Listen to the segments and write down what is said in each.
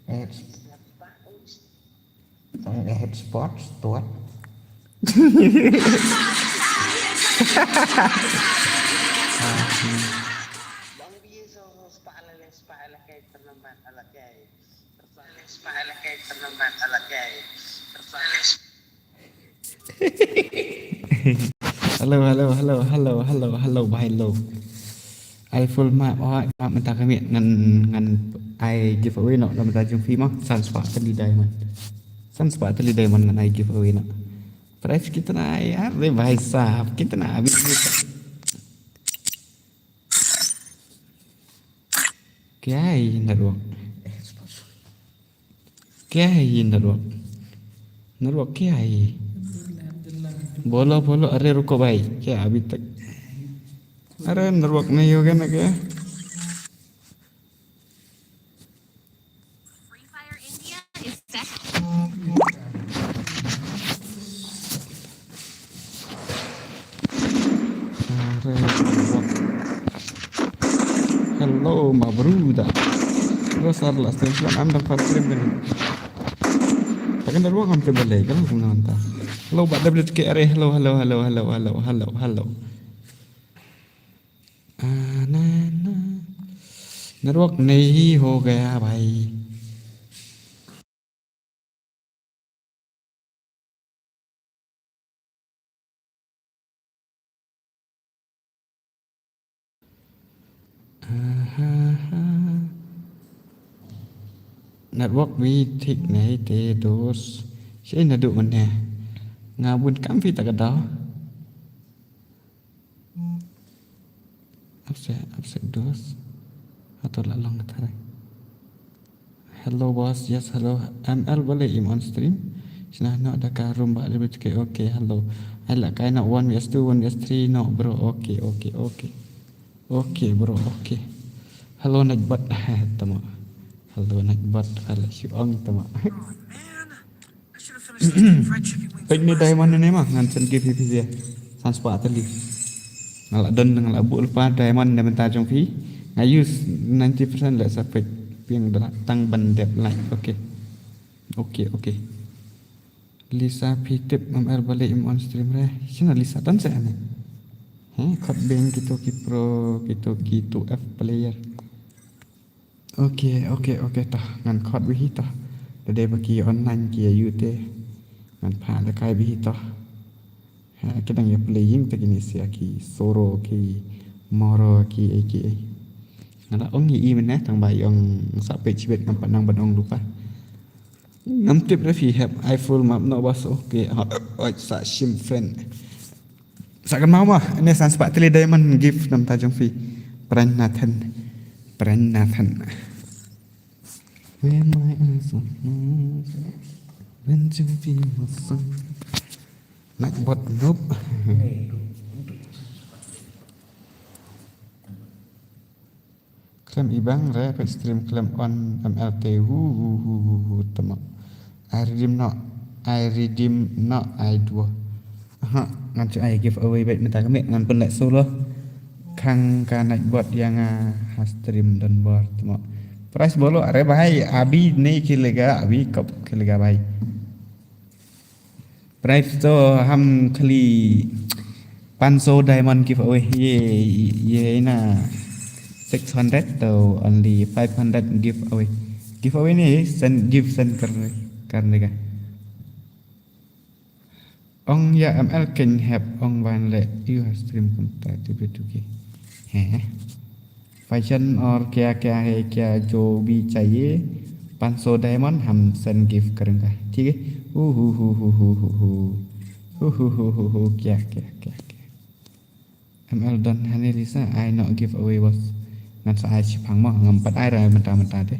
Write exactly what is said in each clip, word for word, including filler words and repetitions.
Head, head sports, tuat. Hello, hello, hello, hello, hello, hello, bhai, hello. Ai full map, oh, map mynta ka miet ngan, ngan ai giveaway noh, la mynta jong phi mo, san spah tylli diamond. San spah tylli diamond ngan ai giveaway noh. Price kitna hai yaar, re bhai sahab, kitna abhi? Kya hai network? Kya hai ye network? Network kya hai ye? Bolo, bolo, are ruko bhai, kya abhi tak? Are network nahi hoga na kya? Free Fire India is set. Hello, my brother. Hello, sir, last time slam am dang first stream kan. Takan da ruang am te balai kan kum nanta. Hello, ba W K R A. Hello, hello, hello, hello, hello, hello, hello. Ah, na, na. Network nahi ho gaya bhai. Network bhi thik nahi te dos. Shi naduh mynne. Nga bun kam phi ta ka daw. Upset, upset dos. Ato la long thare. Hello boss, yes hello. M L balei im on stream? Shna no da ka room ba lebih ke, okay, hello. Ai la kai no one vs two, one vs three no bro. Okay, okay, okay. Okay bro, okay. Hello Nightbot. Tama. Hello Nightbot. Hello Shuong tama. Peit ni diamond ni ma ngan send gift phi phi. San spah tylli. Nga la don nga la buh lypa diamond na bynta jong phi. Nga use ninety percent la sa peit piang da tang ban dep like. Okay. Okay, okay. Lisa phi tip M R balei im on stream re. Shina Lisa tan sa ne. He khot beng kito ki pro kito ki two F player. Okay, okay, okay, toh ngan khot bhi hi toh. Da dei ba ki online ki ïa ïoh te. Ngan phah da kai bhi hi toh. Ha, ki dang ïa playing te kine sia ki Soro ki Moro ki ei ki ei. Nga la ong ïa i mynne tang ba i ong sa peit shibit ngam pat nang ban ong lypa. Ngam tip re phi hep ai full map no bas. Okay, ha, oi sa shim friend. Sa kan mau mah, ne san spah tylli diamond gift nam ta jong phi. Pran Nathan. Pran Nathan. When my eyes on you, when jong phi masang. Nightbot noob. Klem ibang re pet stream klem on M L T hu hu hu hu hu tama. I redeem no, I redeem no, I do. Aha, ngan chu ai giveaway bait mynta ka miet ngan pynleh solo. Khang ka Nightbot ïa nga ha stream don bor tama. Price bolo are bhai abi ne ki lega abi kop ki lega bhai. Price to ham khali panso diamond giveaway ye ye na six hundred to only five hundred giveaway. Giveaway ni send gift send kar karne ka. Ong ya M L ken hep ong ban le you have stream kumta tu tu ki. He. Fashion or kya kya hai kya jo bhi chahiye. Panso diamond ham send gift karenge. Thik hai? Hu hu hu hu hu hu hu. Hu hu hu hu hu kya kya kya kya. M L don hani Lisa ai no giveaway bos. Ngan sa ai shipang mo ngam pat ai ra mynta mynta te.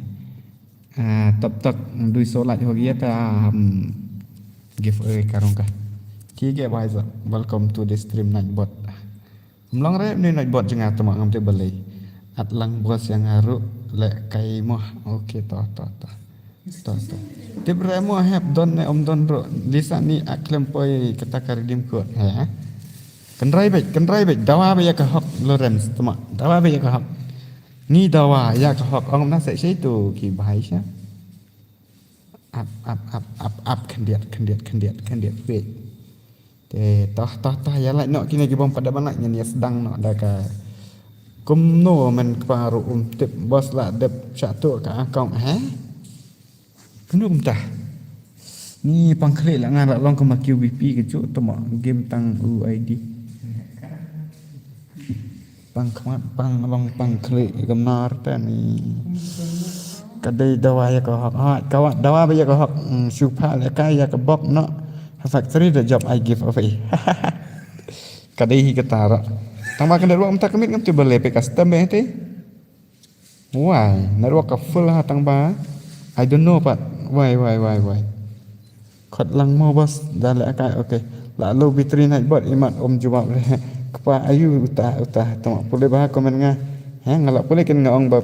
Ah, top top dui so laj ho giya ta ham giveaway karong ka. Thik hai bhai sa. Welcome to the stream Nightbot. Mlong re ni Nightbot jnga tama ngam te balei. At lang bos yang aru le kai mo. Okay to to to. To to. Tip re mo hep don ne om don ro. Lisa ni aklem poi kata ka redeem code. He. Kendrai bej, kendrai bej. Dawa bej ka hok Lawrence tama. Dawa bej ka hok. Ngi dawa ïa ka hok, ong na sa shi tu ki bhai sha. Ap, ap, ap, ap, ap, khyndiat, khyndiat, khyndiat, khyndiat, wait. Te, toh, toh, toh, ïa lait noh kine ki bym pat da ban lait, ngin ïa sdang noh da ka. Kumno men kpa ruh um tip, boss la dep shah tuh ka account, he? Kumno kumta? Ni pang khlieh la nga la long kum Q B P ka juh, tama game tang U I D. Pang khmat, pang long, pang khlieh, ka mnar ta ni. Ka dei dawa ïa ka hok. Ha, ka wa, dawa ba ïa ka hok. Hmm, shu phah lehkai ïa ka bok noh. Ha factory the job I give away. Ka dei hi kata ruh. Tang ba ka network mynta ka miet ngam tip balei peit ka stem eh te. Why? Network ka full ha tang ba. I don't know pat. Why, why, why, why? Khot lang mo boss, da lehkai, okay. La low battery night bot, imat um jubab re. Kpa ayu uta, uta, tama pule ba comment nga. He, nga la pule kin nga ong ba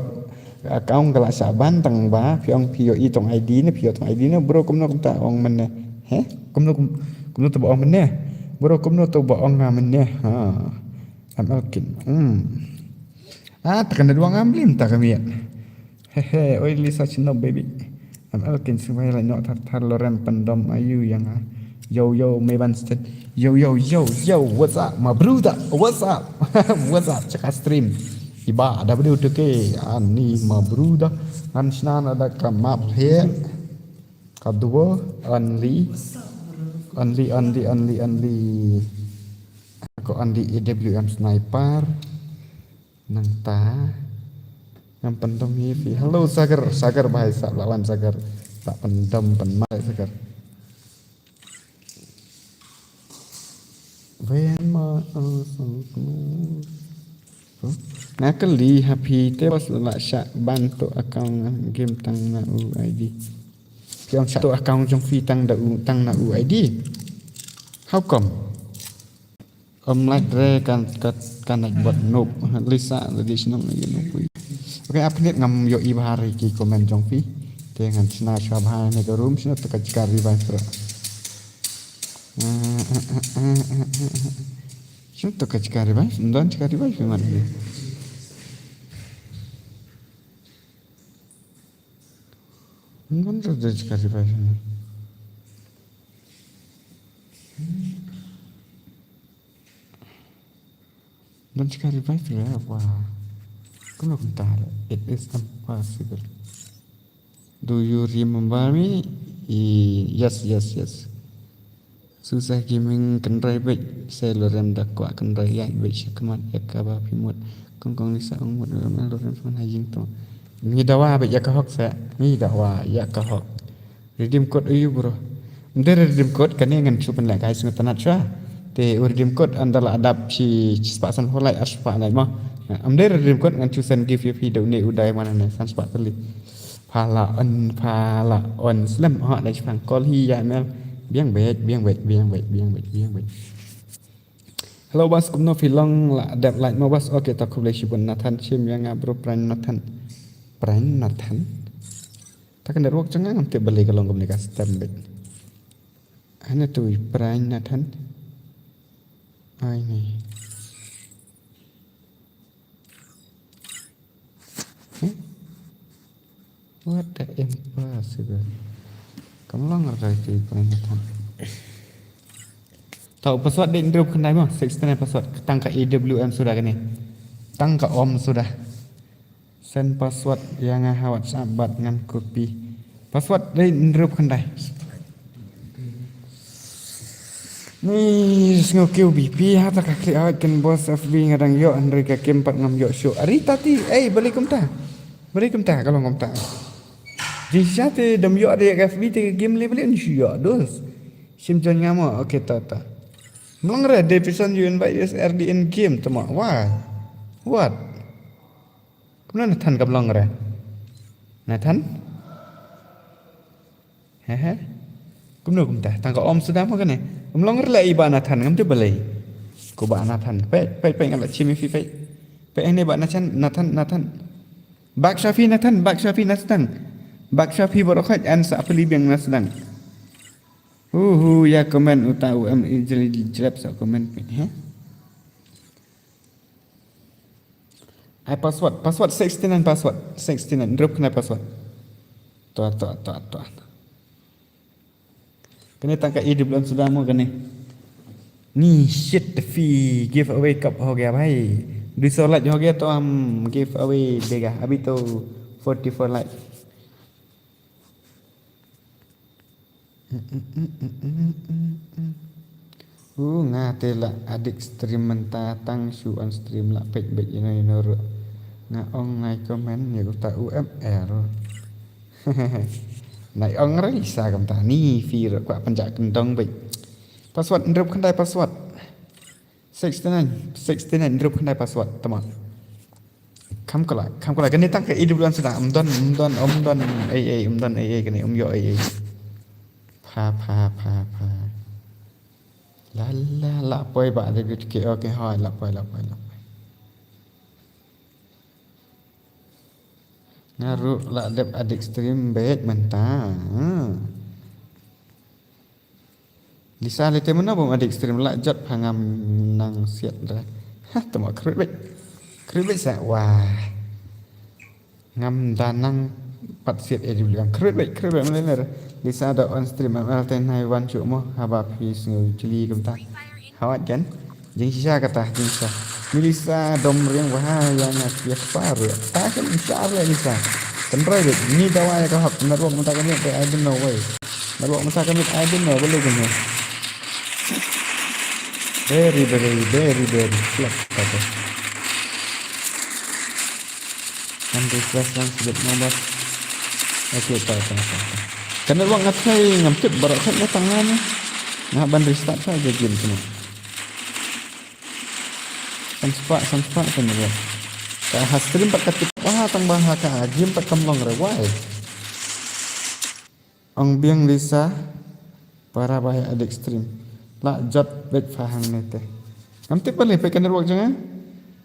account ka la shah ban tang ba, phi ong phi ïohi tong I D ne, phi ïoh tong I D ne, bro kumno kumta ong mynne. He? Kumno kum-, kumno to ba ong mynne. Bro kumno to ba ong nga mynne. Ha. M L kin. Hmm. Ah, ta ka network ngam lim ta ka miet. He he, oi Lisa Chinop baby. M L kin sngewbha lait noh thar thar, Loren Pyndom ayu ïa nga. Yo yo, Meban State. Yo yo yo yo, what's up my brother? What's up? What's up? Check out stream. Iba da video tu ke ani my brother. Ngan shna na da ka map he. Ka duo only. Only, only, only, only. Ko only A W M sniper. Nangta ngam pyndom hi phi. Hello Sagar, Sagar bhai, sah la wan Sagar. Tak pyndom pynmai Sagar. When my eyes on you. Nga kylli ha phi te boss la shah ban to account game tang na U I D. Phi ong shah to account jong phi tang da U, tang na U I D. How come? Om lait re kan, kan, kan lait bot nop. Lisa la di shnong na ïa nop. Okay, ap nit ngam ïohi bha re ki comment jong phi. Te ngan shna shwa bha ne ka room, shna to ka jaka revive ra. Shna to ka jaka revive, ndon jaka revive phi man. Ndon jaka revive. Don jaka revive re, wah. Kumno kumta re? It is impossible. Do you remember me? I-, yes, yes, yes. Susah gaming kynrei beit, sai Loren da kwah kynrei ïaid beit sha khmat ïa kaba phi mut. Kong kong Lisa ong mut Loren, Loren phi man ha ïing to. Ngi dawa beit ïa ka hok sa, ngi dawa ïa ka hok. Redeem code aïu bro? Ym dei redeem code, kane ngan shu pynlehkai sngewtynnat shuwa. Te u redeem code ynda la dap shi spah san phew lait, ar spah lait mo. Ym dei redeem code, ngan shu send gift ïa phi da une u diamond ne san spah tylli. Pha la on, pha la on slem ha da shipang call hi ïa mel. Biang beit, biang beit, biang beit, biang beit, biang beit. Hello boss, kumno phi long, la dep lait mo boss? Okay, ta khublei shibun Nathan, shim ïa nga bro, Pran Nathan. Pran Nathan. Ta ka network jong nga ngam tip balei ka long kumne ka stem beit. Hana tu i Pran Nathan. Ai ni. Hmm? What the impossible. Kam long ra tu i Pran Nathan. Tau password dei hynriew khyndai mo, sixty nine password. Tang ka A W M suda kane. Tang ka om suda. Send password ïa nga ha WhatsApp bad ngan copy. Password dei hynriew khyndai. Ni sngew kiew B P ha ta ka click out ken boss F B nga dang ïoh hynrei ka game pat ngam ïoh shuh. Ari tati, ei balei kumta? Balei kumta ka long kumta? Jingshisha te dam ïoh da ka F B te ka game le balei un shu ïoh dos. Shim join nga mo, okay ta ta. Mlong re Davison you invite us early in game tama. Why? What? Kumno Nathan ka mlong re? Nathan? He he. Kumno kumta? Tang ka om suda mo kane. Mlong re la i ba Nathan ngam te balei. Ko ba Nathan. Peit peit peit nga la chimi fi peit. Peit ne ba Nathan Nathan Nathan. Bak Shafi Nathan, bak Shafi na sdang. Bak Shafi baroh khoit an sa peli biang na sdang. Hu hu ïa comment uta u em jeli jlep sa comment peit he. Ai password, password sixty-nine password. Sixty-nine, hynriewphew khyndai password. To, to, to, to. Kane tang ka E W M suda mo kane. Ni shit, the free giveaway cup ho gaya bhai. Du so like ho gaya to hum giveaway dega. Abhi to forty-four like. Uh, nga te la adik stream mynta tang shu on stream la peit beit ino ino ruh. Nga ong ngai comment ïa uta U M R. Nai ong ruh Lisa kumta ni fi ruh kwah pynjah kyndong beit. Password hynriewphew khyndai password. Sixty-nine, sixty-nine hynriewphew khyndai password tama. Kham kala, kham kala kane tang ka E W M suda, ym don, ym don, ym don ei ei, ym don ei ei kane, ym ïoh ei ei. Pha pha pha pha. La la la poi ba de bit ke, okay hoi, la poi, la poi, la poi. Nga ruh la dep adik stream beit mynta. Hmm. Lisa, lei te mynno bym adik stream, la jot pha, ngam nang siat re. Ha, tama khrut beit. Khrut beit sa, wah. Ngam da nang pat siat A W M. Khrut beit, khrut beit, mlei ler. Lisa da on stream, M L te nai wan shuh mo, haba phi sngew jli kumta. Hawat kan? Jingshisha kata, jingshisha. Melissa Domriang, wah, ïa nga siat par. Ta kan shar le Lisa. Kynroi beit, ni dawa ïa ka hok, network mynta ka miet, I don't know why. Network mynta ka miet, I don't know, balei kumne. Very, very, very, very slow. Kan request lang sibit mo bas. Okay, ta, ta, ta, ta. Ka network nga try ngam tip baroh shuh nga tang ngan. Nga ban restart shuh ka game tu. San spah, san spah ka network. Ka ha stream pat ka tip, wah, tang ba ha ka game pat kam long re, why? Ong biang Lisa, para ba ïa adik stream. La jot beit pha hangne te. Ngam tip balei peit ka network jong nga.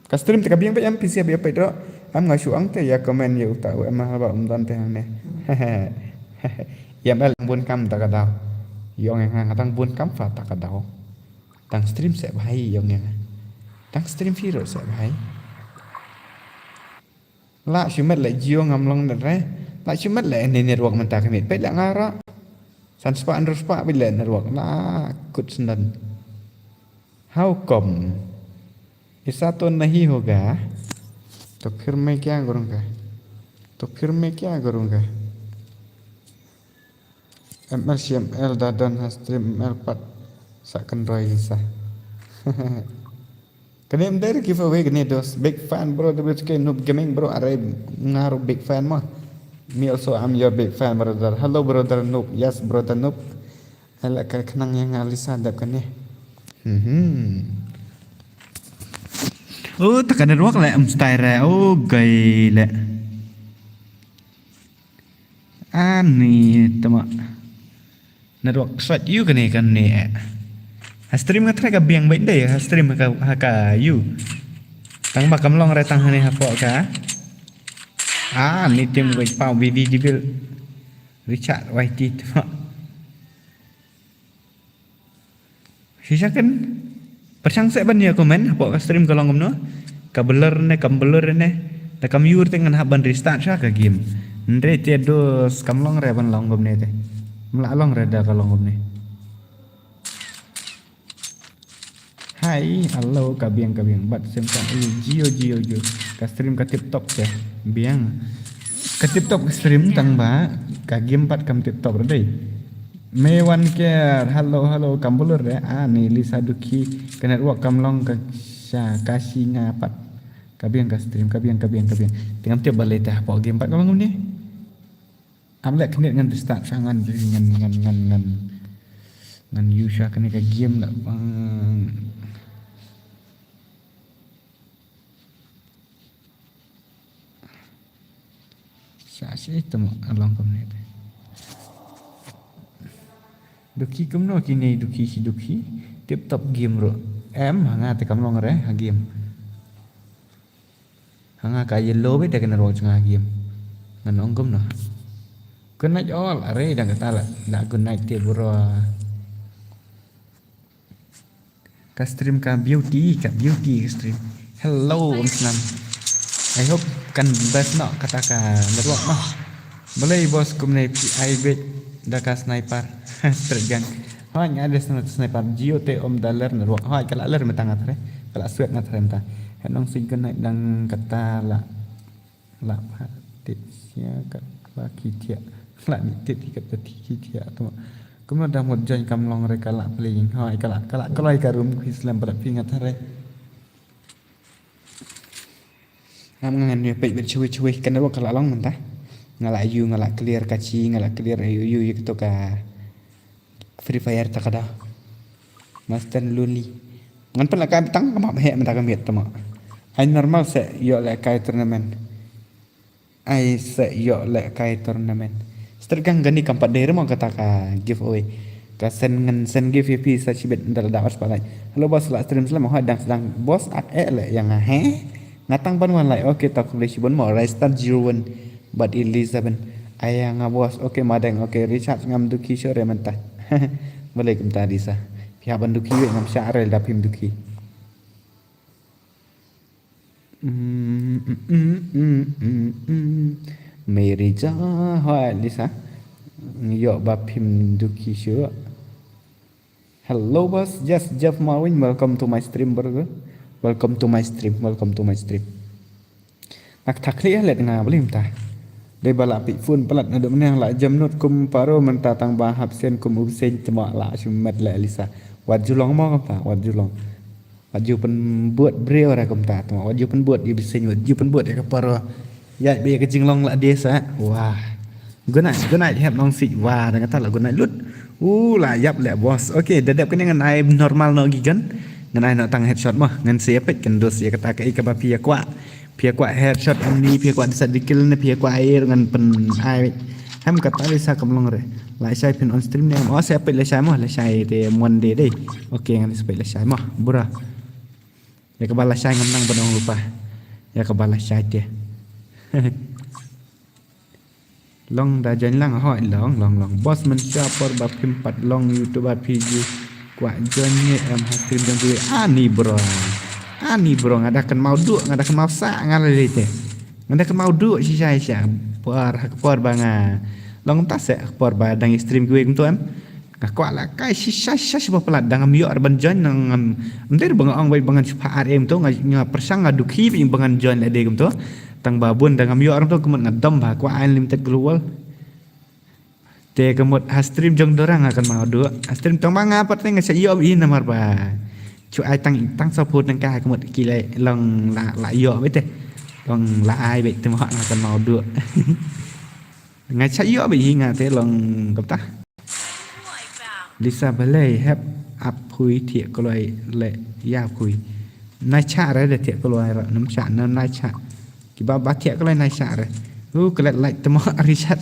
Ka stream te ka biang beit, em phi sa ïa peit ruh. Em nga shu ong te ïa comment ïa uta U M R ba um don te hangne. Ïa M L bun kam ta ka daw. Ïong ïa nga, nga dang bun kam pha ta ka daw. Dang stream seh bhai, ïong ïa nga. Dang stream phi ruh seh bhai. La shimet leh Jio ngam long net re. La shimet leh ne network mynta ka miet. Peit leh nga ruh. San spah hynriew spah beit leh network. La kut sendon. How come? Aisa to nahi hoga. To phir main kya karunga? To phir main kya karunga? M L shi M L da don ha stream M L pat sa kynroi Lisa. Kane ym dei giveaway kane dos. Big fan bro, W H K Noob Gaming bro, are nga ruh big fan mo. Me also, I'm your big fan brother. Hello brother Noob. Yes brother Noob. Ai la ka khnang ïa nga Lisa dep kane. Mhm. Oh, ta ka network leh ym style re. Oh, gai leh. Ani tama. Network sait ïu kane kane eh. Ha stream nga try ka biang beit dei, ha stream ha ka, ha ka ïu. Tang ba kam long re tang hane hapoh ka. Ani tim wei pau B B D Bill. Richard Y T tama. Shisha kan pyrshang seh ban ïa comment hapoh ka stream ka long kumno. Ka blur ne kam blur ne. Da kam ïur te ngan hap ban restart sha ka game. Hynrei te dos kam long re ban long kumne te. Mla long re da ka long kumne. Hai, hello, ka biang, ka biang. Bat sem kan, eh, Jio, Jio, Jio. Ka stream ka tip top te. Biang. Ka tip top ka stream tang ba ka game pat kam tip top re dei. Me wan ker, hello, hello, kam bulur re. Ah, ni Lisa Duki, ka network kam long ka sha, ka shi nga pat. Ka biang ka stream, ka biang, ka biang, ka biang. Te ngam tip balei te hapoh game pat ka long kumne. Am leh khyndiat ngan restart sha ngan, ngan, ngan, ngan, ngan. Ngan use sha kane ka game lah bang. Sa shi temo along kumne te. Duki kumno kine duki shi duki. Tip top game ruh. Em, ha nga te kam long re, ha game. Ha nga ka yellow beit da ka network jong nga ha game. Ngan ong kumno. Good night all. Are da kata la. Da good night te bro. Ka stream ka beauty, ka beauty ka stream. Hello, um snam. I hope kan best noh kata ka network noh. Balei boss kumne phi ai beit da ka sniper. Straight gun. Hooid nga da sni- sniper Jio te um da ler network. Hooid ka la ler mynta nga threh. Ka la swipe nga threh mynta. Hynrei nong sing kan dang kata la la pha tit sia kat ba ki thiah. La ni tit kat ba ki thiah tu. Kumno da mut join kam long re ka la playing. Hooid ka la ka la kloi ka room phi slem palat phi nga threh. Ngam ngan ïa peit beit shwe shwe ka network ka la long mynta. Nga la ïoh nga la clear ka chi nga la clear ïoh ïoh ïoh kito ka Free Fire ta ka da. Master Lonely. Ngan pynleh kai tang ka map heh mynta ka miet tama. Ai normal se ïoh leh kai tournament. Ai se ïoh leh kai tournament. Straight gun kane kam pat dei re mo kata ka giveaway. Ka send ngan send gift ïa phi sa shibit da la da spotlight. Hello boss, la stream slem, hooid dang sdang boss, ak eh leh ïa nga he. Nga tang ban wan lai. Okay, ta khublei shibun mo. Raistar zero one bad Elizabeth. Aya nga boss. Okay, madeng. Okay, Richard ngam dukhi shuh re mynta. Balei kumta Lisa? Phi hap ban dukhi wei ngam shah re da phim dukhi. Mm, mm, mm, mm, mm, mm. Mary Ja, hooid Lisa. Ïoh ba phim dukhi shuh. Hello boss, yes, Jeff Marwin, welcome to my stream, brother. Welcome to my stream, welcome to my stream. Nak thakli let nga blim ta. Dei ba la pi phone palat na dum neng la jam not kum paro mynta tang ba hap sen kum u sen tama la shu met le Lisa. Wat ju long mo kumta, wat ju long. Wat ju pynbud briew ra kumta tama, wat ju pynbud ïa u sen, wat ju pynbud ïa ka paro. Ïa be ka jinglong la de sa. Wah. Good night, good night, hep nong sih. Wah, dang kata la good night lut. Uh, la ïap le boss. Okay, da dep kane ngan ai normal noh ki gun. Ngan ai noh tang headshot mo. Ngan sa ïa peit kan dus ïa kata ka ïa kaba phi ïa kwah. Phi ïa kwah headshot em ni, phi ïa kwah disat dikil ne, phi ïa kwah air ngan pyn ai. Hem kata Lisa kam long re. Lashai phin on stream ne em. Oh, sa ïa peit lashai mo, lashai te Monday dei. Okay, ngan sa peit lashai mo. Bura. Ïa kaba lashai ngam nang ban ong lypa. Ïa kaba lashai te. Long da join lang, hooid long, long, long. Boss, mynshuwa por ba phim pat long YouTube phi ju kwah join ne em ha stream jong phi. Ani bro. Ani bro, nga da kynmaw duh, nga da kynmaw sah, nga la lei te. Nga da kynmaw duh shisha shisha. Por ha ka por ba nga long ta se ha ka por ba dang ïa stream kiwei kumto em. Nga kwah la kai shisha shisha shisha ba palat da ngam ïoh re ban join, ngam, ngam dei re ba nga ong ba ngan shu pha ar em to, nga, nga pyrshang, nga dukhi ba ngan join lade kumto. Tang ba bun da ngam ïoh re kumto, kumut nga dom ba kwah unlimited global. Te kumut ha stream jong Dora nga kynmaw duh. Ha stream tang ba nga pat te nga sa ïoh i namar ba chu ai tang, tang sa phone nang ka kumut ki la long la, la ïoh beit te. Long la ai beit te ma nga kynmaw duh. Nga sa ïoh beit hi nga te long kumta. Lisa, balei hep ap phui thiah kloi leh ïa phui. Nai chah re de thiah kloi re, nam chah, nam nai chah. Kiba ba thiah kloi nai chah re. U klet lait tama Richard.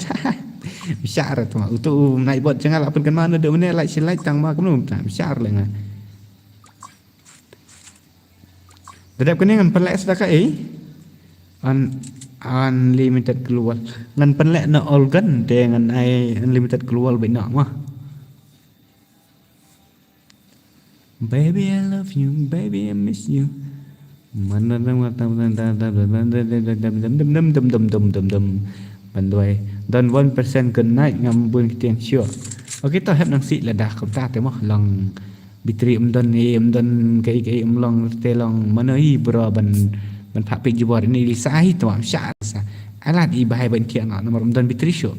Chah re tama. Utu u nai bot janga la pun kan ma na de mene lait si lait tang ma kumno ta. Chah re le nga. Da dep kane ngan pynleh sdaka ei. Un-, unlimited global. Ngan pynleh na all gun te ngan ai unlimited global beit na ma. Baby, I love you, baby, I miss you. Ban duai. Don one percent good night, ngam bun ktien shuh. Okay, to hep nang sih lada kumta te mo long battery um don, eh, um don kaei kaei um long te long mano hi bro ban, ban phah peit jubor ini Lisa hi te mo sha sa. Alat i bahai ban thiah na namar um don battery shuh.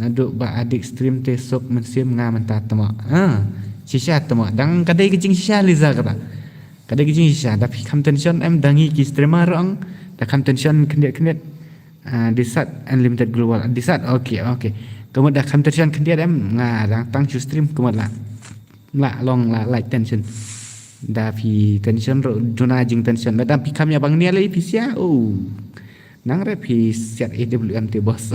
Naduh ba adik stream te suk mynsiem nga mynta tama. Ha. Shisha tama. Dang ka dei ka jingshisha Lisa kata. Ka dei ka jingshisha. Da phi kham tension em da ngi ki streamer ruh ong. Da kham tension khyndiat khyndiat. Ah, disat unlimited global. Disat. Okay, okay. Kumut da kham tension khyndiat em nga dang tang shu stream kumut la. La long la lait tension. Da phi tension ruh duna jingtension. Lada phi kham ïa bang nia lei phi sia. Oh. Nang re phi siat A W M te boss.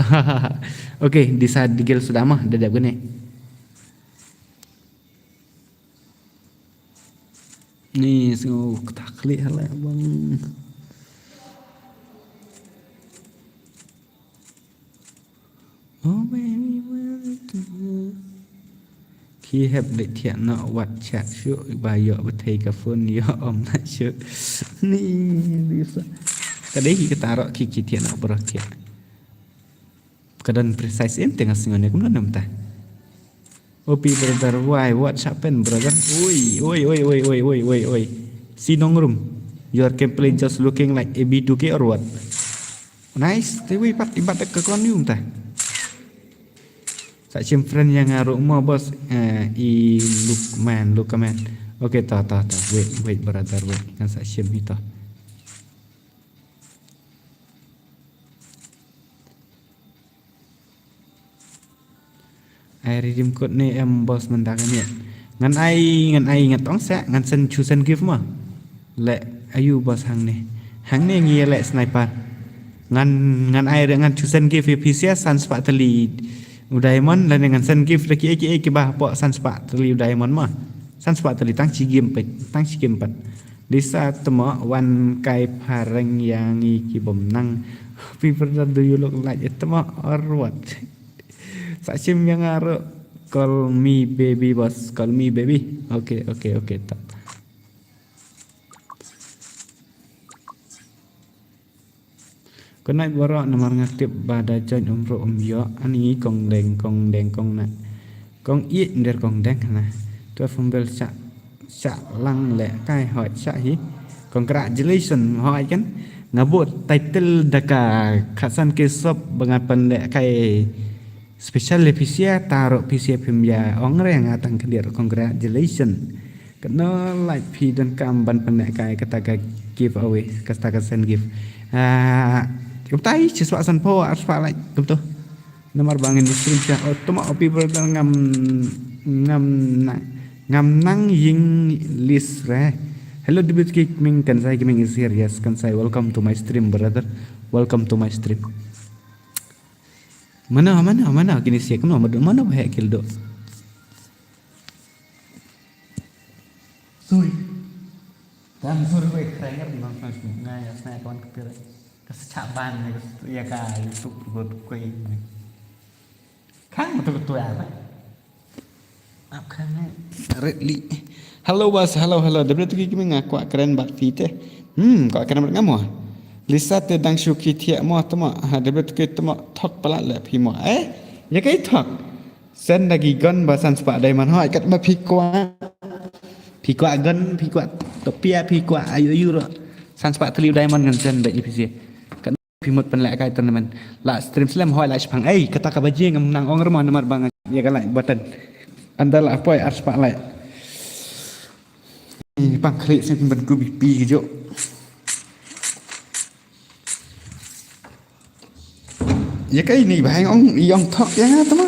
Okay, Disa digel suda ma da dep kane. Ni sngew kata khlieh halai bang. Oh baby, where is the... Ki hep dei thiah noh wat chah shuh ba ïoh ba thei ka phone ïoh om na shuh. Ni bisa. Ka dei ki kata ruh ki ki thiah na bro thiah. Ka don precise in teng asngon ne kumno namta. O P brother, why? What happened, brother? Oi, oi, oi, oi, oi, oi, oi, oi. Si Nongrum, your gameplay just looking like A B two K or what? Nice, te wei pat ibat ka kon yung ta. Sa shim friend yang aru mo boss, eh, i look man, look man. Okay, ta, ta, ta. Wait, wait, brother, wait. Kan sa shim ito. Ai redeem code ne em boss mynta ka miet. Ngan ai, ngan ai ngan tong seh, ngan send chu send gift mo. Le ayu boss hangne. Hangne ngi le sniper. Ngan, ngan ai re ngan chu send gift ïa phi seh san spah tylli u diamond lane ngan send gift da ki ki ki ba hapoh san spah tylli u diamond mo. San spah tylli tang shi game pat, tang shi game pat. Lisa temo wan kai phareng ïa ngi ki bym nang. People that do you look like it temo or what? Sa shim ïa nga ruh. Call me baby boss, call me baby. Okay, okay, okay, ta. Kynait baroh namar nga tip ba da join um ruh um ïoh. Ani kong deng, kong deng, kong na. Kong ïeit nder kong deng na. Twelve humble shah, shah lang leh kai hoi shah hi. Congratulations hoi kan. Nga bud title da ka khatsan ke sop ba nga pynleh kai special le phi seh, ta ruh phi seh phim ïa ong re nga tang khyndiat ruh congratulations. Katno like phi donkam ban pynleh kai kata ka giveaway, kata ka send gift. Ah, kumta i shi spah sanphew ar spah like kumto. Namar ba ngin stream sha, oh, tuma, oh, people ngam, ngam na, ngam nang ïing list re. Hello, David K Gaming, Kansai Gaming is here. Yes, Kansai, welcome to my stream, brother. Welcome to my stream. Mana, mana, mana kini siak no, mana, mana ba hek kildo. Sui. Dan sur ko ek trainer nang nang ngai as na kon kepir. Kas chaban ne kas ya ka YouTube ko ko ini. Kang tu tu ya ba. Ap kang ne. Red li. Hello boss, hello hello. Debra tu ki kimi nga kwah kren bad phi te. Hmm, kwah kren bad nga mo. Lisa te dang shu ki thiah mo temo. Ha, debra tu ki temo thok palat le phi mo. Eh, ya kai thok. Send da ki gun ba san spah diamond hoi kat ma phi kwah. Phi kwah gun, phi kwah topia, phi kwah ayu ayu ro. San spah tylli diamond ngan send da E P C. Kat ma phi mut pynleh kai tournament. La stream slem hoi la shipang. Ei, kata ka baje ngam nang ong rema namar ba nga ya ka like button. Anda la poi ar spah like. Ni pang klik sing ban ku B P jo. Ya kai ni ba hang ong ïong thok ya nga tama.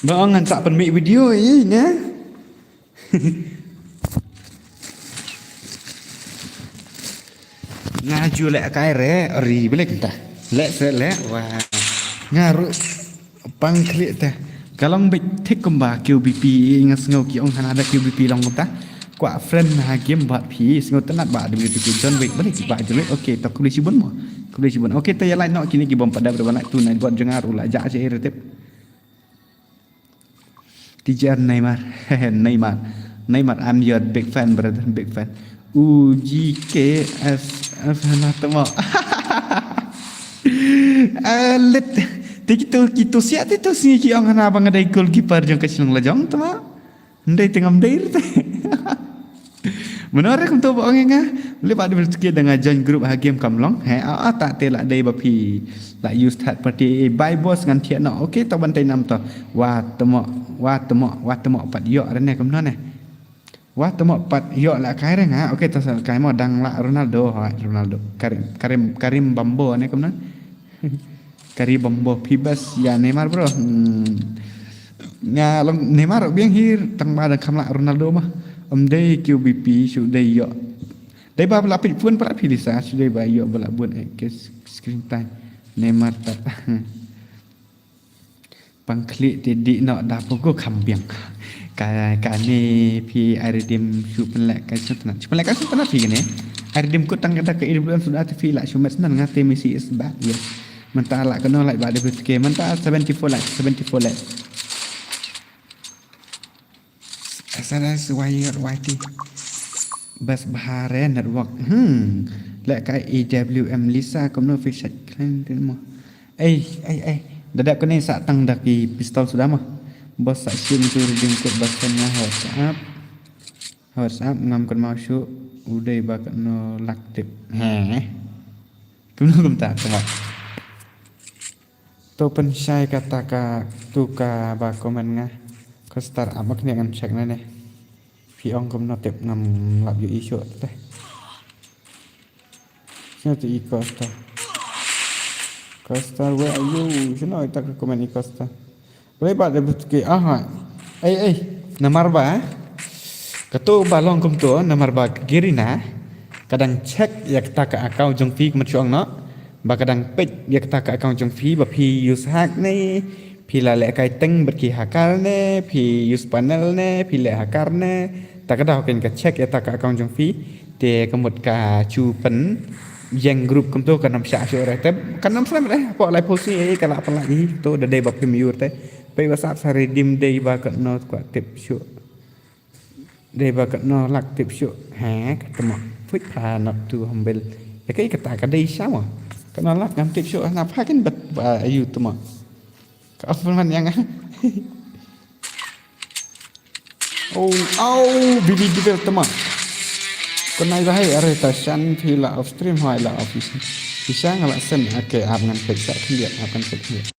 Ba ong ngan sa pynmih video i ne. Nga ju leh kai re ri bele kita. Leh se leh wa. Nga ru pang klik te. Ka long bit thik kumba Q B P nga sngew ki ong hana da Q B P long kumta. Kwah friend ha game bad phi sngew tynat ba da bit John Wick bele ba John Wick. Okay, to kuli shibun mo. Kuli shibun. Okay, to ya lai no kini ki bom pada pada lai tu nai bot jong nga ru la ja se retep. T J R Neymar. Neymar. Neymar, I'm your big fan, brother. Big fan. U G K S F hana temo. Alit. Ti kitu kitu sia ti tu si ki ong hana bang dei goalkeeper jong ka shnong la jong temo. Ndei tengam dei. Menor kum to ba ong nga. Leh ba dei da nga join group ha game kam long. He a a ta te la dei ba phi la use third party. Bye boss ngan thiah no. Okay to ban tai nam to. Wa temo, wa temo, wa temo pat ïoh rene kumno ne. Wa temo pat ïoh la kai re nga. Okay to sa kai mo dang la Ronaldo ha Ronaldo. Karim Karim Karim Bambo ne kumno. Kari bombo phi bas ïa Neymar bro. Hmm. Nga long Neymar biang hir tang ba da khamla Ronaldo mah. Em dei Q B P shu dei ïoh. Dei ba la pit pun para phi Lisa shu dei ba ïoh ba la bun eh ke screen time. Neymar tat. Pang klik te di no da pogo kham biang. Ka ka ne phi ai redeem shu pynlek ka shu tnat. Shu pynlek ka shu tnat phi ne. Ai redeem kut tang kata ka I W M sudah te phi la shu met nan nga te Messi is back. Yes. Mynta la kano like ba de ke mynta seventy four like seventy four like. S R S Y Y T. Bas bahare network. Hmm. Leh kai E W M Lisa kumno phi sait kren tin mo. Ei, ei, ei. Da dep kane sa tang da ki pistol suda mo. Boss sa shim tu redeem code ba send nga ha WhatsApp. Ha WhatsApp ngam kynmaw shuh u dei ba kano lak tip. He. Kumno kumta kumno. To pynshai kata ka tu kaba comment nga. Ko star ap ma kane ngan check na ne. Phi ong kumno tip ngam lap ïohi shuh te. Sino tu i Costa. Costa, where are you? Sino ita ka comment i Costa. Boleh ba de butuki aha. Ei ei. Namar ba. Katu ba long kumtu namar ba Girina. Ka dang check ïa kata ka account jong phi kumno shuh ong no. Ba ka dang peit ïa kata ka account jong phi ba phi use hack ne. Phi la leh kai teng bad ki hacker ne, phi use panel ne, phi leh hacker ne. Ta ka daw ken ka check ïa ta ka account jong phi. Te ka mut ka chu pynïeng group kumtu kan ym shah shuh re te. Kan ym slem re, hapoh lai phew sngi ei ka la pynlait hi to da dei ba phim ïoh te. Peit WhatsApp sa redeem dei ba kano kwah tip shuh. Dei ba kano lak tip shuh. He, kata mo. Phuit pha not too humble. Ïa kaei kata ka dei sha mo. Kano lak ngam tip shuh na pha kin bat ba ayu tu mo. Ka off man ïa nga. Oh, oh, bibi bibi tu mo. Kano ai ba hai are ta shan phi la off stream hai la off. Phi sha nga la send ake ap ngan pek sa khliat ap kan pek khliat.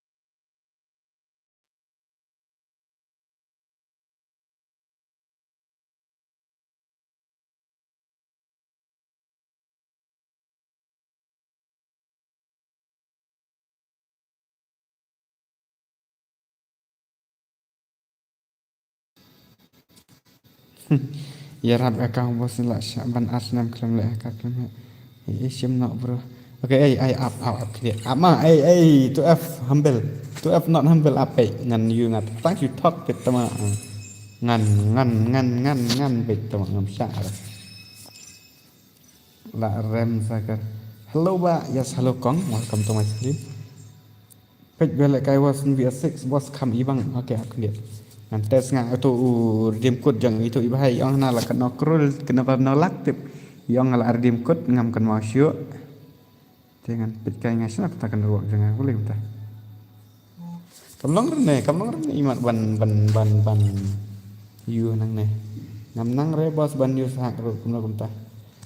Ïarap account boss la shah ban ar snem khlem leh hacker khlem leh. Ei, ei, shim noh, bro. Okay, ei, ei, ap, ap, ap, clear. Ap ma, ei, ei, two F humble. Two F not humble, ap, ei. Ngan ïu ngat. Thank you, talk, pit tama. Ngan, ngan, ngan, ngan, ngan, pit tama, ngam shah. La rem sakar. Hello, ba. Yes, hello, Kong. Welcome to my stream. Peit ba leh kai was V S six boss kham i bang. Okay, ap khyndiat. Ngan test nga ito u redeem code jong ito i bahai ong na la kano krul kano ba no lak tip. I ong la redeem code ngam kynmaw shuh. Te ngan peit kai nga shna peta kan ruak jong nga. Boleh peta. Kam long rne, kam long rne imat ban ban ban ban. Yu nang ne. Ngam nang re boss ban yu sahak ru kumno kumta.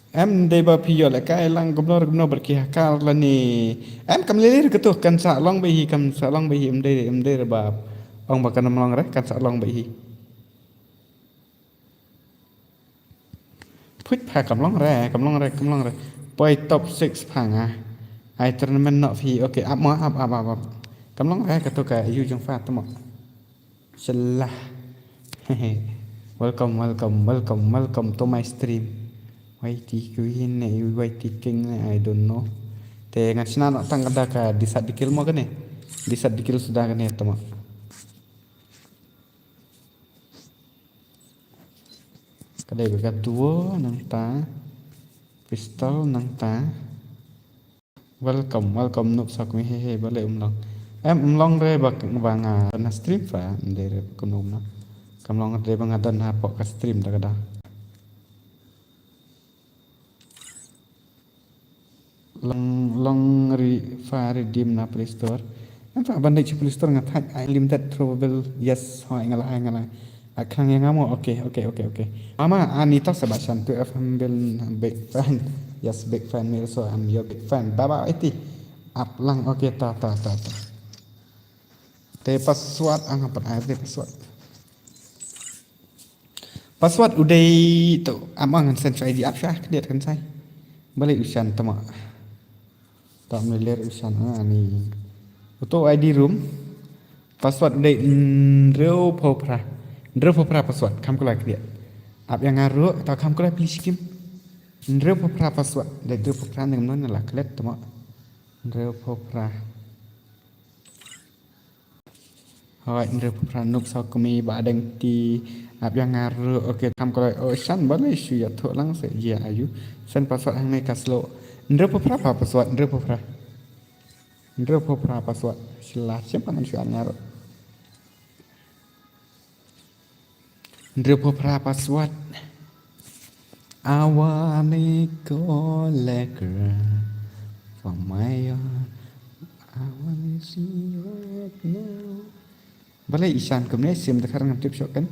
Em dei ba phi ïoh lehkai lang kumno kumno bad ki hacker lane. Em kam lei lei katu kan sa long bad hi, kan sa long bad hi, em dei, em dei re ba ong ba kan ym long re, kan sa long bad hi. Phuit pha kam long re, kam long re, kam long re. Poi top six pha nga. Ai tournament noh phi, okay, ap mo, ap, ap, ap, ap. Kam long re katu ka yu jong pha tu mo. Shallah. Welcome, welcome, welcome, welcome to my stream. Y T Queen ne, Y T King ne, I don't know. Te ngan shna noh tang ka da ka disat dikil mo kane. Disat dikil suda kane tama. Ka dei ka duo nangta. Pistol nangta. Welcome, welcome, Noob Sok mi, he, he, balei um long. Em, um long re ba, ba nga na stream pha, em dei re ba kumno kumno. Kam long re ba nga don hapoh ka stream da ka da. Long, long re pha redeem na Play Store. Em pha ban dei Play Store nga thaj, I limited travel, yes, hoi nga la, nga la. Akhang ïa nga mo, okay, okay, okay, okay. Ama, ani to sa ba shan tu F M bil big fan. Yes, big fan, me also, I'm your big fan. Baba iti. Ap lang, okay, ta, ta, ta, ta. Te password, ang apa ai te password. Password u dei tu, am ang sen I D ap sha, kdiat kan sai. Balei u shan tama. Tam le ler u shan, ah, ni. Uto I D room. Password u dei hynriew phew phra. Hynriew phew phra password. Kham kulai kdiat. Ap ïa nga ruh, ta kham kulai please kim. Hynriew phew phra password. Dei hynriew phew phra ne kumno ne la klet tama. Hynriew phew phra. Hoi, hynriew phew phra Noob Sok mi ba deng ti ap ïa nga ruh. Okay, kham kulai. Oh, shan balei shu ïathuh lang se jia ayu. Send password hangne ka slow. Hynriew phew phra pa password, hynriew phew phra. Hynriew phew phra password. Sila siapa man shu ap nga ruh. Hynriew phew phra password. I wanna call a girl from my yard. I wanna see right now. Balei i shan kumne, sim da khar ngam tip shoh kan.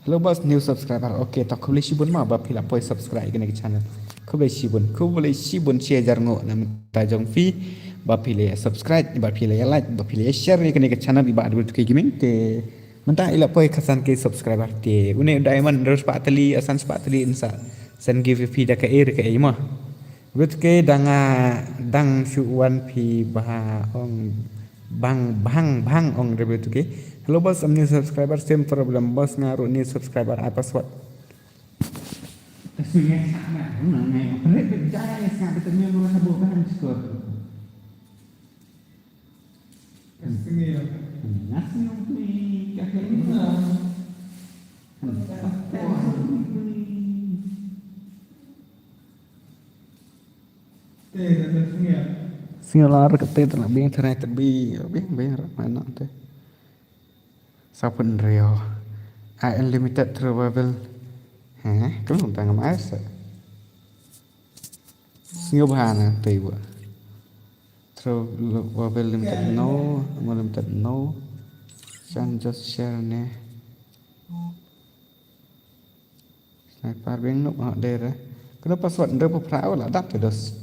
Hello boss, new subscriber. Okay, to khublei shibun ma ba phi la poi subscribe kane ka channel. Khublei shibun, khublei shibun shi hajar nguh na mynta jong phi ba phi la subscribe, ba phi la like, ba phi la share ïa kane ka channel i Bah W two K Gaming. Te mynta i la poi khatsan K subscriber, te une u Diamond hynriew spah tylli, ah, san spah tylli yn sa send gift ïa phi da kaei re kaei mo. W two K dang, ah, dang shu wan phi bha ong bang bang bang ong W two K. Hello boss, I'm new subscriber, same problem boss, nga ruh new subscriber, ai password. Sngew la re kata te la biang tharai te bi biang biang ra mana te. Sapun rio. I unlimited travel. Heh, kalau tang ma sa. Sngew bha na te wa. Travel limited no, mo limited no. Shan just share ne. Sniper beng nuk ha dere. Kena password ndre pa phra la dap te dos.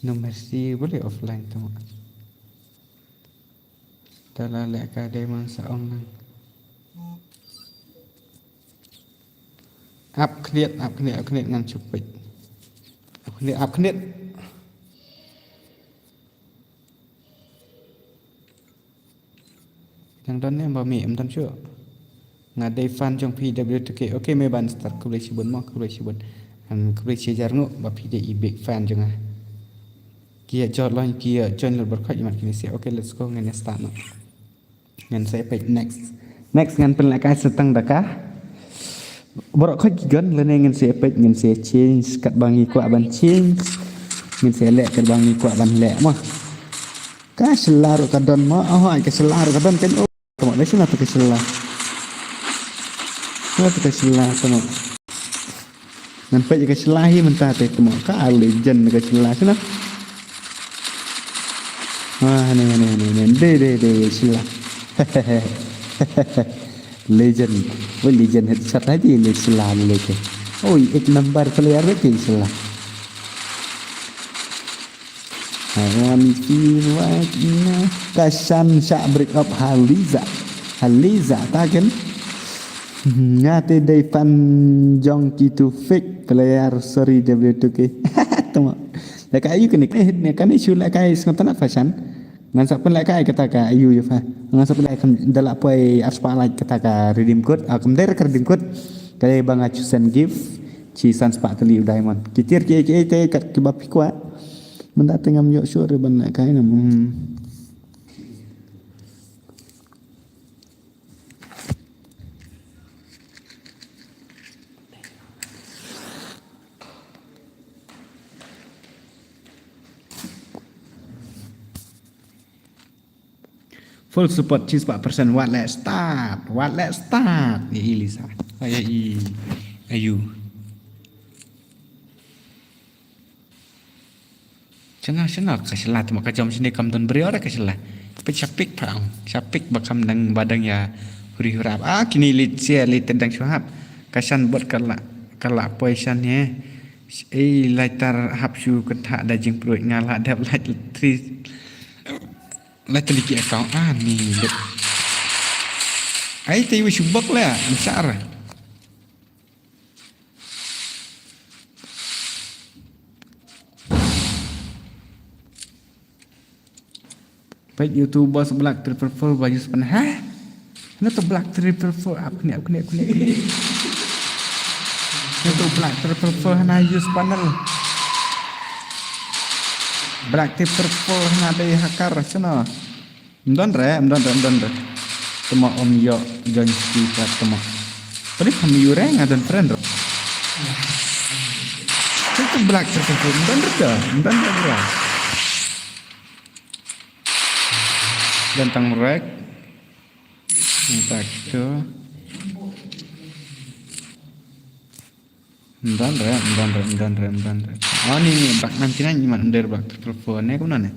No mercy boleh offline tu. Dala leh ka dei man sa ong nang. Ap khniat, ap khniat, ap khniat ngan chupit. Ap khniat, ap khniat. Dang don ne ba mi em don shu. Nga dei fan jong P W two K. Okay, me ban start khublei shibun mo, khublei shibun. An khublei shi hajar nguh ba phi dei i big fan jong nga. Ki ïa jot lain ki ïa join lut barkhot imat kine sia. Okay, let's go ngan ïa start noh. Ngan sa peit next. Next ngan pynlehkai sa tang da ka. Baroh khoit ki gun lane ngan sa peit ngan sa change kat ba ngi kwah ban change. Ngan sa leh kat ba ngi kwah ban leh mo. Ka shylla ruh ka don mo. Oh, ai ka shylla ruh ka don kan. Oh, tamo da shylla ta ka shylla. Shylla ta ka shylla tamo. Ngan peit ka shylla hi mynta te tamo ka legend ka shylla shylla. Ah, ne ne ne ne de de de shylla. Legend. Wei legend headshot aja le shylla le ke. Oi, ek number player le ke shylla. Hawan ki wak na ka shan sha break up ha Liza. Ha Liza ta kan. Nga te dei fan jong ki tu fake player, sorry W two K. Tama. Lehkai ayu kane kane shu lehkai sngewtynnat fashion. Ngan sa pynlehkai kata ka ayu yu fa. Ngan sa pynlehkai da la poi ar spah like kata ka redeem code. Ah, kum dei ka redeem code. Ka dei ba nga chosen gift. Chi san spah tylli u diamond. Ki tiar ki ki te kat ki ba phi kwah. Mynta te ngam ïoh shuh re ban lehkai ngam. Hmm. Full support, shispah percent, wat leh start, wat leh start. Ïa i Lisa. Ïa i. Ayu. Shano, shano ka shylla tamo ka jom shane kam don briew re ka shylla. Peit sha pik pha ong. Sha pik ba kam dang ba dang ïa huri hurap. Ah, kine leit sia leit tendang shuhap. Ka shan bot ka la ka la poi shan he. Ei lai tar hap shu ka tha da jingpruit nga la dep lai tri. Lai tylli ki account ah ni dep. Ai te wi shu bok la, mshar. Peit YouTube boss Black triple four ba use panel. Hah? Hana to Black triple four ap kene ap kene ap kene. Hana to Black triple four hana use panel. Black triple four hana dei hacker shano. Mdon re, mdon re, mdon re. Tuma om yo join speaker tuma. Padi kami yure nga don friend ro. Itu Black triple four mdon re da, mdon re bro. Tang rek. Tang tu. Mdan re, mdan re, mdan re, mdan re. Oh, ni, ni, bak nam kinan ni man under bak triple four ne, kumno ne?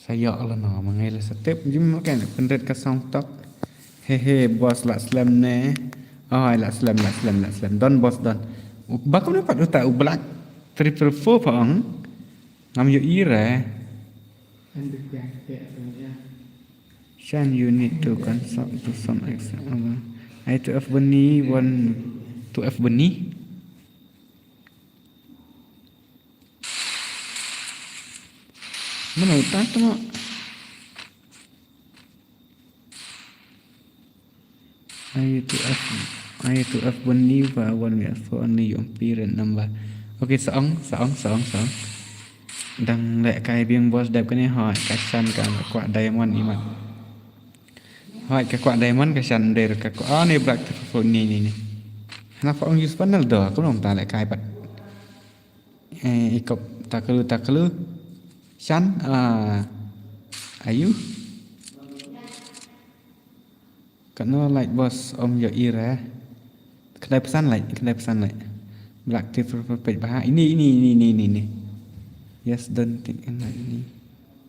Sa ïoh la no, ma ngi la sa tip, jim ma kan pynrit ka song tok. He he, boss la slem ne. Oh, la slem, la slem, la slem. Don boss don. U, ba kumno pat uta u black triple four pa ong. Ngam ïohi re. Shan, you need to consult to some extent. Ai tu F bani, one tu F bani. Mano uta tu mo? Ai tu F, ai tu F bani ba one we F four only yung period number. Okay, sa ong, sa ong, sa ong, sa ong. Dang leh kai biang boss dep kane hoi, ka shan ka kwah diamond imat. Hoi, ka kwah diamond ka shan der ka kwah, oh, ni black triple four ni, ni, ni. Hana pa ong use panel do, aku nong ta leh kai pat. Eh, ikop taklu taklu. Shan, ah, ayu. Kano light boss om yo ira. Kedai pesan light, kedai pesan light. Black triple page bah. Ini, ini, ini, ini, ini, ini. Yes, don't take a light ini.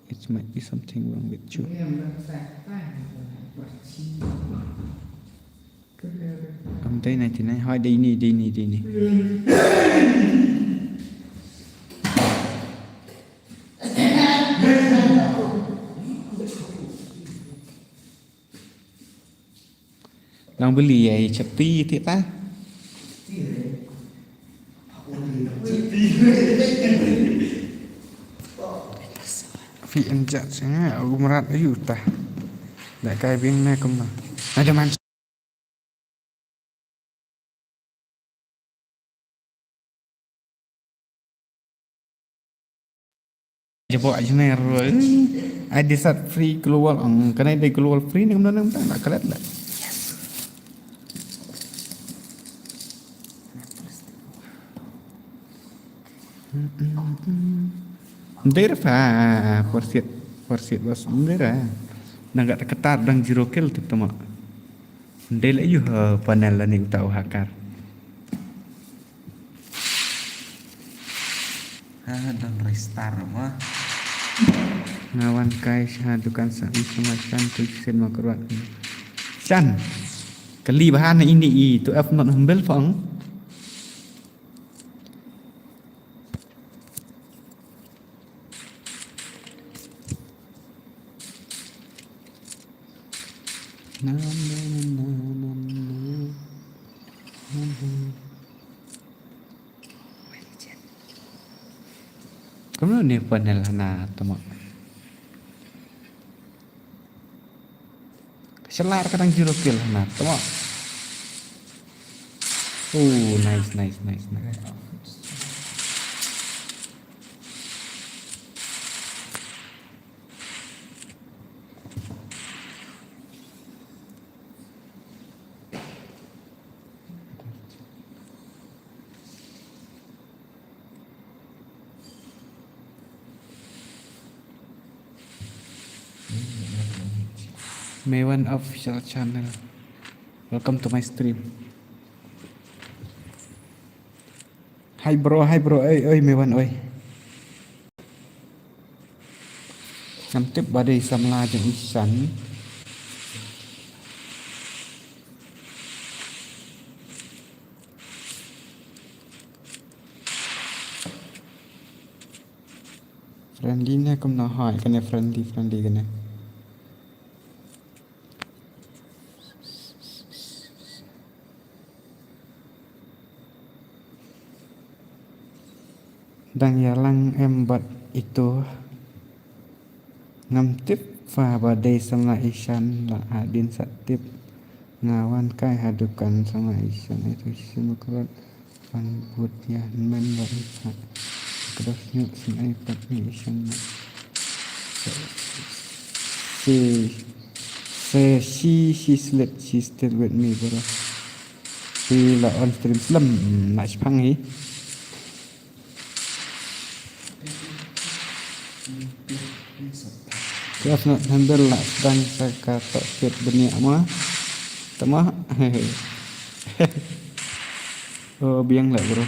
It might be something wrong with you. Am dei ninety nine, hoi dei ni, dei ni, dei ni. Lang beli ai chapi ti ta. Fi en jat sanga aku merat ayu ta. Dak kai bing na kumna. Ada man. Jabo aja ner. Ai di sat free global ang, kana di global free ni kumna nang tak kret lah. Ndera fa, forsit, forsit bas ndera. Nang kat ketar dang zero kill tip tama. Ndela yu ha panel la ni uta u hakar. Ha, dang restart ma. Nga wan kai sha dukan sa, i sama shan tu sen ma kruat. Shan. Kali bahan ini i tu F not humble fong. Na, na, na. Kumno ne panel na tama. Selar kadang zero kill na tama. Oh, nice, nice, nice, nice. Mewan Official Channel. Welcome to my stream. Hi bro, hi bro, oi, oi, Mewan, oi. Ngam tip ba dei samla jong i Shan. Friendly ne kumno, hoi kane friendly, friendly kane. Dang ïalang em bad itu. Ngam tip fa ba dei samla i Shan la hadien sa tip. Nga wan kai ha dukan samla i Shan itu shisien ba kruat. Wan bud ïa hynmen ba i Shan. Kdor sñiuh sien ai pat i Shan ma. She, she, she, she slept, she still with me, bro. Hi la on stream slem, na shipang hi. Kev na handle la sdang sa ka tohkit bniah ma. Tama. Oh, biang la, bro.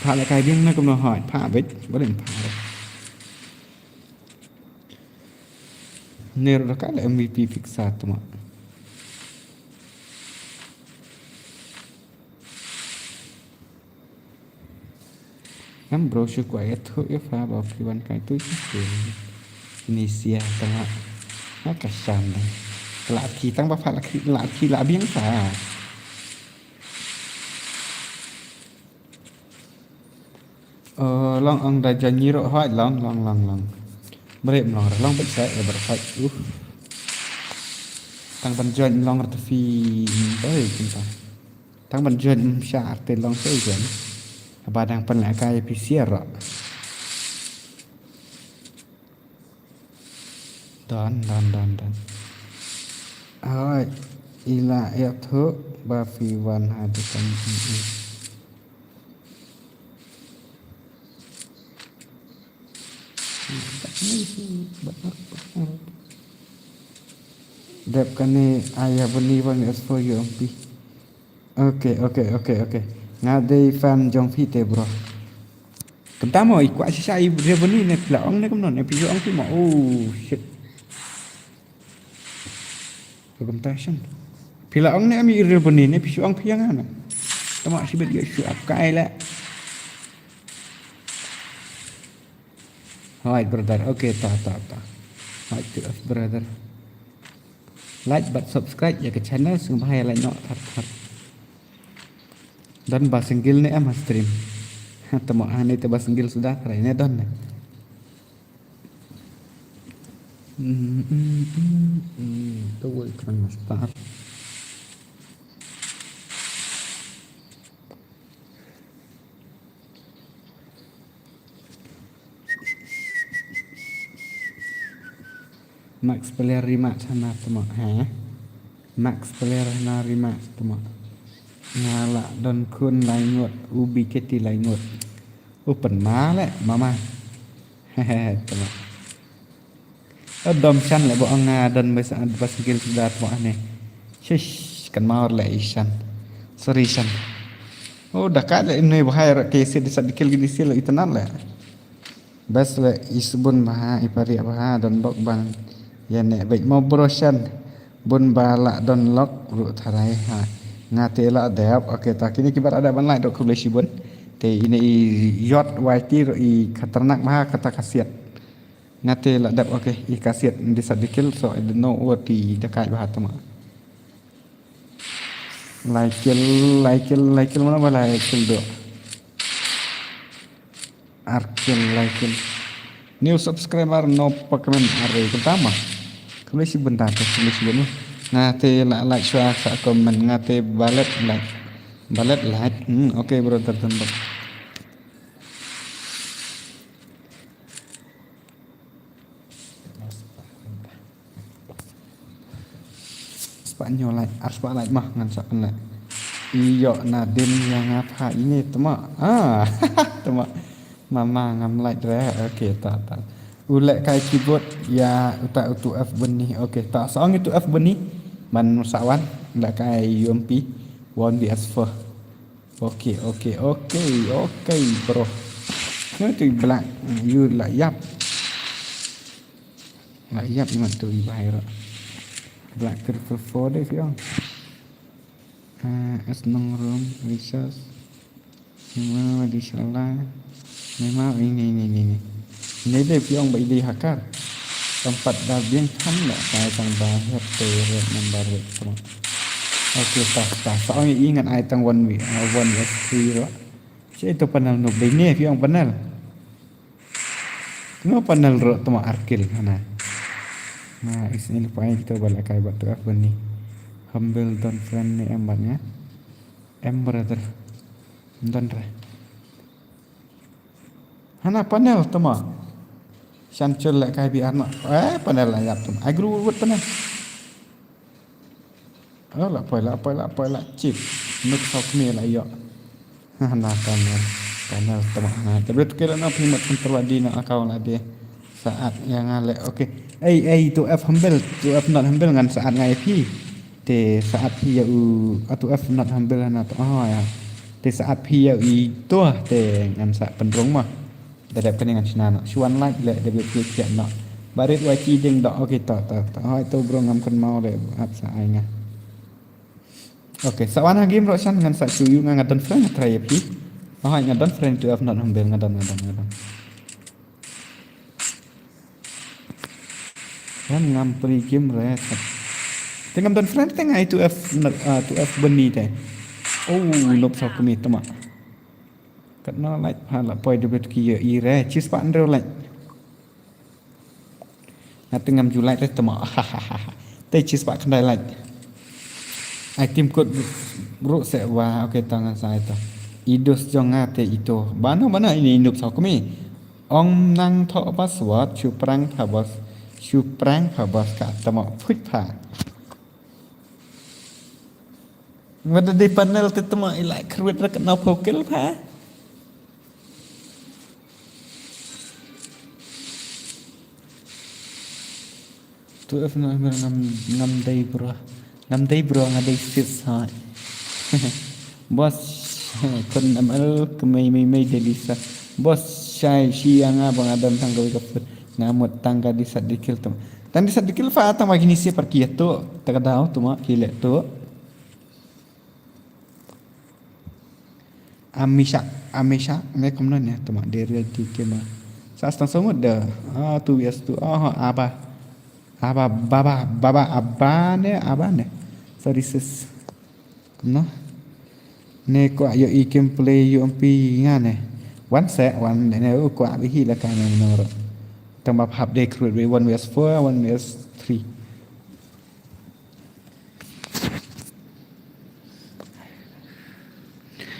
Pha la kai biang na kumno hoi, pha bit, bro, pha. Ner da ka la M V P fix sa tama. Em bro, shu kwah ïathuh ïa pha ba phi wan kai tu shi. Ni sia tang ha. Ha ka sham dang. Ka la ki tang ba pha la ki, la ki la biang pha. Oh, long ong da jan ngi ruh hoi long, long, long, long. Bret long, long bet sa, eh, bret hoi. Uh. Tang ban join long rat fi. Oi, kinta. Tang ban join, mm, sha arte long sa join. Ba dang pan la kai P C R. Don, don, don, don. Ai, ila ya thu ba fi wan ha de kan. Dep kane aya bani bang as for you M P. Okay, okay, okay, okay. Nga dei fan jong phi te, bro. Kumta mo i kwah shisha i rebani ne phi la ong ne kumno ne phi ong phi mo. Oh shit. Kumta shan. Phi la ong ne ami rebani ne phi ong phi ong ana. Tama shi bet ïa shu ap kai la. Hai brother, okay, ta, ta, ta. Hai tu, brother. Like bad subscribe ïa ka channel, sngewbha ïa like noh thar thar. Don ba single ne em ha stream. Tama ha ne te ba single suda, trai ne don ne. Mm, mm, mm, mm. Tu woi kan star. Max player rematch hana tama, ha? Max player hana rematch tama. Nga la don khun lai ngut, ubi keti lai ngut. Open ma le, mama. Hehe, tama. Dom shan le bo ong, ah, don bas, bas gil suda twa ne. Shish, kan maur le i shan. Sorry shan. Oh, da ka le imne bahai ra ke sit di sat dikil gini sil itanan le. Bas le isbun baha ipari baha don bok ban. Ya ne baik mau bro shan. Bun ba la don lok ru tharai ha. Nga te la dep, okay, ta kini kibar ada ban lai dok khublei shibun. Te ini i yot waiti ru i khatarnak baha kata khasiat. Nga te la dep, okay, i khasiat di sat dikil, so I don't know what i dakai baha tama. Laikil, laikil, laikil mana ba laikil do. Arkil, laikil. New subscriber no pakamen are kutama. Khublei shibun ta, khublei shibun. Nga te la like shwa sa comment, nga te balet like. Balet like. Hmm, okay brother, tembak. Spah nyo like, ar spah like mah ngan sa pynlek. Iyo Nadin yang apa ini tama. Ah, tama. Mama ngam like re. Okay, ta ta. U leh kai keyboard ya uta utu F beni. Okay, ta sa ong itu F beni. Man sa wan leh kai U M P. Wan di as four. Okay, okay, okay, okay, bro. Nyo tu black. You like yap. Lah ïap imat tu i bahai ro. Black triple four deh fiong. Ah, es nong room resource. Memang di salah. Memang ini ini ini ini. Ini deh fiong ba ide hakar. Tempat dah biang kan lah saya tang bahir tu red number red tu. Okay, tah tah. Soalnya ingat ai tang one way, ah, one S three ro. Saya itu panel noob deh ni fiong panel. Ngo panel ro tama arkil hana. Na isni lepai kita bala kai batu apa ni. Humble don friend ni em bad nga. Em brother. Don re. Hana panel tama. Shan chul le kai bi arna. Eh, panel la yap tama. Ai gru wut panel. Oh, la poi, la poi, la poi, la chip. Nuk sau kmie la ïoh. Ha, na tunnel. Tunnel tama ha. Tapi tu kira na phi mat control di na account la di. Saat ïa nga leh. Okay. Ei, ei, tu F humble. Tu F not humble ngan saat nga ïa phi. Te saat phi ïa u, ah, tu F not humble na tu. Oh, ïa. Te saat phi ïa i tu, te ngan sa pynrung ma. Da dep kane ngan shna noh. Shu wan like leh da bit klik ïa noh. Barit wa ki ding doh. Okay, to, to, to. Hoi to bro ngam kynmaw leh ap sa ai nga. Okay, sa wan ha game roh shan ngan sa shu ïa nga nga don friend nga try ïa phi. Hoi nga don friend tu F not humble nga don, nga don, nga don. Wan ngam pre game re. Te ngam don friend te ngai tu F not, ah, tu F bani te. Oh, nope sa kumi tama. Katno like pha la poi debut ki ïa i re. Cheers pa hynriew like. Nga te ngam ju like re tama. Te cheers pa khyndai like. Ai tim kut ruh se wa. Okay, to ngan sa ai to. I dos jong nga te ito. Bano bano ini inuk sa kumi. Ong nang tho password shu prank pha bos. Shu prank pha bos ka tama. Phuit pha. Wada dei panel te tama ila khrwit ra katno phew kill pha. Tu F not humble ngam, ngam dei bro. Ngam dei bro nga dei sis ha. Bos, kun M L kemei mei mei dei Lisa. Bos, shai shi ïa nga ba nga don tang kawei ka phone. Nga mut tang ka di sat di kill tu. Tang di sat di kill pha tang ba kini si par ki ïa tu. Ta ka daw tu ma ki leh tu. Amisha, Amisha, me kumno ne, tuma de real T K ma. Sa stang songut de. Ah, two V S two. Ah, aba. Aba, baba, baba, aba ne, aba ne. Sorry sis. Kumno? Ne ko ayo i gameplay U M P nga ne. One set, one ne, ne ko abi hi la ka ne menor. Tang ba hap de create one V S four, one V S three.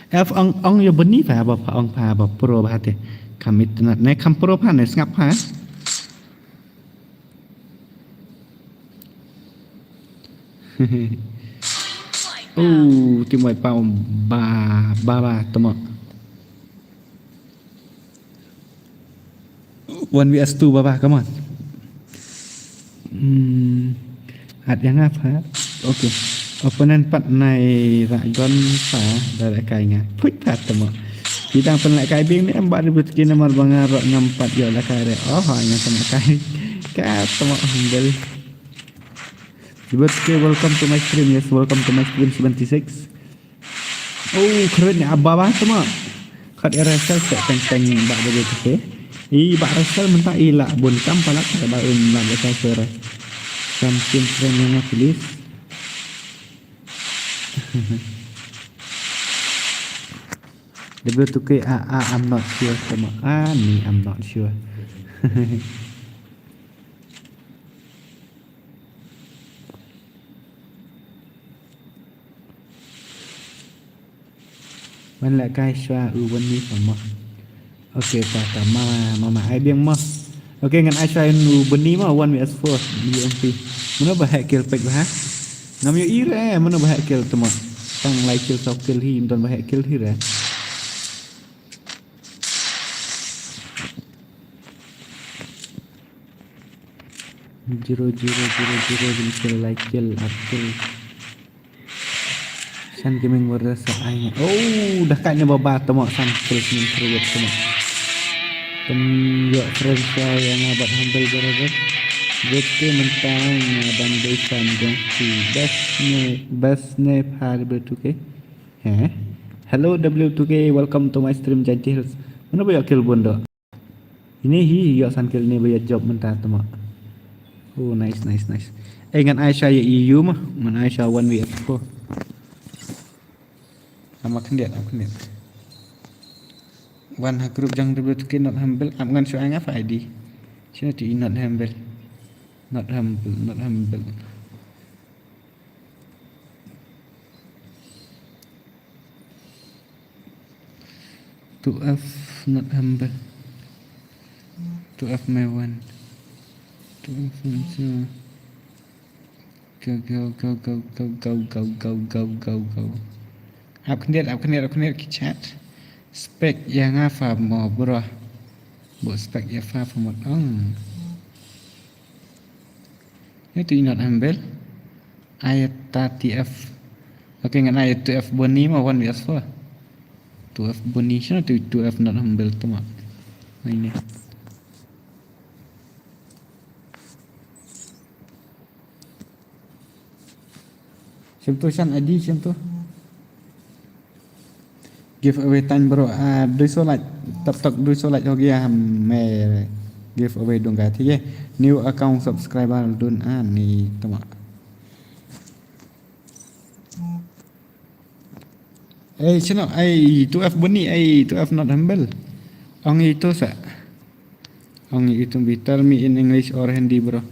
F ong, ong ïa bani pha ba pha ong pha ba pro ba te. Kam internet ne kam pro pha ne sngap pha. Oh, tim wai pau ba ba ba tama. One V S two baba, come on. Hmm. At ïa nga pha. Okay. Opponent pat nai ra gon pha da ra kai nga. Phuit pha tama. Ki dang pynleh kai bing ne em ba debut ki namar ba nga rot ngam pat ïoh la kai re. Oh, ha nga tama kai. Ka tama humble. Debut ki welcome to my stream. Yes, welcome to my stream seventy-six. Oh, kret ni aba ba tama. Khat era sel se teng teng ba ba tu ke. I ba resel mynta i la bun kam palak ba un la ba sel sera. Champion friend yang please. W two K A A, I'm not sure tama. Ah, ni I'm not sure. Wan leh kai shwa u bani pha mo. Okay, ta ta ma ma ma ai biang mo. Okay, ngan ai shwa u bani mo one V S four U M P. Mano ba hek kill pek ba ha? Ngam ïohi re, mano ba hek kill tama. Tang lai kill saw kill hi, don ba hek kill hi re. Zero, zero, zero, zero, zero, kill, lai kill, ar kill. Shan Gaming Warriors sa ai. Oh, dah kat ni baba tama san kill ni terus tama. Pynïoh friend sa ïa nga bad humble barabar. Bete mentang nga ban dei san dong si best ne, best ne pha W two K. He? Hello W two K, welcome to my stream Jaintia Hills. Mano ba ïoh kill bun doh? Ini hi ïoh san kill ni ba ïa job mynta tama. Oh, nice, nice, nice. Eh, ngan ai sha ïa E U ma, ngan ai sha one V four. Ama khyndiat, ama khyndiat. Wan ha group jong W two K not humble, ap ngan shu ai nga fa I D. Shino ti not humble. Not humble, not humble. Two F not humble. Two F my one. Two F my two. Go, go, go, go, go, go, go, go, go, go, go. Ap khyndiat, ap khyndiat, ap khyndiat ki chat. Spek ïa nga fa mo bro. Bok spek ïa fa fa mo ong. Ïa tu inot hambel. Ai ta T F. Okay, ngan ai two F Boni ma one V S four. Two F Boni, shano tu two F not hambel tu ma. Ai ni. Shim tu shan I D, shim tu. Giveaway tang bro, ah, dui so like, tap tap dui so like ho gaya main giveaway dunga, theek hai? New account subscriber dun ani tama. Ei, shano, ei, two F Boni, ei, two F not humble. Ong ito sa. Ong ito bi, tell me in English or Hindi, bro.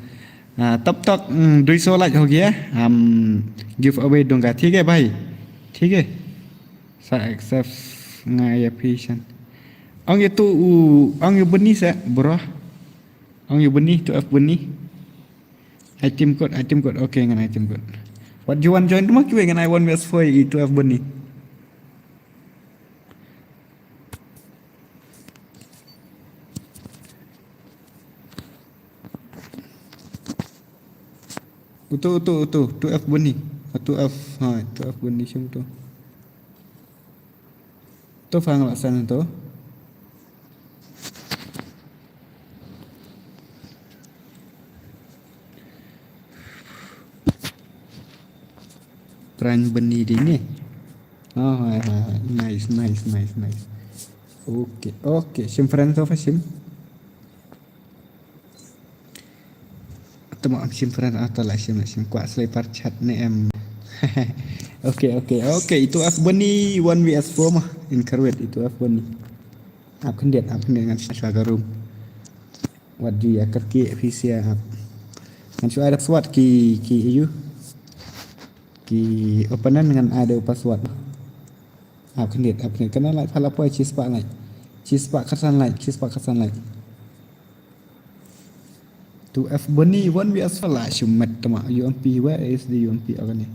Ah, tap tap, mm, dui so like ho gaya. Am, giveaway dunga, theek hai bhai? Theek hai. Sa accept nga ïa phi shan. Ong ïa tu u, ong ïa u Boni sa, bro. Ong ïa u Boni, two F Boni. Item code, item code. Okay, ngan item code. What you want join? Tuma kiwei ngan ai one V S four ïa two F Boni. Utu, utu, utu, two F Boni. Two F, ha, two F Boni shim tu. Tu fang la san tu. Pran Boni di ni. Oh, hai, hai, hai. Nice, nice, nice, nice. Okay, okay. Shim friend tu fa shim. Tama am shim friend, ah, ta la shim, la shim kwah slipper chat ne em. Okay, okay, okay. Itu F Boni one V S four mah. Encourage itu F Boni. Ap khyndiat, ap khyndiat ngan shu ka room. Wat ju ïa kyrkieh phi sia ap. Ngan shu ai da password ki, ki ïa u. Ki opponent ngan ai da u password. Ap khyndiat, ap khyndiat. Kane like pha la poi shispah like. Shispah khatsan like, shispah khatsan like. Two F Boni, one V S four la shu met tama. U M P, where is the U M P? Okay ni.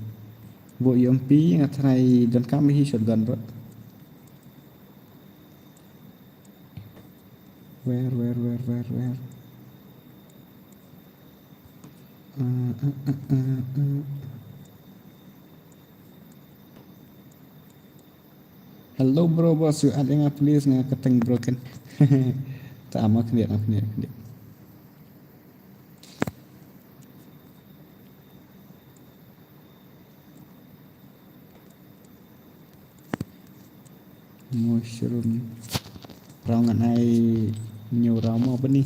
Bok U M P nga try donkam hi shotgun bro. Where, where, where, where, where? Uh, uh, uh, uh, uh. Hello bro, boss, you add nga please, nga kyrteng broken. Ta ama khyndiat, ama khyndiat, khyndiat. Mushroom. Raw ngan ai new raw mo Boni.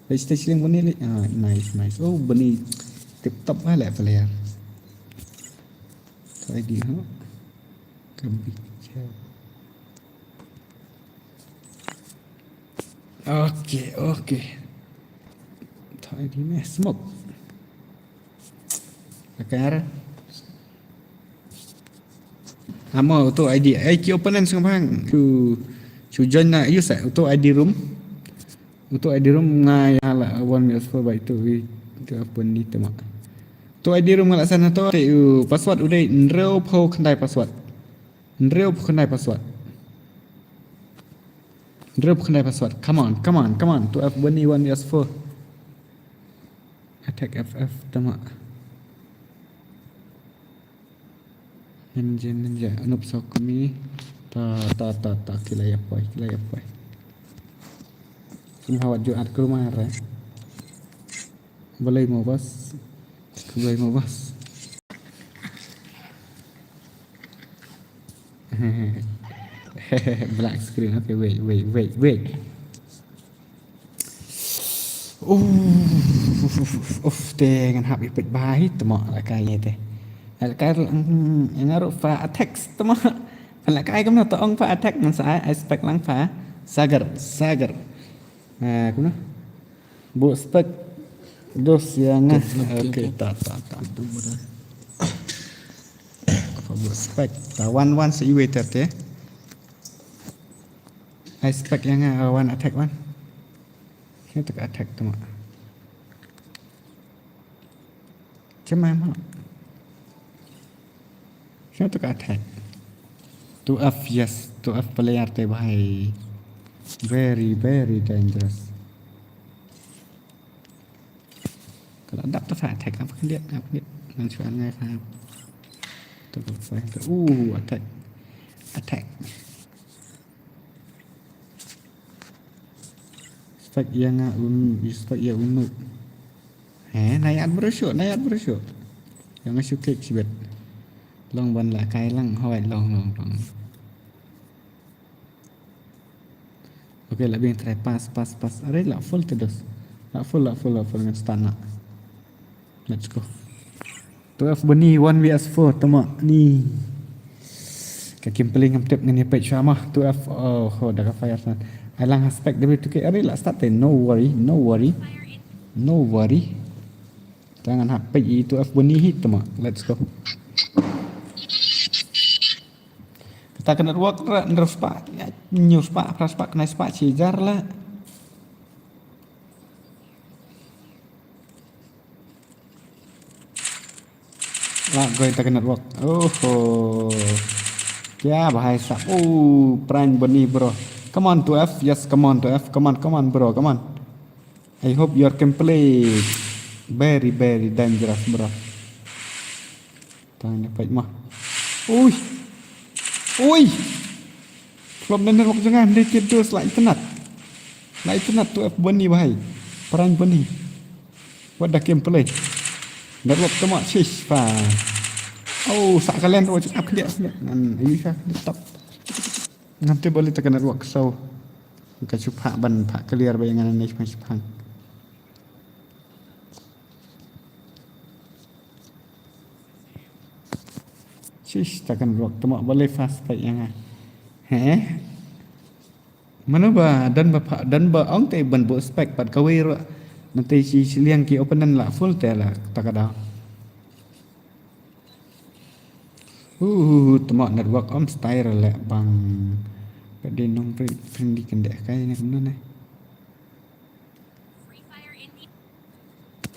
Let's test link Boni li. Ah, nice, nice. Oh, Boni tip top ba le player. Try di ha. Kabicha. Okay, okay. Try di me smoke. Akar. Amo utu I D. Ai ki opponent sngewbha shu, shu join na ïa u sa utu I D room. Utu I D room nga ïa la one minus four by two wi. Utu open ni tema. Utu I D room nga la san to te u password u dei hynriewphew khyndai password. Hynriewphew khyndai password. Hynriewphew khyndai password. Come on, come on, come on. Utu F Boni one minus four. Attack F F tema. Ninja, ninja, Anub Sokmi. Ta, ta, ta, ta, ki la ïa poi, ki la ïa poi. Kim hawat ju at kumare. Balei mo bas? Balei mo bas? Black screen. Okay, wait, wait, wait, wait. Uff, uff, uff, uff, te ngan hap ïa peit bha hi tma la kai ïa te. La kai, mm, nga ruh fa attack tma. La kai kumno to ong fa attack ngan sa ai, ai spec lang fa Sagar, Sagar. Eh, kumno? Bok spec dos ïa nga. Okay, okay, okay. Ta, ta, ta. Fa bok spec. Ta wan wan sa iwei ter te. Ai spec ïa nga, ah, wan attack wan. Sini tak attack tama. Kemai ma. Sino to ka attack? Two F, yes, two F player te bhai. Very, very dangerous. Ka la dap to fa attack, ap khyndiat, ap khyndiat. Ngan shu an ngai fa. To ka fa. Ooh, attack. Attack. Spike ïa nga un, spike ïa un. He, nai at bro shu, nai at bro shu. Ïa nga shu kick shibit. Long ban la kai lang, hoi, long, long, long. Okay, la biang try pass, pass, pass. Are la full te dos. La full, la full, la full ngan stun na. Let's go. Two F bani one V S four tama ni. Ka kim pling ngam tip ngan ïa peit shuwa ma. Two F, oh, ho, da ka fire san. Ai lang ha spike W two K. Are la start te, no worry, no worry. No worry. Tang ngan hap peit i two F bani hi tama. Let's go. Kata ka network ra, nrus pa, nrus pa, pras pa, kena pa, cijar la. La goi ta ka network. Oho. Kya bahai sab. Oh, prank bani bro. Come on two F. Yes, come on two F. Come on, come on bro. Come on. I hope your gameplay very, very dangerous bro. Tang ne pait ma. Ui. Ui. Flop na network jong nga, hynrei ki dos la internet. La internet two F bani bahai. Prank bani. What the gameplay. Network tama shish pa. Oh, sa kalen ro ap dia. Ngan ayu sha laptop. Ngan te bali ta ka network so. Ka shu pha ban pha clear ba ngan ne shu pha. Shish, ta ka network tama bale fast pa ïa nga. He? Mano ba dan ba pha, dan ba ong te ban bu spike pat kawei ro. Nanti si siliang ki opponent la full te la ta ka daw. Hu hu hu, tama network om style le bang. Ka dei nong pri, prindi kendek kai ne kumno ne.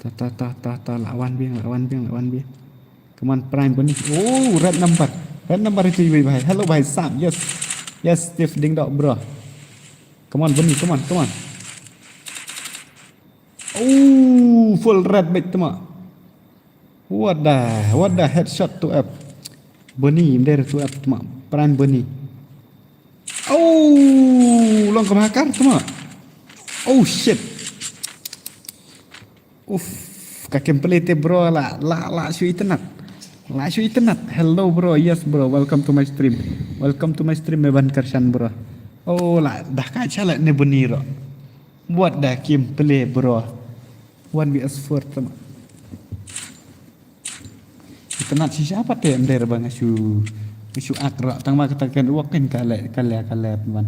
Ta, ta, ta, ta, ta, la wan biang, la wan biang, la wan biang. Come on, prank bani. Oh, red number. Red number itu ibu bahai. Hello, bahai Sam. Yes. Yes, Steve ding dok, bro. Come on, bani. Come on, come on. Oh, full red back tama. What the, what the headshot two F. Bani, there two F tama. Prank bani. Oh, long ka mahakar tama. Oh shit. Uff, ka gameplay te bro la, la, la shu internet. La shu internet. Hello bro, yes bro, welcome to my stream. Welcome to my stream me ban kyrshan bro. Oh la, dah ka chala ne bani ro. What the gameplay bro. One V S four tama. Internet shisha pat te em der ba nga shu, nga shu ak ro tang ma kata ka network kan ka le, ka le, ka le ban.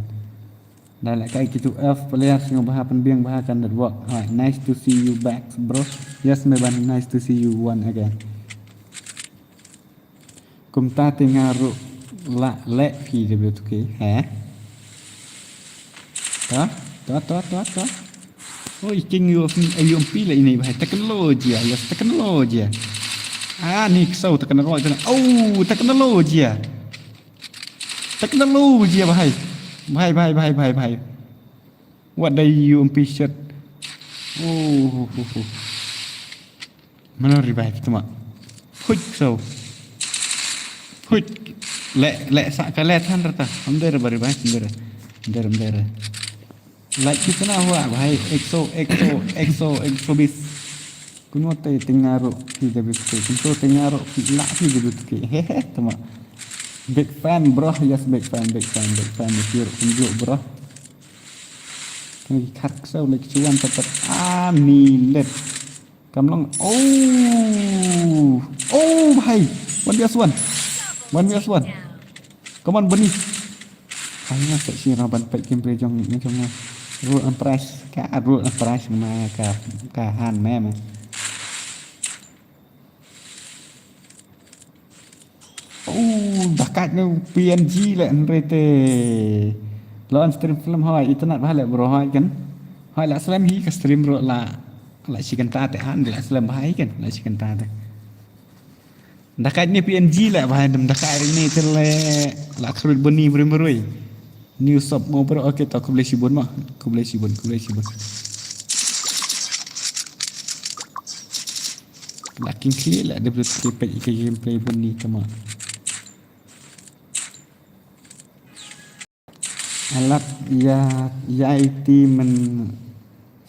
Da le kai ki two F player sngewbha pynbiang bha ka network. Hi, nice to see you back, bro. Yes, me ban, nice to see you one again. Kumta te nga ruh la leh phi W two K, he? Ta, ta, ta, ta, ta. Oh, i king U M P, U M P la ini, bahai. Teknologi, yes, teknologi. Ah, ni ksaw teknologi. Oh, teknologi. Teknologi, bahai. Bahai, bahai, bahai, bahai, bahai. What the U M P shot. Oh, oh, oh, oh. Mano revive tama. Huit so. Huit. Le, le sa ka le than rata. Amder ba revive, amder. Amder, amder. Like kitna hua bhai, ek so, ek so, ek so, ek so bis. Kuno te tengaro P W K. Kuno tengaro la P W K. Hehe, tama. Big fan bro, yes big fan, big fan, big fan. Kunjo bro. Kena ki khat ksaw leh ki chuan tat tat. Ah, milet. Kam long. Oh. Oh, bhai. One V S one. One V S one. Come on, Bunny. Ai, nga sa shi ra ban pek kim pre jong, jong nga. Rule and price. Ka rule and price ma ka, ka han me ma. Oh, bakat nu P N G le hynrei te. Lo an stream film hoi, internet bha le bro hoi kan. Hoi la slem hi ka stream ro la, la shi kynta te an la slem bha hi kan, la shi kynta te. Dakai ni P N G lah, bahai dem dakai ni tele. Lah khrut buni beri merui. New sub mo bro, okay, to khublei shibun mo. Khublei shibun, khublei shibun. Lah king kli lah, dia boleh play pack ikan gameplay buni kama. Alat ya, ya iti men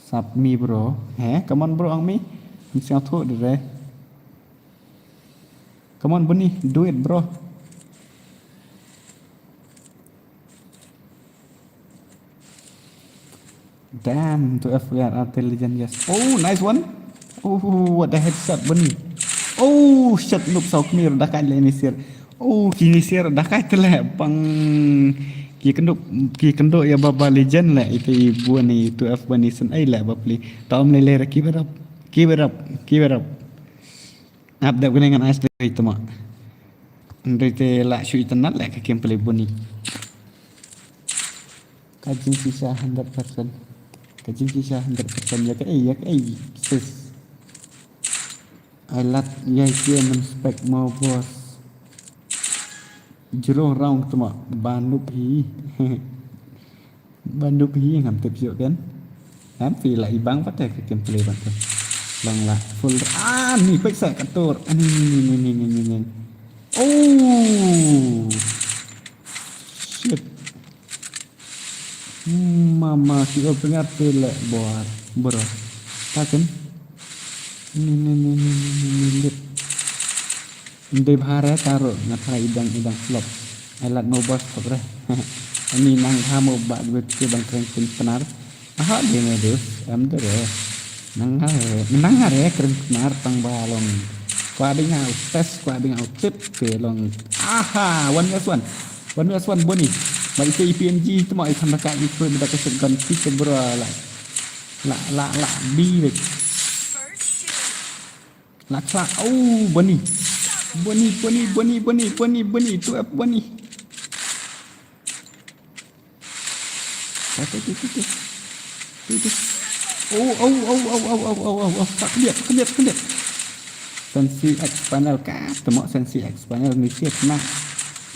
sap mi bro. He, come on bro ang mi. Mesti aku deh. Come on Bunny, do it bro. Damn, two F player intelligent, yes. Oh, nice one. Oh, what the headshot Bunny. Oh, shit, noob saw kmir dakai le nisir. Oh, ki nisir dakai tele pang ki kenduk ki kenduk ya baba legend le itu ibu ni two F Bunny sen ai le bapli. Tom le le keep it up. Keep it up. Keep it up. Ap dep kene ngan ice dei tuma. Ndri te la shu itanat le ka gameplay Bunny. Ka jingshisha hundred percent. Ka jingshisha hundred percent ya ka ei, ya ka ei. Sis. Ai lat ya ki men spec mo boss. Jero round tuma banuk hi. Banuk hi ngam tip sio kan. Ngam pi la ibang pate ka gameplay ban tu. Long la full ah ni pek sa katur. Ani ni ni ni ni ni ni. Oh. Shit. Mama ki ol pengat pele bor bro. Taken. Ni ni ni ni ni ni ni lit. Ndai bahare taro nga try idang idang flop. Ai lat mo boss kop re. Ani nang ha mo ba dua ke bang kren pin penar. Aha dia ne dus. Am dere. Nang hare nang hare kren penar tang balong. Kwa ding au test kwa ding au tip ke long. Aha one versus one. One versus one Bunny. Ba ite I P N G tu ma i thanda ka i fruit da ka shotgun kita bro la. La la la bi. Lak sa. Oh, Bunny. Bunny, Bunny, Bunny, Bunny, Bunny, Bunny. Tu ap Bunny. Tu tu tu tu. Tu tu. Oh, oh, oh, oh, oh, oh, oh, oh, oh. Tak dia, tak dia, tak dia. Sensi X panel ka, temo sensi X panel ni siap nak.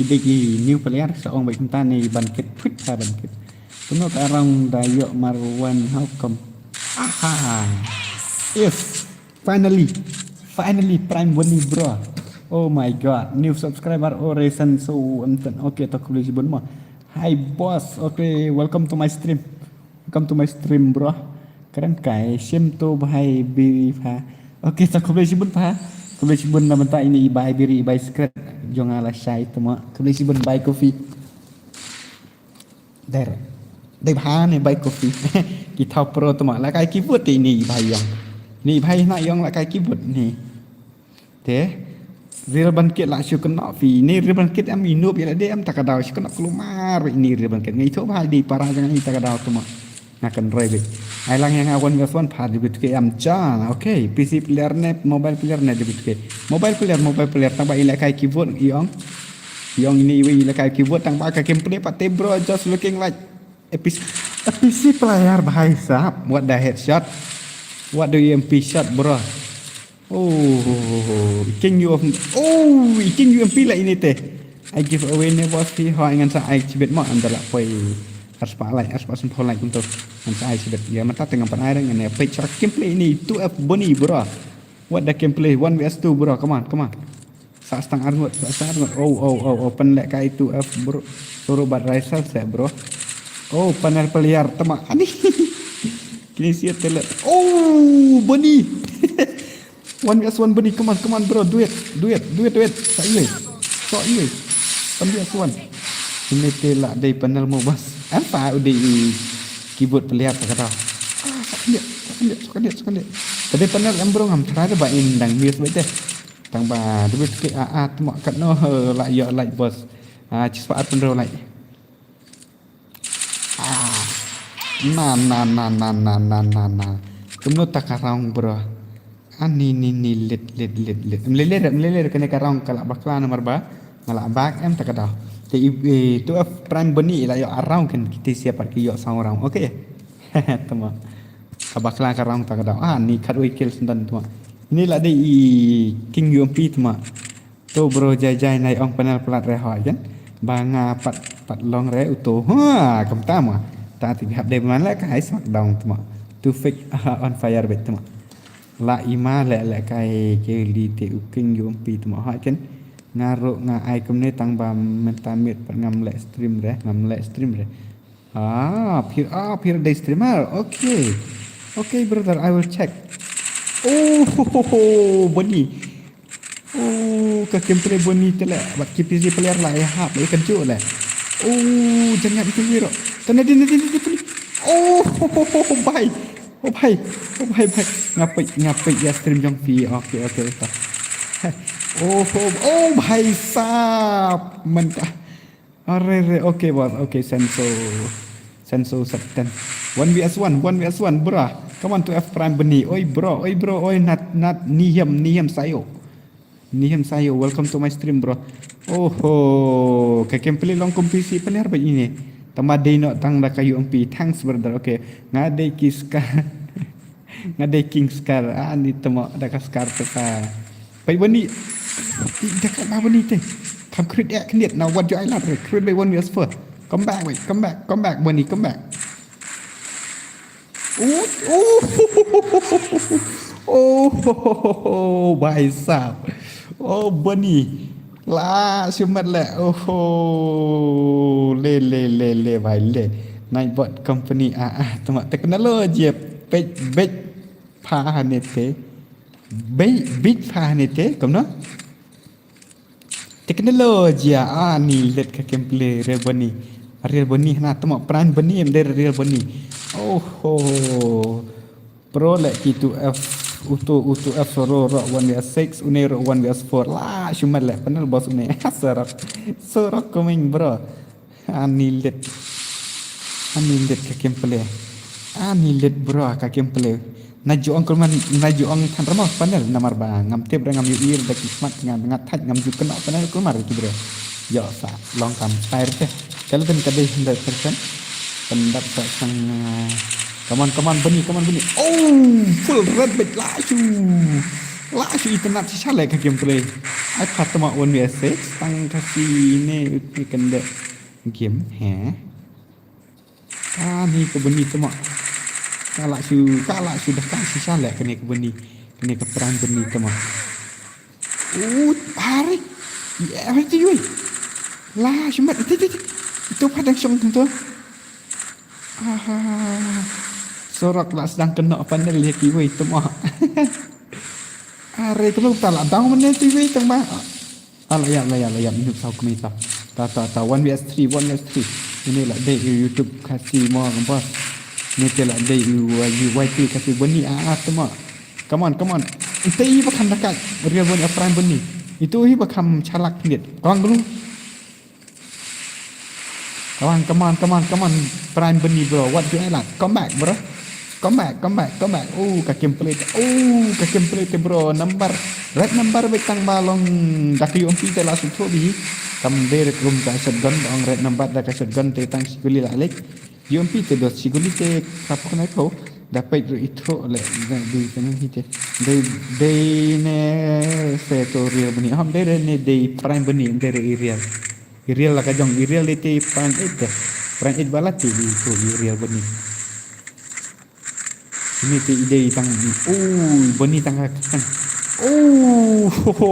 Ide ki new player sa ong baik entah ni ban kit put ha ban kit. Temo ka arang da yok Marwan how come. Aha. Yes. Finally, finally, Prime Bunny, bro. Oh my god, new subscriber, oh, recent, so, um, okay, to khublei shibun mo. Hi, boss. Okay, welcome to my stream. Welcome to my stream, bro. Karen kai, shim to bhai biri pha. Okay, to khublei shibun pha. Khublei shibun na mata ini i bhai biri, i bhai secret. Jong ala shai to mo. Khublei shibun bhai coffee. Der. Dei bha ne bai coffee. Ki thaw pro tuma la kai ki vote te ini i bai yong. Ni bai na yong la kai ki vote ni. Te. Real ban kit la shu kena fi. Ni real ban kit am inup ya la de am takadau shu kena kelumar ini real ban kit. Ngi tho bha di para jangan ini takadau tuma. Nga kan roi bit. Ai lang yang awan ngas wan pha debit ke am jan. Okay, P C player ne, mobile player ne debit ke. Mobile player, mobile player tang ba ila kai keyboard yong. Yong ini iwi ila kai keyboard tang ba ka gameplay pate bro just looking like a P C, a P C player bhai sahab. What the headshot? What do you M P shot bro? Oh, king U M P. Oh, king U M P lah ini teh. I give away ne bos hi ho ngan sa ai chibit mo andala poi. Arspa lai, arspa sempho lai kunto. Ngan sa ai chibit. Ya mata tengah pan ai ngan ya poi chara gameplay ini two F Bunny bro. What the gameplay one versus two bro. Come on, come on. Sa stang arngut, sa stang arngut. Oh, oh, oh, oh, pen lek kai two F bro. Suruh bat raisal se bro. Oh, panel player tema. Ani. Kini siap telet. Oh, Bunny. One versus one Bunny, come on, come on bro, do it, do it, do it, do it. Sa iwe. Sa iwe. One versus one. Ini te la dei panel mo bas. Apa udah i keyboard player ta kata. Ah, sakit dia, sakit dia, sakit dia, sakit dia. Tadi panel em bro ngam try ba in dang miss ba deh. Tang ba debit ke a a tmo kat no la yo like bos. Ah, cis pa at pendro like. Ah. Na na na na na na na na. Kemno ta ka round bro. Ani ni ni lit lit lit lit. Mleler mleler kene ka round kala bakla nomor ba. Ngala bak em ta ka daw. Te i tu F Prime Bunny la yo a round ken kiti siapa ki yo sang round. Okay. Tama. Ka bakla ka round ta ka daw. Ah ni kat wei kill sendan tama. Ini la dei i King U M P tama. To bro, jai jai, nai ong panel plat re hoi kan. Ba nga pat pat long re uto. Ha, kam tam ah. Ta ti hap dei man le kai smackdown tma. Tu fake on fire bet tma. La ima le le kai ke li te u king yu umpi tma hoi kan. Nga ro nga ai kumne tang ba menta mit pat ngam le stream re, ngam le stream re. Ah, pir ah pir dei streamer. Okay. Okay brother, I will check. Oh ho ho ho, Boni. Oh, ka gameplay Boni te le. Bat ki P C player la ya hap, ya kan ju le. Oh, jangan itu wiro. Tana din din din din. Oh ho ho ho, bhai. Oh bhai. Oh bhai bhai. Ngapai ngapai ya stream jong pi. Okay, okay, okay. Oh ho, oh bhai sap. Mentah. Are re, okay boss, okay, senso. Senso Septen. One V S one, one V S one, bro. Come on to F Prime Beni. Oi bro, oi bro, oi nat nat nihem nihem sayo. Nihem sayo, welcome to my stream bro. Oho, ka gameplay long kum P C player ba ini. Tama dei no tang da ka U M P. Thanks brother. Okay. Nga dei ki ska. Nga dei king scar. Ah, ni temo da ka scar te ka. Bai Boni. Ti da ka ba Boni te. Kam crit ya kniet na wat jo ai lat re. Crit bai Boni as fur. Come back, wait, come back, come back, Boni, come back. Oh, oh, oh, bhai sahab. Oh, Boni. La sumat le. Oh, le le le le bhai le. Nightbot company ah ah tuma technology page big pha hane te. Big big pha hane te, kumno? Technology ah ni let ka gameplay re Boni. Real Boni hana tuma pran Boni em de real Boni. Oh ho. Pro le ki two F uto uto F ro ro one V S six une ro one V S four la shumat le panel boss une. Sorok. Sorok coming bro. Ani lit. Ani lit ka gameplay. Ani lit bro ka gameplay. Na ju ong kulmar, na ju ong than rama panel namar ba ngam tip re ngam yu ir da ki smat ngam ngat thaj ngam ju kena panel kulmar ki bro. Yo sa long kam style te. Kalau ten ka dei hundred percent. Pendap sa sang, uh, come on, come on, Boni, come on, Boni. Oh, full red bait la shu. La shu itanat si shalek ka gameplay. Ai phat tama one V S six tang ka si ne ut ne kende. Game, he. Kane ka Boni tama. Ka la shu, ka la shu da ka si shalek kane ka Boni. Kane ka pran Boni tama. Ut, hari. Ya, hari tu yui. La, shumat, itu, itu, itu. Itu padang shong tu. Aha. Sorok la sedang kena panel ya kiwi tama. Hari tu lu tak la down mana tu yui tama. Ah, la yap, la yap, la yap, minute saw kemita. Ta, ta, ta, one V S three, one V S three. Ini la dei u YouTube kasi mo bos. Ni te la dei u, uh, U Y T kasi Boni ah, ah, tama. Come on, come on. Ite i ba kham dekat. Real Boni, ah, pran Boni. Itu i ba kham chalak nit. Kong dulu. Come on, come on, come on, come on. Pran Boni bro. What do I like? Come back bro. Come back, come back, come back. Oh, ka gameplay te. Oh, ka gameplay te bro. Number. Red number bait tang ba long da ka U M P te la shu throw bi. Kam dei re kum ka shotgun, ong red number da ka shotgun te tang shi guli la lek. U M P te dos shi guli te kap kena ko. Da pait ru i throw le. Da di kena hi te. Dei, dei ne se to real Boni. Ham dei re ne dei pran Boni, dei re i real. I real la ka jong, i real dei te pran eight te. Pran eight ba la te di throw i real Boni. Ini te ide tang ni. Oh, Boni tang ka tang. Oh, ho, ho,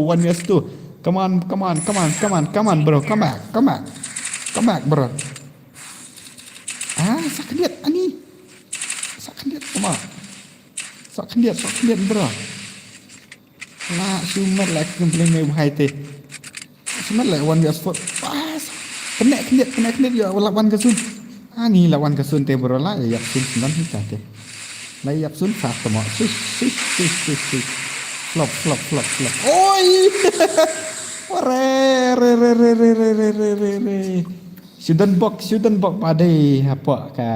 one versus two. Come on, come on, come on, come on, come on, bro. Come back, come back. Come back, bro. Ah, sa khyndiat ani. Sa khyndiat, come on. Sa khyndiat, sa khyndiat, bro. La shumat la gameplay me bhai te. Shumat la one versus four. Pas. Kena khyndiat, kena khyndiat ya la wan ka sun. Ani la wan ka sun te bro la yap sun sun hi ta te. La yap sun sa tama. Sis, sis, sis, sis, sis. Flop, flop, flop, flop. Oi. Re, re, re. Shouldn't bok, shouldn't bok ba dei hapa ka.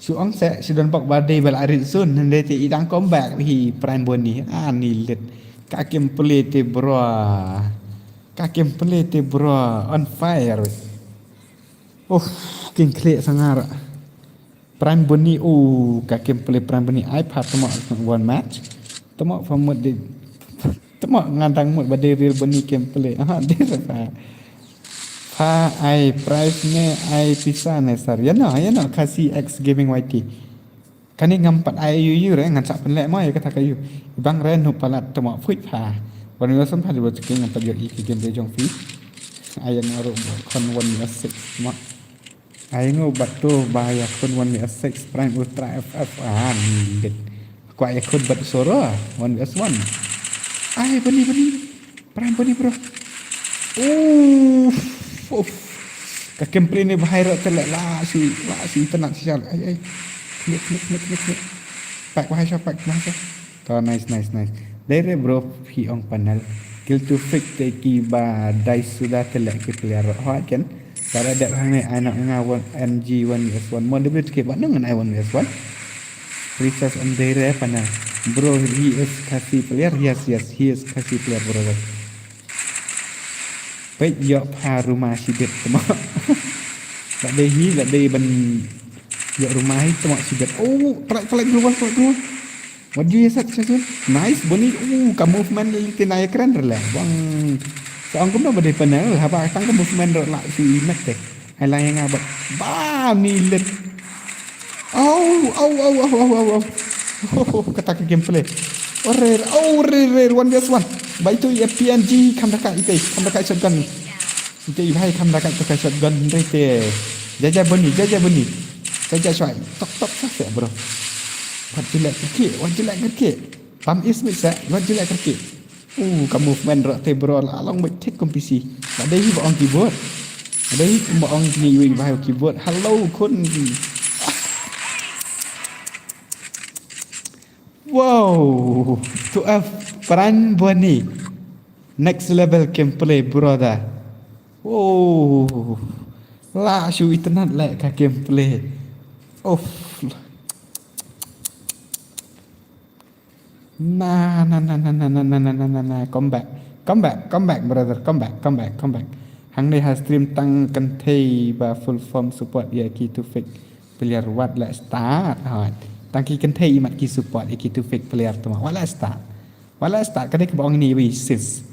Shu ong se, shu don bok ba dei ba la rit sun, hynrei te i dang comeback hi Prime Boni. Ani lit. Ka gameplay te bro. Ka gameplay te bro. On fire. Uff, king klik sangar. Prime Boni, oh, ka gameplay Prime Boni. Ai pha tama one match. Tama pha mut di. Tmo nga dang mut ba dei real Boni gameplay. Aha, dei re pha. Pha ai prize ne ai pisa ne sir. Ya no, ya no, Khasi X Gaming Y T. Kane ngam pat ai ïa u re, ngan sa pynleh mo ïa kata ka ïa u. Bang re nu palat tmo phuit pha. Wan ïa sam pha di ba ngam pat ïoh i ki game re jong phi. Ai nga ruh khun one vs six tmo. Ai nga bat tu ba ïa khun one vs six Prime Ultra F F ah ni bit. Kwah ïa khun bat soro one vs one. Ai bani bani. Prime bani bro. Uff, uff. Ka gameplay ne bahai rat tele la si la si tenat si sal. Ai ai. Klik klik klik klik klik. Pak bahai sha pak bahai sha. To nice nice nice. Dei re bro phi ong panel. Kill to fake te ki ba dai suda tele ki player hot ken. Para dep hangne anak nga one M G one vs one. Mo debut ke ba nang ai one vs one. Princess and dei re panel. Bro he is Khasi player. Yes yes he is Khasi player brother. Peit ïoh pha ruma shibit tmo. La dei hi la dei ban ïoh ruma hi tmo shibit. Oh, try try global try global. What do you say Chasun? Nice boni. Oh, ka movement li tina ya keren rela. Bang. Sa ong kumno ba dei panel haba tang ka movement ro la si met te. Ai la yang abat. Ba ni let. Au au au au au au au. Oh, kata ka gameplay. Ore, oh, re re one vs one. Bai tu ya P N G kam daka ite, kam daka shotgun. Ite i bhai kam daka tu ka shotgun ite. Jaja bani, jaja bani. Jaja shwai. Tok tok sa se bro. Wat jilak kaki, wat jilak kaki. Pam is mit sa, wat jilak kaki. Uh, ka movement ro te bro la long bit thik kum P C. Ba dei hi ba ong keyboard. Ba dei hi ba ong ni wi ba keyboard. Hello kun. Wow. Tu F Prime bani. Next level gameplay brother. Wow. La shu itynnad le ka gameplay. Uff. Na na na na na na na na na na na come back. Come back, come back brother, come back, come back, come back. Hangne ha stream tang kynthei ba full form support ïa ki two fake player wat la start. Hoi. Tang ki kynthei i mat ki support ïa ki two fake player tma. Wat la start. Wat la start ka dei ka ba ong ni wi sis.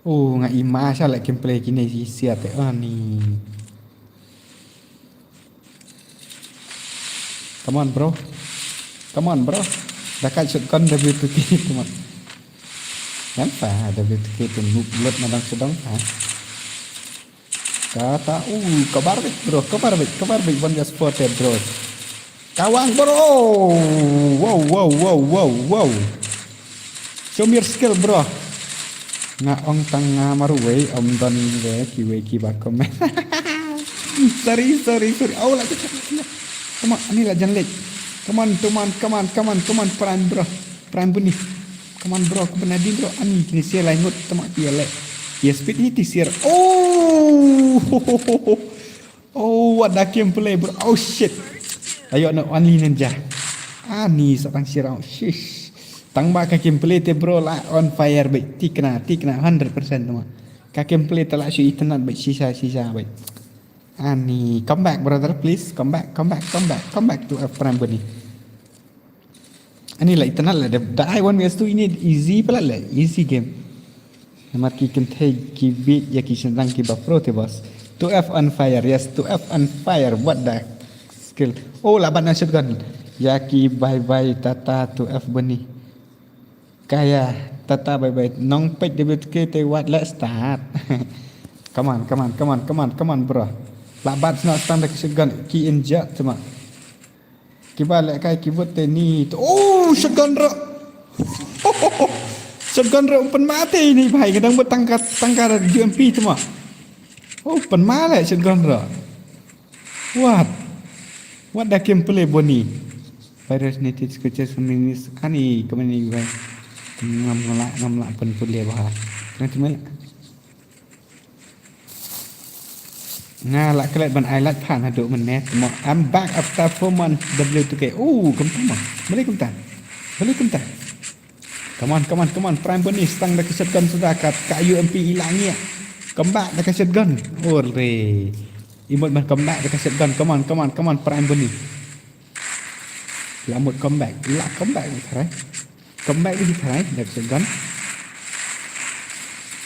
Oh, nga i ma sha la gameplay kine ki sia te ani. Come on bro. Come on bro. Dakat shotgun W two K come on. Yang pa W two K tu noob blood madang sedang ha. Kata uh kabar bit bro, kabar bit, kabar bit one just spotted bro. Kawang bro. Wow wow wow wow wow. Show me your skill bro. Nga ong tang nga marwei om don we kiwei kiba comment. Sorry sorry sorry. Oh la kita. Come on, ani la jan lek. Come on, come on, come on, come on, come on, Prime bro. Prime buni. Come on bro, aku pernah di bro. Ani kini sia lain ngut tama dia lek. Ya speed ni tisir. Oh. Oh, what the gameplay bro. Oh shit. Ayo no only ninja. Ani satang sirau. Shish. Tang ba ka gameplay te bro la on fire bai. Tikna, tikna hundred percent tama. Ka gameplay te la shu itynnad bai shisha shisha bai. Ani come back brother please. Come back, come back, come back, come back to a Prime buni. Ani la itynnad la da ai one vs two ini easy pala la easy game. Namar ki kynthei ki beat ïa ki sendang kiba pro te boss. Two F on fire, yes, two F on fire. What the skill. Oh la ban shotgun. Ïa ki bye bye tata two F bani. Kaya tata bye bye. Nong peit W two K te wat la start. Come on, come on, come on, come on, come on bro. La bat sna stang da ki shotgun ki injak cuma. Kiba leh kai ki bot te ni. Oh shotgun ro. Shotgun ro pynmate ni bhai, nga dang bot tangka tangka U M P tuma. Oh pynmate shotgun ro. What? What the gameplay boni? Virus native scratches minis ani kemani bhai. Ngam ngala ngam la pynpule bha. Kena cuma. Nga la klet ban ai lait phan haduh mynne mo. I'm back after four months W two K. Oh, kumta mo. Balik kumta. Balik kumta. Come on, come on, come on. Prime Bunny stang da ka shotgun suda ka ka U M P ilang ya. Come back da ka shotgun. Ore. Imut ban come back da ka shotgun. Come on, come on, come on. Prime Bunny. La mut come back. La come back ni kare. Come back with the try, that's a gun.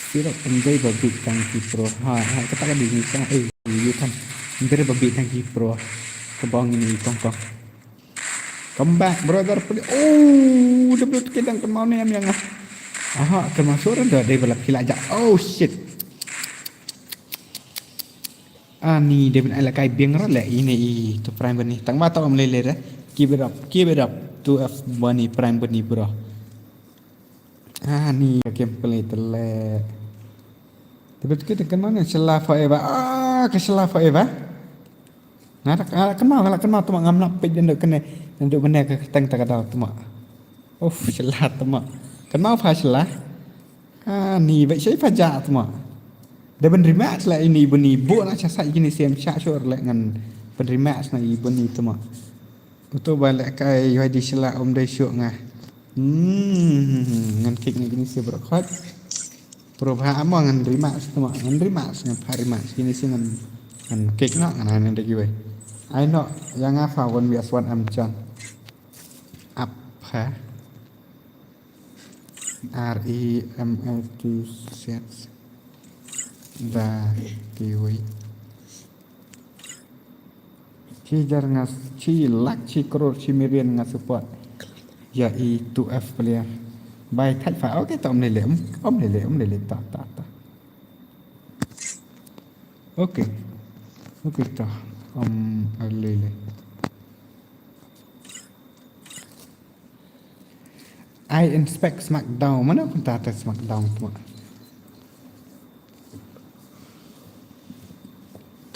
Sirok em dei ba bit tang ki pro. Ha, ha, kata ka dei ni sa, eh, you can. Em dei ba bit tang ki pro. Ka bong ini kong kong. Come back, brother. Oh, da bit ki dang kynmaw ne am yang ah. Aha, kynmaw surrender dei ba la phi la ja. Oh, shit. Ani, dei ban ai la kai biang ra le ini i tu prime bani. Tang ba ta om lele re. Keep it up, keep it up. Tu F bani prime bani, bro. Ani, ka game play tele. Tapi tu kita kena ni sela forever. Ah, ka sela forever. Nga rak, nga rak kena, nga rak kena tu mak ngam nak pej denduk kene, denduk bene ke keteng tak ada tu mak. Uf, sela tu mak. Kena fa sela. Ani, baik saya faja tu mak. Dah ben rematch lah ini bani. Bu nak siasat gini siam syak syur lek ngan ben rematch na i bani tu mak. Utu ba lek kai yoi di sela om dei syuk ngah. Hmm, ngan kick ni gini si berkhot. Pro bha amo ngan rematch tu mak, ngan rematch, ngan pha rematch. Gini si ngan, ngan kick no, ngan hanin dagi wei. Ai no, yang apa one vs one am chan. Apa? R E M L T Z. Da kiwi. Chi jar nga s-, chi lak, chi crore, chi million nga support. Ya i two F player. Bai thaj fa. Okay, ta om lele, om, om lele, om lele, ta, ta, ta. Okay. Okay, ta. Om lele. I inspect SmackDown. Mana pun ta ta SmackDown tu mak.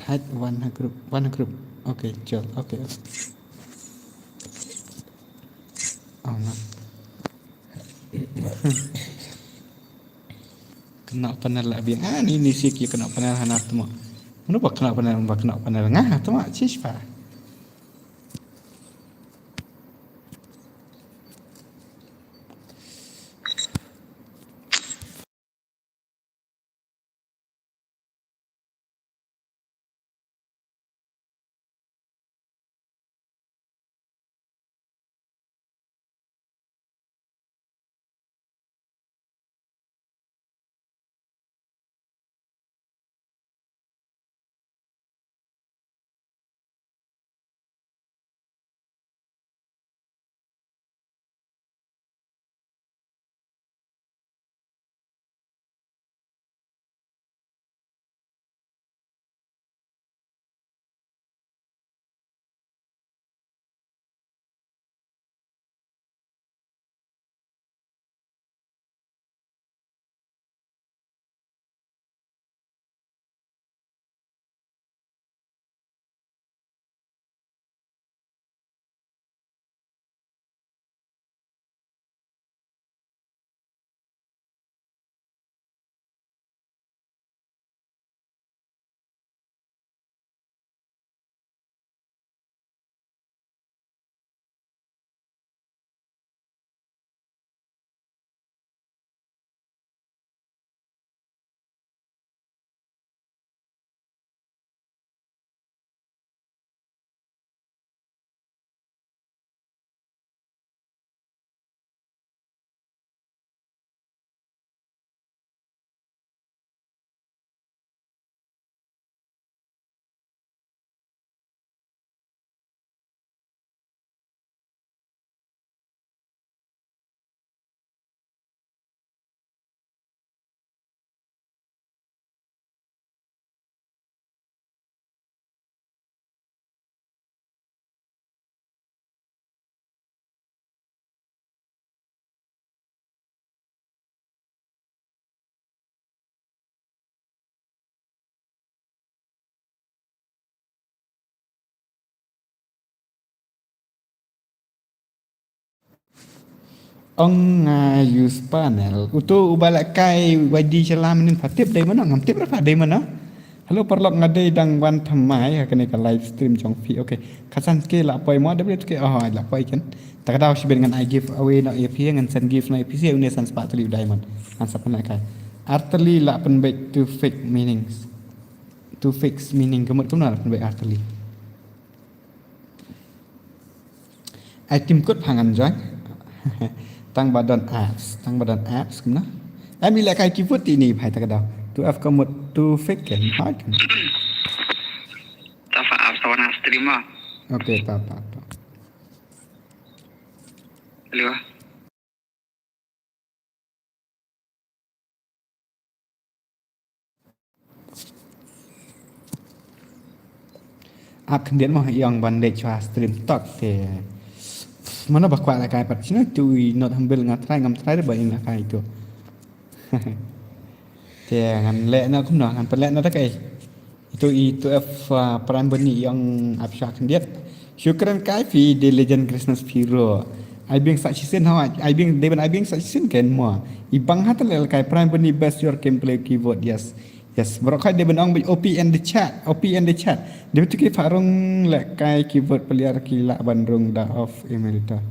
Thaj one group, one group. Okay, chill. Okay, okay. Oh, no. Kena panel lah biang. Ah, ni, ni si ki kena panel hana tu mak. Mana ba kena panel, ba kena panel ngah tu mak. Chish pa. Ong nga use panel. Utu uba la kai wadi shalam nin patip dei mano, ngam tip rafa dei mano. Hello paralok, nga dei dang wan thymmai ha kane ka live stream jong phi. Okay. Ka san ke la poi mo, da bit ke, oh, la poi ken. Ta ka daw shibit ngan ai giveaway noh ïa phi, ngan send gift noh ïa phi, une san spah tylli u diamond. Ngan sa pynleh kai. Artylli la pynbeit two fake meanings. Two fakes meaning ka mut kumno la pynbeit artylli. Ai tim kut pha ngan join. Tang ba don apps, tang ba don apps kumno? Em, i lehkai keyboard te ini bha ïa kata ka daw. Two F ka mut two fake kan, hot kan. Tafa apps wan ha stream ma. Okay, ta ta ta. Hello. App khyndiat mo, i ong ban leit shuwa stream tok te. Mano ba kwah lehkai pat, sino tu i not humble, nga try ngam try ba in lehkai tu. Te ngan leh na kumno, ngan pynleh na ta kai. Itu i two F, ah, Prime Bunny i ong ap shuwa khyndiat. Shukran kai fi the legend Christmas Piro. Ai biang sa shisien hawa, ai biang, dei ban ai biang sa shisien ken mo. I bang ha ta lehkai Prime Bunny best your gameplay keyboard, yes. Yes, bro, kai dei ban ong ba O P in the chat, O P in the chat. Dei ba tu ki pharung lehkai keyboard player ki lah ban rung da off email ta.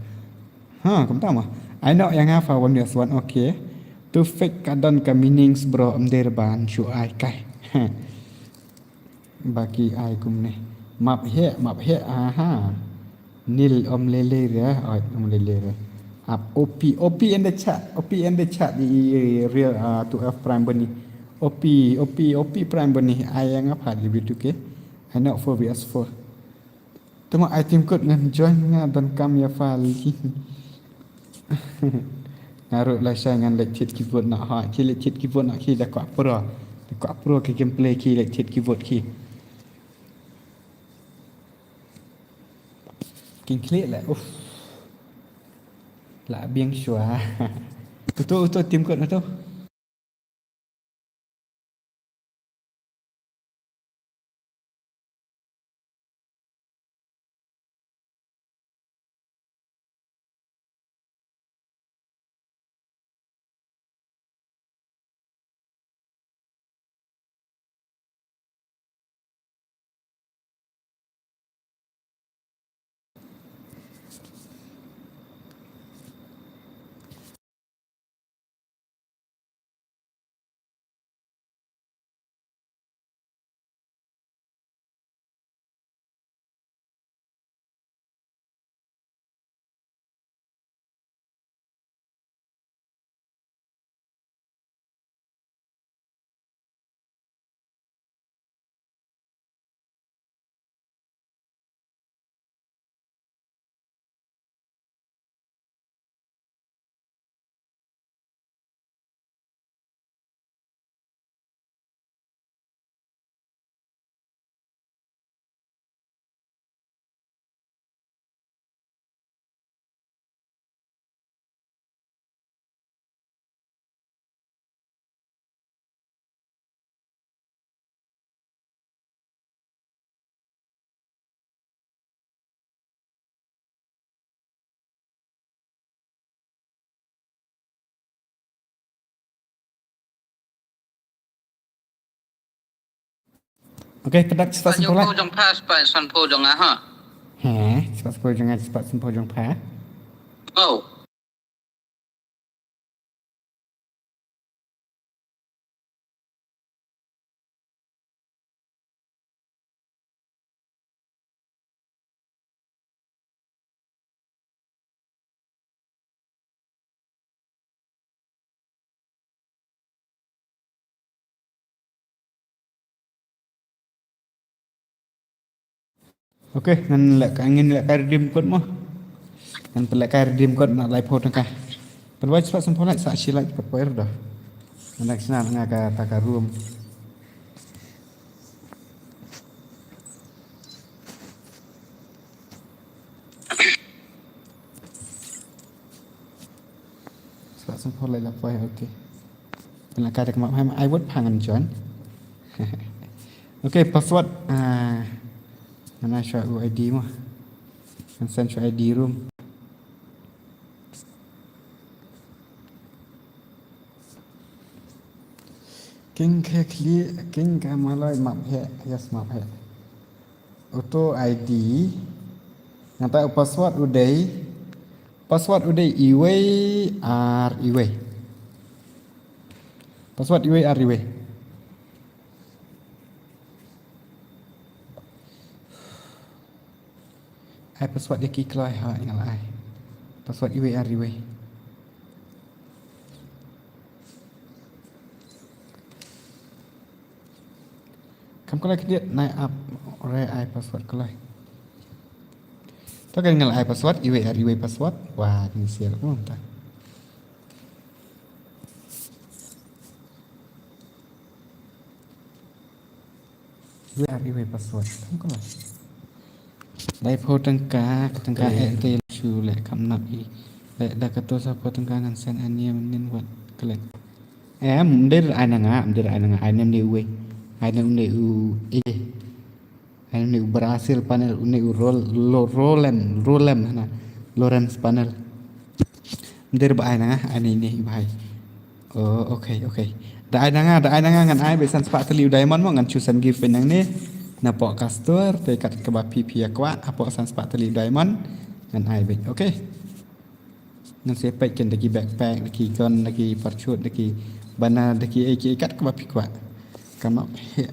Ha, kumta ma. Ai noh ïa nga fa wan ïa swan, okay. Tu fake ka don ka meanings bro, em dei ban shu ai kai. Ba ki ai kumne. Map he, map he, aha. Nil om lele re, oi, om lele re. Ap O P, O P in the chat, O P in the chat, i, i, i, real, uh, two F Prime Bunny. O P, O P, O P Prime Bunny, ai ïa nga pha di B two K. Ai noh four V S four. Tama ai team code ngan join nga donkam ïa Fali. Nga ruh lashai ngan leit thied keyboard noh ha, ki leit thied keyboard noh ki da kwah pro. Da kwah pro ki gameplay ki leit thied keyboard ki. King klik lah, uff. Lah biang shuwa. Uto, uto team code uto. Okay, pyndak spah sanphew leh. Jong pha spah sanphew jong nga ha. He, spah sanphew jong nga, spah sanphew jong pha. Oh. Okay, ngan leh ka, ngin leh ka redeem code mo. Ngan pynleh ka redeem code na laiphew tyngka. Pynwai spah sanphew leh, sa shi leh pat poi ruh da. Ngan leh sna nga ka ta ka room. Spah sanphew leh la poi, okay. Pynleh ka dek map hai ma ai wot pha ngan join. Okay, password. Ah, ngan ai shuwa u I D mo. Ngan send shuwa I D room. King khe khlieh, king ka malai map he, yes map he. Uto I D. Nangta u password u dei. Password u dei iwei ar iwei. Password iwei ar iwei. Ai password ïa ki kloi ha, nga la ai. Password iwei ar iwei. Kam kalai khyndiat nai ap re ai password kalai. To kan ngal ai password, iwei ar iwei password. Wah, kan share kumta. Iwei ar iwei password. Kam kalai. Dai pho tangka, ka tangka eh te shu le kam nap i. Le da ka to sa pho tangka ngan send ani nin wat klik. Em, mder ai na nga, mder ai na nga, ai nem ne uwei. Ai nem ne u eh. Ai nem ne u Brazil panel, u ne u rol, lo, rolem, rolem hana. Lorenz panel. Mder ba ai na nga, ai ne ne bai. Oh, okay, okay. Da ai na nga, da ai na nga ngan ai be san spah tylli u diamond mo ngan chu san gift pe nang ne. Na pok ka store, te kat kaba phi phi ya kwah, apok san spah tylli u diamond. Ngan ai be, okay. Ngan se pek ken da ki backpack, da ki gun, da ki parachute, da ki bana, da ki eh ki eh kat kaba phi kwah. Kam ap heh.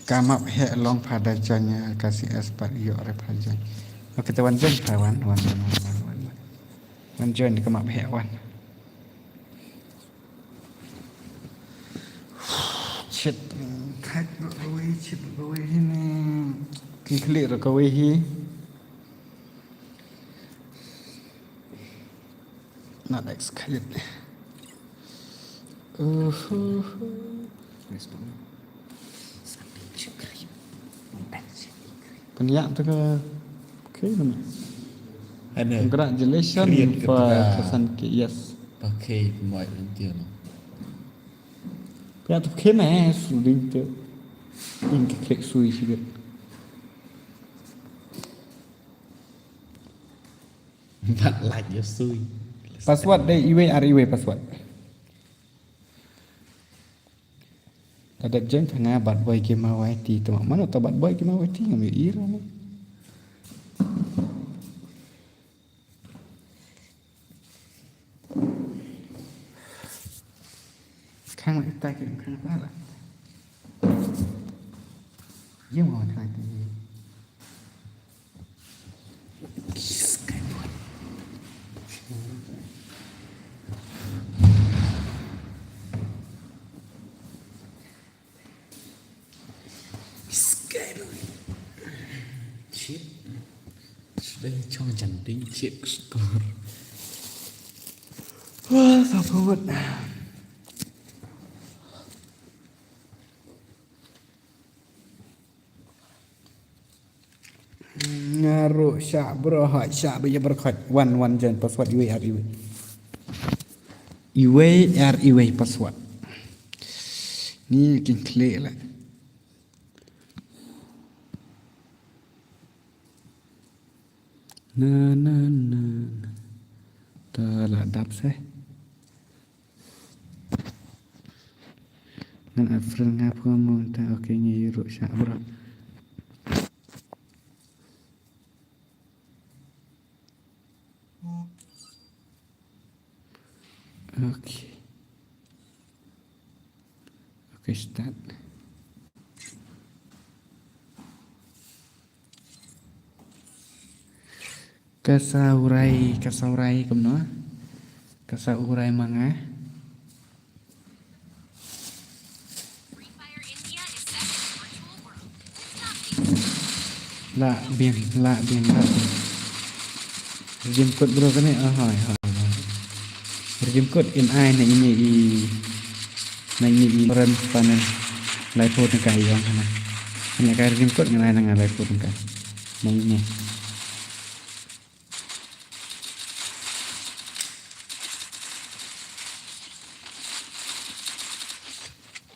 Kam ap heh long pha da jan ya ka C S pat yo re pha jan. Okay, te wan jan pha wan, wan, wan, wan, wan, wan, wan. Wan jan kam ap heh wan. Shit, khat ba wei, shit ba wei hini. Ki klik ra ka wei hi. Not exclude. Uhuhu. Respond. Pynïaid tu ka. Okay, nama. Ada. Congratulations. Create for ka. Kesan ki, yes. Pakai pembuat nanti lo. Pynïaid tu ka, mas, sudah tu. Ing klik sui sikit. Bat laj ya sui. Password dei iwei ar iwei password. Tadep jeng tanga bat boy kima waiti tu. Mano ta bat boy kima waiti ngam ira ni. Khang ita ki khang ta la. Ye mo ta ki. Skyboy. Chip. Sdei chong jan ding chip score. Wah, sa forward. Nga ruh shah bro, ha shah ba ya berkhat. Wan wan jan password iwei ar iwei. Iwei ar iwei password. Ni kin klik lah. Na na na na. Ta la dap seh. Ngan add friend nga pho mo ta, okay, ngi ruh shah bro. Okay. Okay, start. Ka sa urai, ka sa urai kumno? Ka sa urai ma nga. Lah biang, lah biang, lah biang. Redeem code bro kane, ah, hoi, hoi, hoi. Redeem code in ai na ine i, na ine i Lorenz panel. Laiphew tyngka i ong hana. Ine ka redeem code ngan ai na nga laiphew tyngka. Na ine.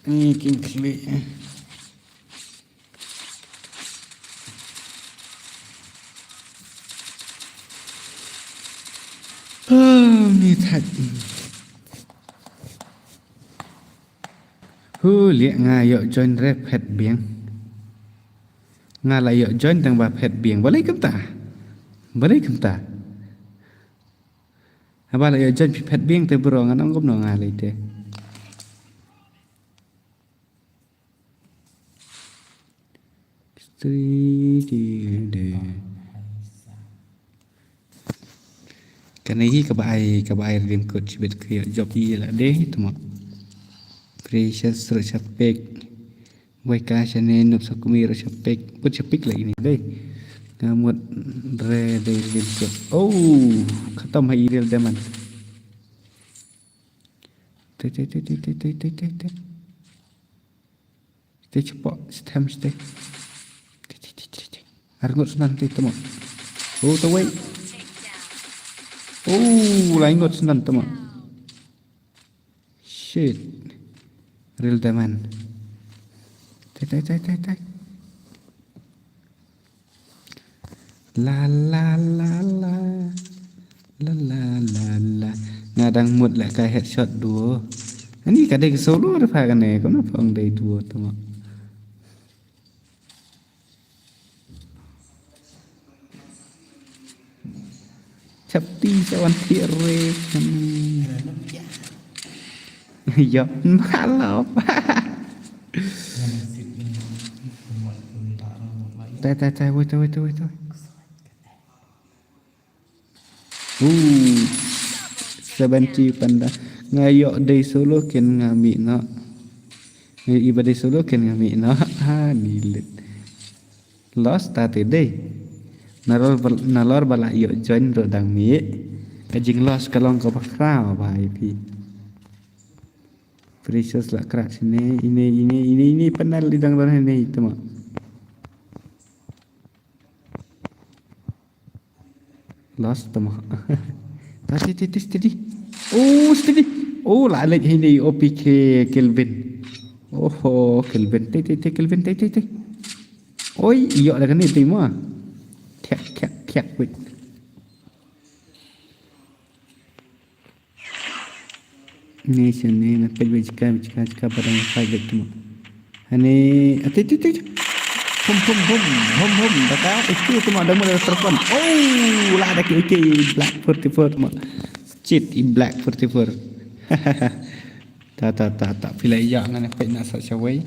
Ni kin klik. Ah, ni thait. Hu lieh nga ïoh join re phet biang. Nga la ïoh join tang ba phet biang. Balei kumta? Balei kumta? Haba la ïoh join phi phet biang te bro ngan ong kumno nga lei te. History de de. Kane hi kaba ai, kaba ai redeem code shibit ka ïoh job hi la dei tu mo. Precious ruh sha pick. Wei ka shane Noob Sakumi ruh sha pick. Put sha pick lagi ne dei. Nga mut re dei rim suk. Oh, khatam ha i Real Diamond. Te, te, te. Te chapoh, stem, stem. Te, te, te, te, te. Ar ngut snan te tamo. Oh, tawei. Oh, lai ngut snan tamo. Shit. Real Diamond. Tai, tai, tai, tai, tai. La, la, la, la. La, la, la, la. Nga dang mut leh ka headshot duo. Ani ka dei ka solo re pha kane, kumno pha ong dei duo tamo. Chapti sa wan thiah re kan. Ya, malah apa? Tai, tai, tai, wait, wait, wait, wait. Uh, seventy panda. Nga ïoh dei solo ken nga mih noh. Nga ïoh iba dei solo ken nga mih noh. Ha, ni lit. Lost ta te dei. Nalor bal-, nalor ba la ïoh join ruh dang mih. Ka jinglost ka long kaba khraw ba ïa phi. Precious la krak sini. Ini, ini, ini, ini panel di dang dang ini tama. Lost tama. Tadi, tadi, tadi. Oh, steady. Oh, la lek ini O P K Kelvin. Oho, Kelvin. Te, te, te, Kelvin, te, te, te. Oi, ïoh da kane te ma. Thiak, thiak, thiak, wait. Ni sini na peit wei jaka, jaka, jaka ba dang fight wei tu ma. Ani, ati, ati, ati. Hum, hum, hum, hum, hum. Baka, iki tu ma dang mula telepon. Oh, la da ki iki Black forty-four tu ma. Cheat i Black forty-four. Ta, ta, ta, ta. Pila ïa ngan peit na sa shawei.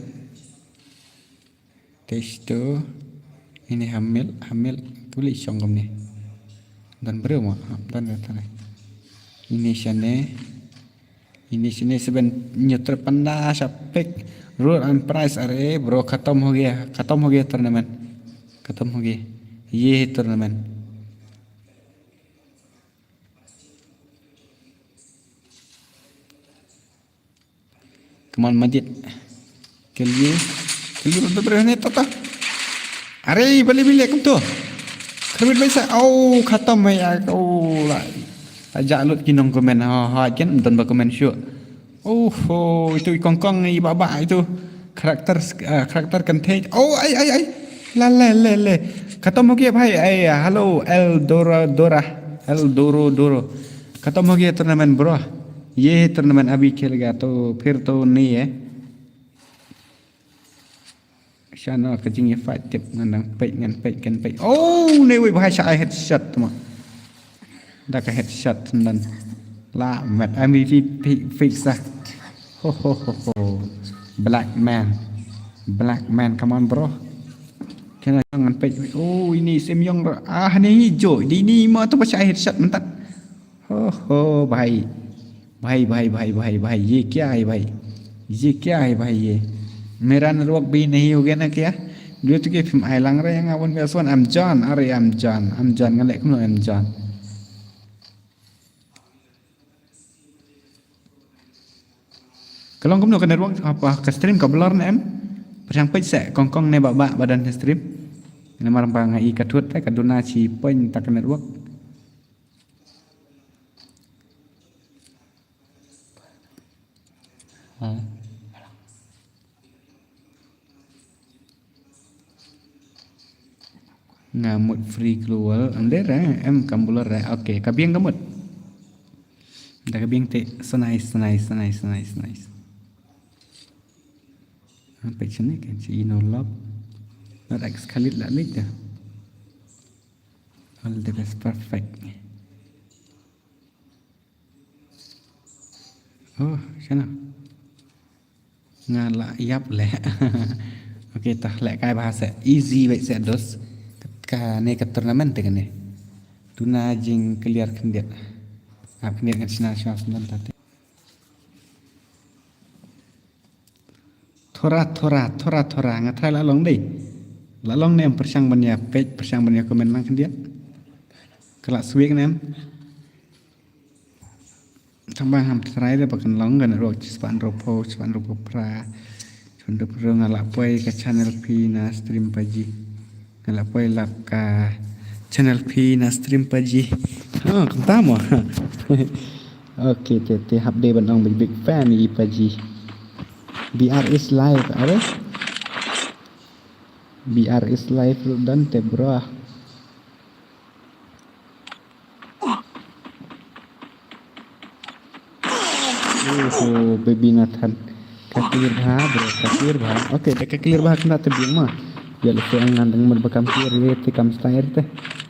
Test tu. Ini hamil, hamil. Tuli shong kumne. Dan breu ma, ha, dan da tane. Ini shane. Ini shane seben nyotre panda shapek. Road and price are, bro, khatam ho gaya, khatam ho gaya tournament. Khatam ho gaya. Ye hai tournament. Come on, Majid. Ke liye, ke liye, betul, betul, ni, tata. Are, balik, balik, kum tu. Kerbit baisa. Oh, khatam, ya. Oh, la. Ajak lut ki nong komen. Ha, ha, jen, don ba komen syu. Oh, oh, itu i kongkong, i baba, itu. Karakter, eh, karakter kentej. Oh, ai, ai, ai. La, le, le, le. Khatam ho gaya, bhai. Ai, hello, El Dora, Dora. El Doro, Doro. Khatam ho gaya tournament, bro. Ye tournament abhi khelega to phir to nahi hai. Shano ka jingïafight tip ngan dang peit, ngan peit, ngan peit. Oh, ne wei bhai sha ai headshot tu ma. Da ka headshot nan. La met M V P fi-, fix ah. Ho, ho, ho, ho. Black man. Black man, come on, bro. Kena ngan peit. Oh, ini Sim Yong. Ah, ni jo. Di ni ma tu ba sha ai headshot mentat. Ho, ho, bhai. Bhai, bhai, bhai, bhai, bhai. Ye kya hai, bhai? Ye kya hai, bhai, ye? Mera network bhi nahi ho gaya na kya? Dulu tu ke phim ai lang re yang awan biasa wan. I'm John. Are, I'm John. I'm John. Ngan leh kumno I'm John. Ka long kumno ka network, apa ka stream ka blur ne em? Pyrshang peit seh kongkong ne ba ba ba don stream. Namar ba nga i ka thut, eh, ka duna shi point ta ka network. Ha. Nga mut free global. Em der, eh? Em kam blur, eh? Okay, ka biang ka mut. Da ka biang te. So nice, so nice, so nice, so nice, so nice. Ang pek sini kan si Ino Love. Not ex Khalid lah late dah. All the best, perfect. Oh, shano? Nga la ïap leh. Okay, tah leh kai bha seh. Easy beit seh dos. Ka ne ka tournament te kane. Duna jing clear khyndiat. Ap khyndiat ngan shna shwa sendam tate. Thora, thora, thora, thora. Nga try la long dei. La long ne em pyrshang ban ïa peit, pyrshang ban ïa comment lang khyndiat. Ka la swiek ne em. Tang ba ngam try de ba kan long kan rok chi spah hynriewphew, chi spah hynriewphew phra. Chi spah hynriewphew nga la poi ka channel phi na stream paji. Nga la poi lap ka channel phi na stream paji. Ha, kumta mo. Okay, te, te hap dei ban ong big, big fan i paji. B R is live, are? B R is live ruh don te bro. Oh, baby Nathan. Ka clear bha, bro, ka clear bha. Okay, da ka clear bha kena te biang ma. Ïa lehse ngan dang mut ba kam clear ïa te kam style te.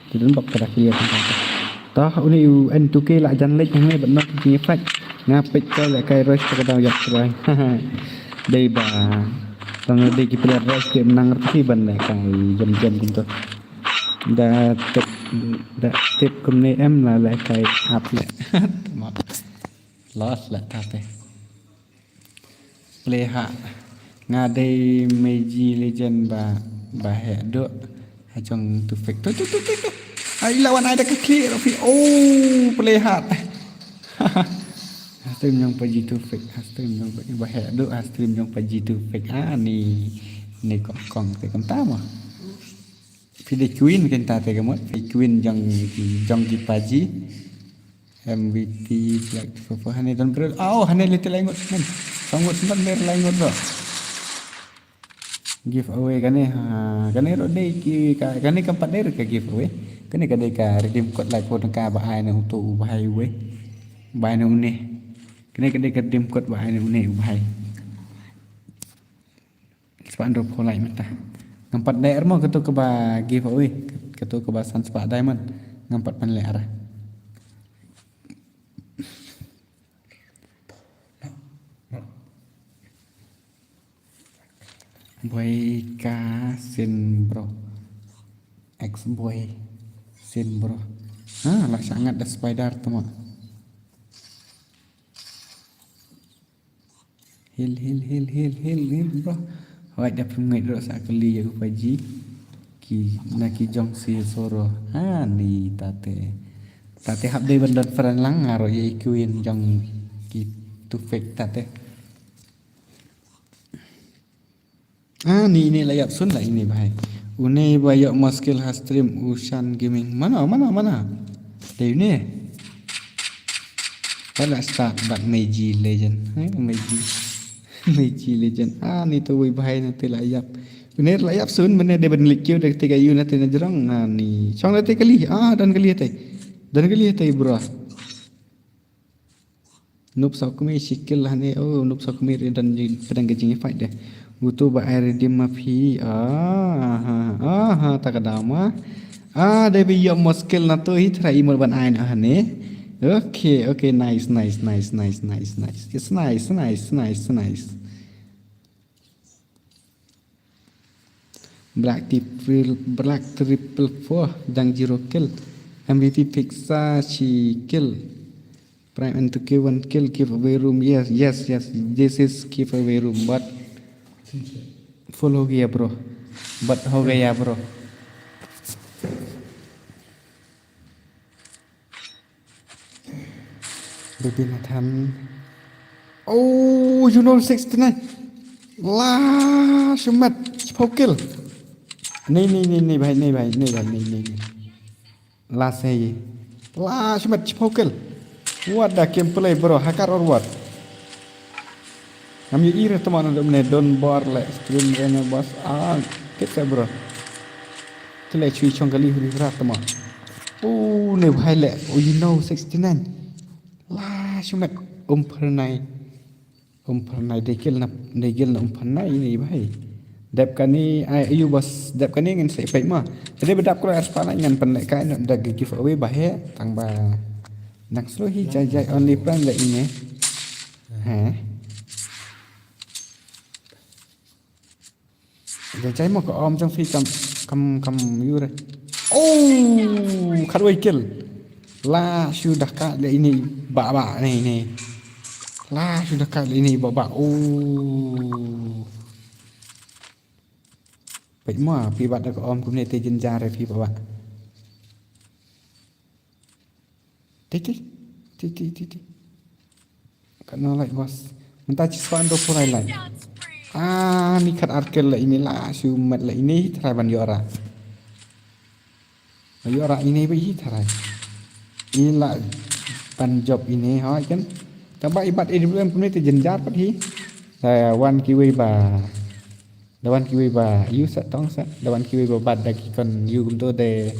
Te don bok ka da clear kena te. Tah, une u N two K la jan leit hangne bad nok ki fight. Nga peit ka lehkai rush ka da ïap try. Dei ba. Tang dei ki player rush ki menang rti ban lehkai jam-jam kumto. Da tip, da tip kumne em la lehkai ap leh. Lost leh tate. Play ha. Nga dei Meiji Legend ba, ba heh duh. Ha jong Tufik. Tu, tu, tu, tu, tu. Ai, lawan ai da ka clear phi. Oh, play ha. Ha stream jong paji Tufik. Ha stream jong paji ba heh duh. Ha stream jong paji Tufik. Ah, ni, ni kong kong te kumta mo. Phi dei queen kynta te ka mut. Phi queen jong, jong ki paji. M V P, Black Purple, hane don bro. Au, hane lite lai ngut, men. Song ngut, sempat mer lai ngut, bro. Giveaway kane, ha, kane ruh dei ki, ka, kane kam pat dei ka giveaway. Kane ka dei ka redeem code lai phew tyngka ba ai na uto u bhai uwei. Ba ai na une. Kane ka dei ka redeem code ba ai na une u bhai. Spah hynriewphew lai mynta. Ngam pat dei ar mo kato kaba giveaway. Kato kaba san spah diamond. Ngam pat pynleh ar. Boy ka sin bro. Ex boy sin bro. Ha, la shangat da spider tu mo. Heal, heal, heal, heal, heal, heal, bro. Hoi, da pynngait ruh sa kali ïa u paji. Ki, na ki jong si soro. Ha, ni tate. Tate hap dei ban don friend lang, nga ruh ïa i queen jong ki Tufik tate. Ah, ni, ini la ïap sun la ini bhai. Une ba ïoh mo skill ha stream u Shan Gaming. Mano, mano, mano. Dei une. Ba la start bad Meiji Legend. Eh, Meiji. Meiji Legend. Ah, ni tu wei bhai na te la ïap. Une la ïap sun, mane dei ban leit kiew da te ka ïu na te na jrong. Ah, ni. Chong da te kali. Ah, don kali te. Don kali te, bro. Noob Sokmi shi kill hane, oh, Noob Sokmi ri don ji, pdeng ka jingïafight de. Uto ba ai redeem ma phi, ah, ha, ah, ha, ta ka daw ma. Ah, dei ba ïoh mo skill na to hi, try i mut ban ai na hane. Okay, okay, nice, nice, nice. It's nice, nice, nice, nice. Black triple, Black triple four, dang zero kill. M V P Pixar shi kill. Prime N two K one kill, giveaway room. Yes, yes, yes. This is giveaway room, but full ho gaya, bro. But ho gaya, bro. Baby Nathan. Oh, you know sixty-nine. La, shumat, shiphew kill. Nei, nei, nei, nei, bhai, nei, bhai, nei, bhai, nei, nei, nei. La, sei. La, shumat, shiphew kill. What the gameplay, bro? Hacker or what? Ngam ïohi re tymmen, don bor le stream re ne boss. Ah, kit sa, bro. Te le chui chong kali huri hura tymmen. Oh, ne bhai le. Oh, you know sixty-nine. La, shumat, um, phyrnai. Um, phyrnai, dei kill na, dei kill na, um, phyrnai ne bhai. Dep kane, ai, ayu boss, dep kane ngin sa peit ma. Te dei ba dap khlem ar spah ngan pynlehkai noh da giveaway ba heh, tang ba dang slow hi, jai jai only friend le ine. He. Jai jai mo ka om jong phi kam, kam, kam ïu re. Oh, khatwei kill. La shu da ka le ine ba ba ne ne. La shu da ka le ine ba ba. Oh. Peit mo, phi bat da ka om kumne te jynjar ïa phi ba. Ti ti ti ti ti ti. Katno lait bos. Mynta shi spah hynriewphew lai lait. Ah, ni khatar kill la ine, la shu met la ine, tharai ban ïoh rah. Ïoh rah ine ba i tharai. I la ban jop ine hoi kan. Tang ba i bat A W M kumne te jynjar pat hi. Da wan kiwei ba. Da wan kiwei ba ïu sa tong sa. Da wan kiwei ba bat da ki kon ïu kumto de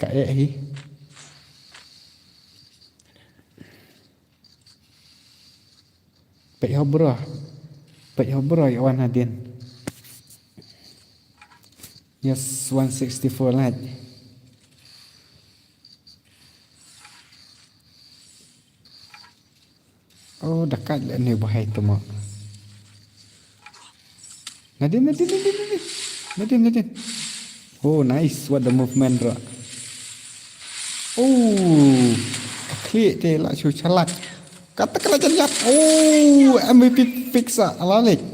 ka eh hi. Peit ho bro. Peit ho bro ïa wan hadien. Yes, one sixty-four lait. Oh, da kait leh ne bahai tu mo. Nadin, nadin, nadin, nadin. Nadin, nadin. Oh, nice. What the movement, bro. Oh, ka khlieh te la shu shalak. Kata ka la jan jap. Oh, M V P fix ah, ala lek.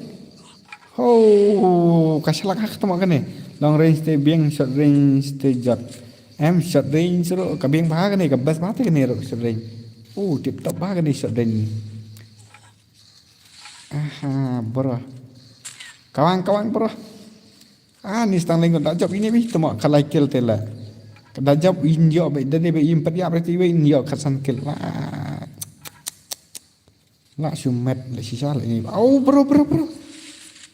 Oh, ka shalak ha ka tama kane. Long range te biang, short range te jot. Em, short range ruh ka biang bha kane, ka best bha te kane ruh short range. Oh, tip top bha kane short range. Aha, bro. Kawang, kawang, bro. Ah, ni stang leng da jop ine bih tama ka lai kill te la. Ka da jop in ïoh bih da ne bih in pat ïap reti bih in ïoh ka san kill. Wah. La shu met la shisha la ini. Oh, bro, bro, bro.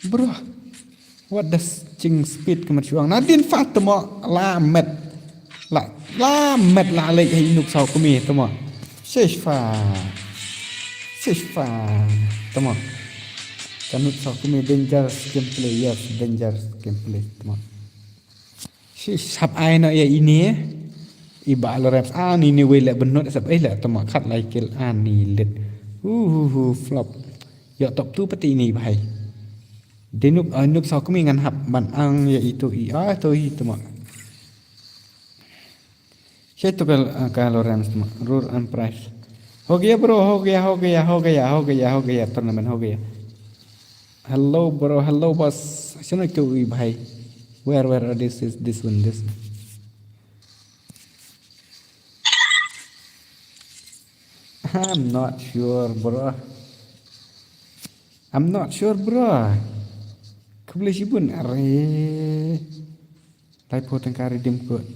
Bro. What the ching speed ka mat shuang. Nadin fat tama la met. La, la met la lek hai nuk sau kumi tama. Shish fa. Shish fa. Tama. Ka nuk sau kumi dangerous gameplay. Yes, dangerous gameplay tama. Shi sap ai no ïa ini. I ba lo reps ani ni wei le benut sap ai le tama khat lai kill ani lit. Hu hu hu flop. Ïa top tu pati ini bahai. Dinuk ai nuk sau kumi ngan hap ban ang ïa itu i ai to i tama. Shi tu kal kal lo reps tama. Rur an price. Ho gaya bro, ho gaya, ho gaya, ho gaya, ho gaya, ho gaya, tournament ho gaya. Hello bro, hello boss. Shano kyo i bhai? Where, where are this, is this one, this one? I'm not sure, bro. I'm not sure, bro. Khublei shibun, are. Lai pho tang ka redeem code.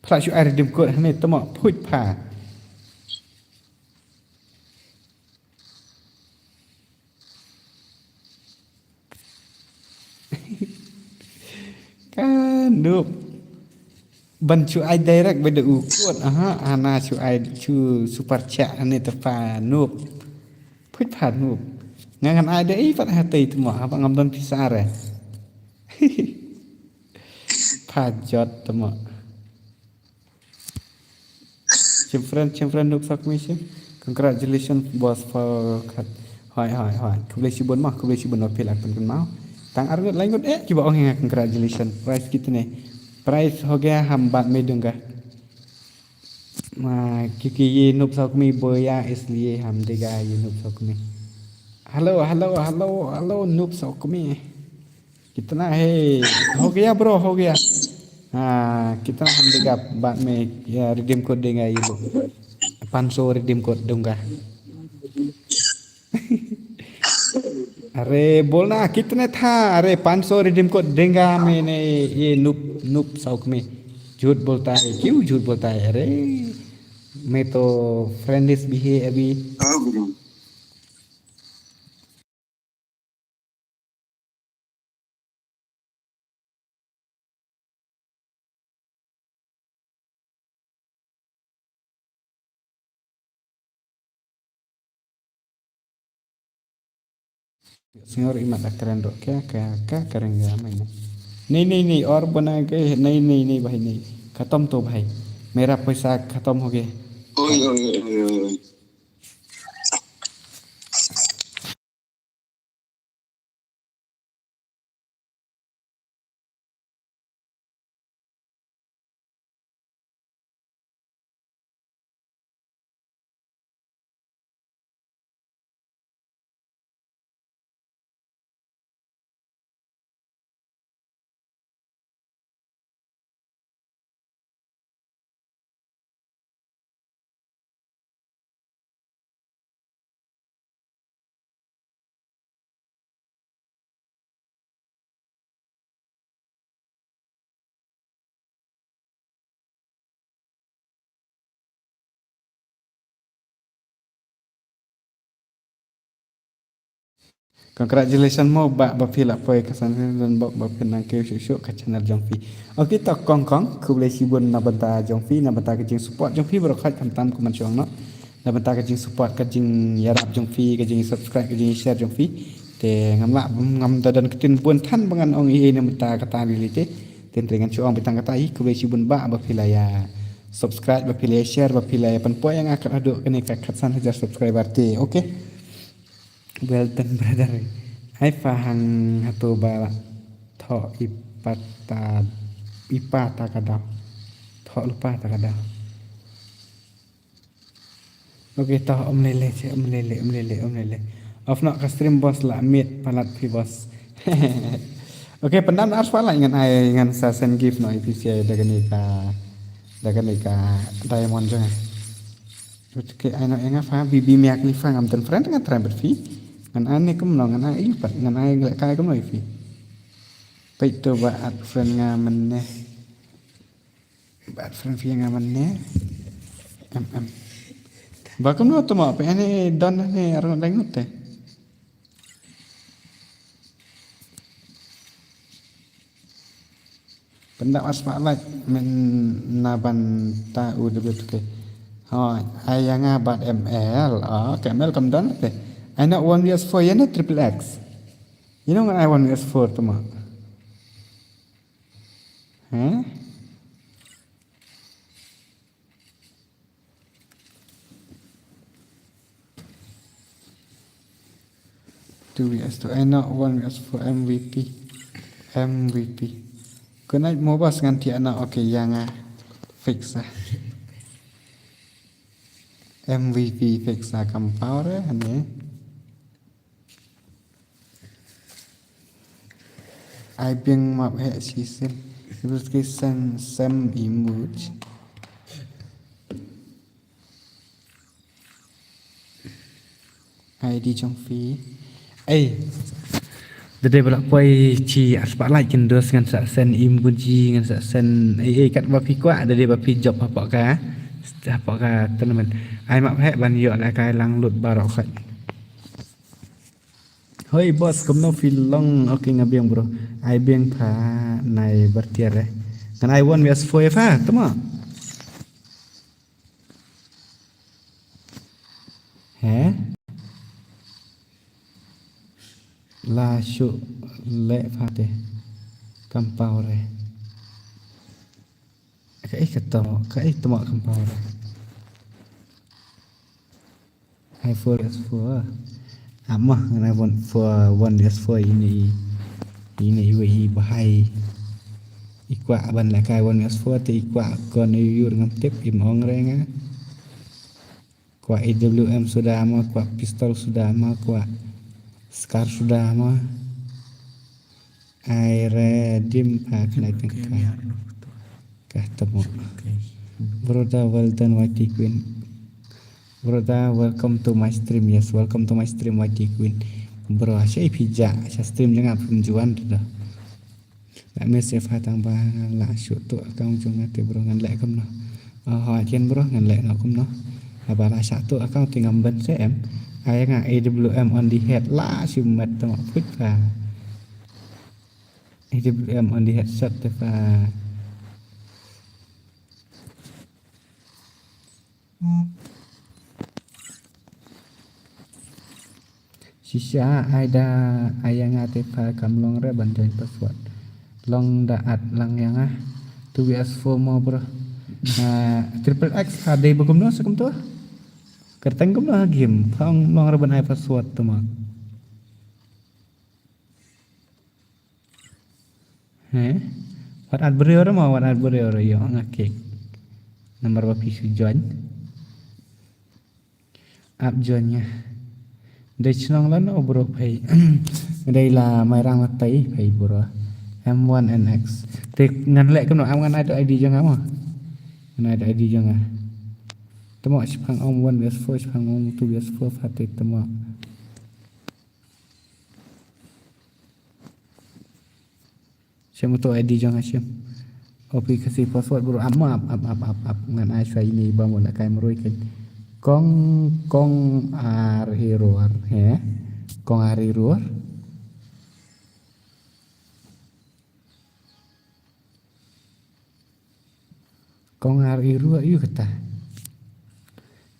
Phla shu ai redeem code, hane tama phuit pha. Ka noob. Ban shu ai direct ba da u code, aha, ana shu ai shu super chat, hane te pa noob. Phuit pha noob. Nga ngan ai da i pat ha tei tama, haba ngam don pisa re. Pha jot tama. Chim friend, chim friend nuk sak mi chim. Congratulations boss for kat. Hoi, hoi, hoi. Khublei shibun ma, khublei shibun ma phi la pynkan mau. Tang ar ngut, lai ngut eh kiba ong nga congratulations. Prize kitne? Prize ho gaya hum baad mein dunga. Ma, kyunki ye noob sau kami boya, isliye hum dega ye noob sau kami. Hello, hello, hello, hello, noob sau kami. Kitna hai? Ho gaya bro, ho gaya. Ha, kitna hum dega baad mein, ya, redeem code denga ye log. Panch so redeem code dunga. Are bolna kitne tha? Are panch so redeem code denga maine ye noob, noob sau kami. Jhut bolta hai, kyun jhut bolta hai? Are main to friend list bhi hai abhi. Señor imat akren ro kya kya kya karen ga mai. Nahi nahi nahi, aur bana ke nahi nahi nahi bhai nahi. Khatam to bhai. Mera paisa khatam ho gaya. Oi oi oi oi. Congratulations mo, ba, ba phi la poi ka san don bok ba phi nang kiew shuh shuh ka channel jong phi. Okay, to kong kong, khublei shibun na bynta jong phi, na bynta ka jingsupport jong phi baroh khoit, khamtam kumno shuh noh. Na bynta ka jingsupport, ka jingïarap jong phi, ka jingsubscribe, ka jingshare jong phi. Te ngam lah, ngam da don ktien bun than ba ngan ong ei ei na bynta kata lili te. Te hynrei ngan shu ong beit tang kata hi, khublei shibun ba, ba phi la ïa subscribe, ba phi la ïa share, ba phi la ïa pynpoi ïa nga kat haduh kane ka khatsan hajar subscriber te. Okay. Well done, brother. Ai pha hang hato ba thoh i pa ta, i pa ta ka daw. Thoh lypa ta ka daw. Okay, toh, um lele, che, um lele, um lele, um lele. Off noh ka stream, boss, la miet palat phi, boss. Okay, pyndam ar spotlight, ngan ai, ngan sa send gift noh ïa phi, da kane ka, da kane ka diamond jong nga. Okay, ai noh ïa nga pha, B B Miak ni pha, ngam don friend, ngan try bad phi. Ngan ai ne kumno, ngan ai ïa pat, ngan ai lehkai kumno ïa phi. Peit to ba add friend nga mynne. Ba add friend phi ïa nga mynne. Em, em. Ba kumno to mo, phi ane don ne arngut dang ngut te. Pyndam ar spotlight mynne ban ta u de bit ke. Hooid, ai ïa nga bad M L. Oh, ka M L kam don te. Ai noh one V S four ïa ne triple X. Ïa ne ngan ai one V S four to mo. Heh? Two V S two, ai noh one V S four, M V P. M V P. Good night mo, boss, ngan thiah noh, okay, ïa nga. Fix ah. M V P fix ah, kam power eh, ne. Ai biang map heh shisien. Ibu ki sem, sem image. I D jong phi. Ei. Da dei ba la poi shi ar spotlight kin dos, ngan sa send emoji, ngan sa send ei ei kat ba phi kwah, da dei ba phi jop hapoh ka, hapoh ka tournament. Ai map heh ban ïoh lehkai lang lut baroh khoit. Hoi boss, kumno phi long? Okay, nga biang bro. Ai biang pha nai bar tiar eh. Ngan ai one V S four pha, to mo. Heh? La shu leh pha te. Kam power eh. Kaei ka to, kaei to mo kam power eh. Ai four V S four. Ap mo, ngan ai one four, one V S four ine i, ine iwei i bahai. I kwah ban lehkai one V S four te i kwah kon ïur ngam tip, im ong re nga. Kwah A W M suda mo, kwah pistol suda mo, kwah scar suda mo. Ai re dim pha khnai tang ka. Ka tamo. Brother, well done, Y T Queen. Brother, welcome to my stream. Yes, welcome to my stream, Y T Queen. Bro, sha phi ja, sha stream jong nga phim juan tu da. La miss pha tang ba la shu tu account jong nga te bro, ngan leh kumno. Oh, ha chen bro, ngan leh noh kumno. Haba la shu tu account te ngam ban se em. Ai nga A W M on the head, la shu mat tamo put pha. A W M on the headset te pha. Shisha ai da ai ïa nga te pha, kam long re ban join password. Long da at lang ïa nga. Two V S four mo bro. Na triple X ha dei ba kumno sa kumto. Kyrteng kumno ha game. Pha ong long re ban ai password to mo. He? Wat at briew re mo, wat at briew re, ïoh nga kick. Namar ba phi shu join. Ap join nga. Dei chnong lano bro phai. Dei la Mairang la tai phai bro. M one N X. Te ngan leh kumno, am ngan ai to I D jong nga mo. Ngan ai to I D jong nga. Tamo shipang ong one V S four, shipang ong two V S four, pha te tamo. Shem uto I D jong nga shem. O P K C password bro, ap mo, ap, ap, ap, ap, ap. Ngan ai shwa ine ba mo la kai mroi kan. Kong, kong ar iror, he? Kong ar iror. Kong ar i ruh ïa kata.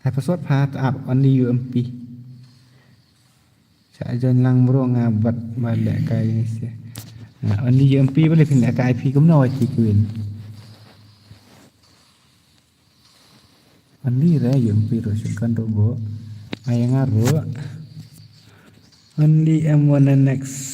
Ai password pha ta ap only U M P. Sa jon lang bro nga bat ba leh kai ni sia. Na only U M P ba leh phin leh kai phi kumno ai phi kwin. Only re U M P ruh shu kan ruh bo. Ai nga ruh. Only M one N X.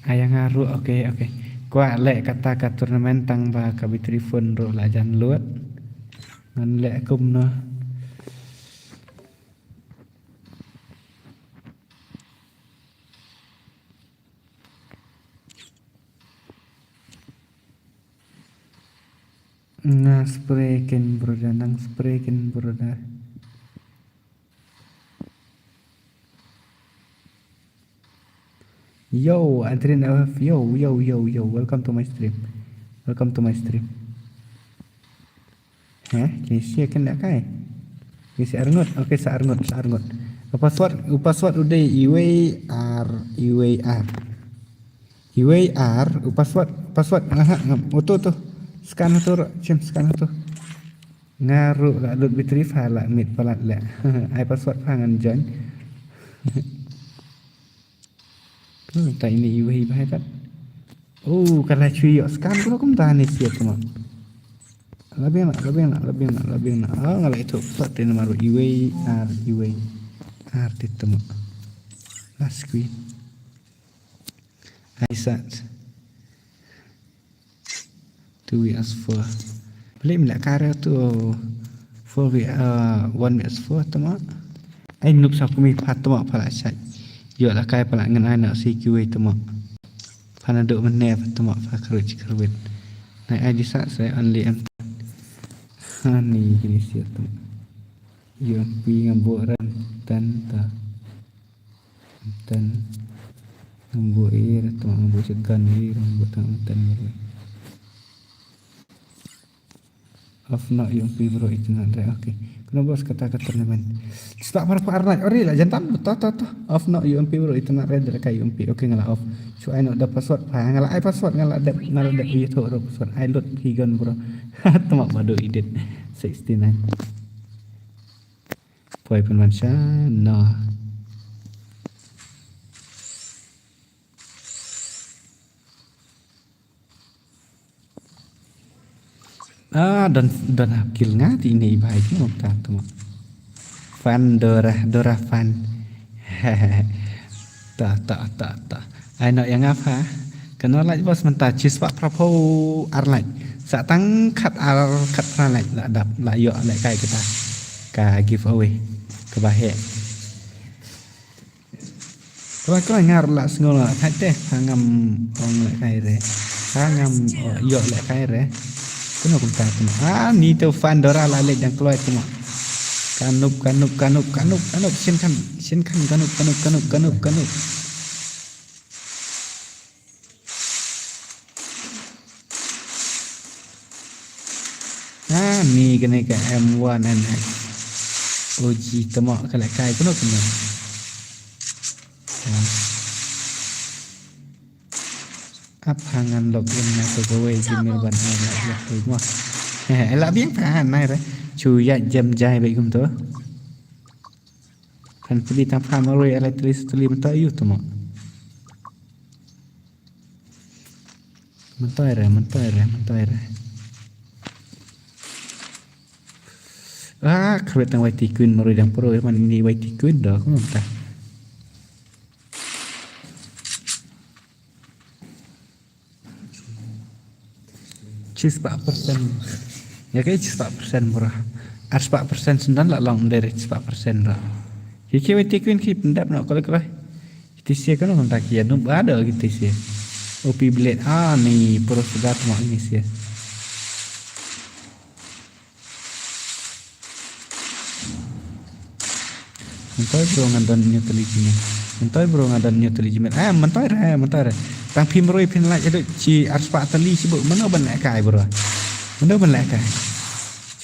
Ai nga ruh, okay, okay. Kwah leh kata ka tournament tang ba ka battery phone ruh la jan lut. Ngan leh kumno. Nga spray kin brother, nang spray kin brother. Yo, Adrian F F, yo, yo, yo, yo, welcome to my stream. Welcome to my stream. Heh, kine sia kin leh kai. Kine sia arngut, okay, sa arngut, sa arngut. U password, u password u dei iwei ar, iwei ar. Iwei ar, u password, password, aha, ngam, utu tu. Scan utu ruh, chim scan utu. Nga ruh la lut battery pha la miet palat leh. Ai password pha ngan join. Kumta ine iwei bha kat. Oh, ka la shu ïoh scan kumta ne sia kumta. La biang na, la biang na, la biang na, la biang na. Ah, nga la ïathuh pat te namar iwei ar, iwei ar te tama. Last screen. Ai sat. Two V S four. Balik mi la kare tu four V, uh, one V S four tama. Ai nup sa kumi pha tama pha la sat. Ïoh la kai pha la ngan ai na si kiwei tama. Pha na dok mene pha tama pha kharwit kharwit. Nai ai di sat sai only em. Ha ni kini sia tama. Ïoh pi ngam bo ran tan ta. Tan. Ngam bo ir, tama ngam bo shotgun ir, ngam bo tang tan ir. Off no U M P bro, internet re, okay. Kena bos kata ka tournament. Start para par night, ori la jantan, to, to, to. Off no U M P bro, internet re, dera kai U M P, okay, nga la off. Shu ai no da password, pa, nga la ai password, nga la dep, nga la dep, ïa, tho, ro password, ai lut, higon bro. Tama bado edit, sixty-nine. Poi pynban sha no. Ah, don, don hap kill nga ti ne i bai ki mok ta tu mok. Fan Dora, Dora fan. Ta, ta, ta, ta. Ai no ïa nga pha. Kano like bos mynta chispah phra phew ar like. Sa tang khat ar khat phra like la dap la ïoh leh kai kita. Ka giveaway. Kaba heh. Kaba kaba ngar la sngew la thait te ha ngam ong leh kai re. Ha ngam, oh, ïoh leh kai re. Kano kumta kumta. Ah, ni to fan Dora la leh dang kloi kumta. Kanup, kanup, kanup, kanup, kanup. Shin khan, shin khan kanup, kanup, kanup, kanup, kanup. Ha, ni kane ka M one N X. O G tama ka leh kai kano kano. Ha. Ap hangan log in na to kawei Gmail ban ai na yak tu mo. He, la biang pha nai re. Chu ya jem jai bai kum to. Kan pili tang pha maroi ala tili tili mata yu tama. Mentoi re, mentoi re, mentoi re. Ah, kawet tang Y T Queen maroi dang pro man ini Y T Queen dah aku minta. Chispah persen. Ya ke chispah persen bro. Arspah persen sundan la long dari chispah persen bro. Ki ki wei ti kuin ki pendap nak kalau kalau. Kita sia kan orang tak ya nub ada kita sia. Opi belet ah ni pro sudah tu mak ni sia. Mentoi bro nga don ñu tali jimit. Mentoi bro nga don ñu tali jimit. Ah, mentoi re, mentoi re. Tang phim roi phin laj edut chi arspah tali chi bu mano ban leh kai bro. Mano ban lehkai?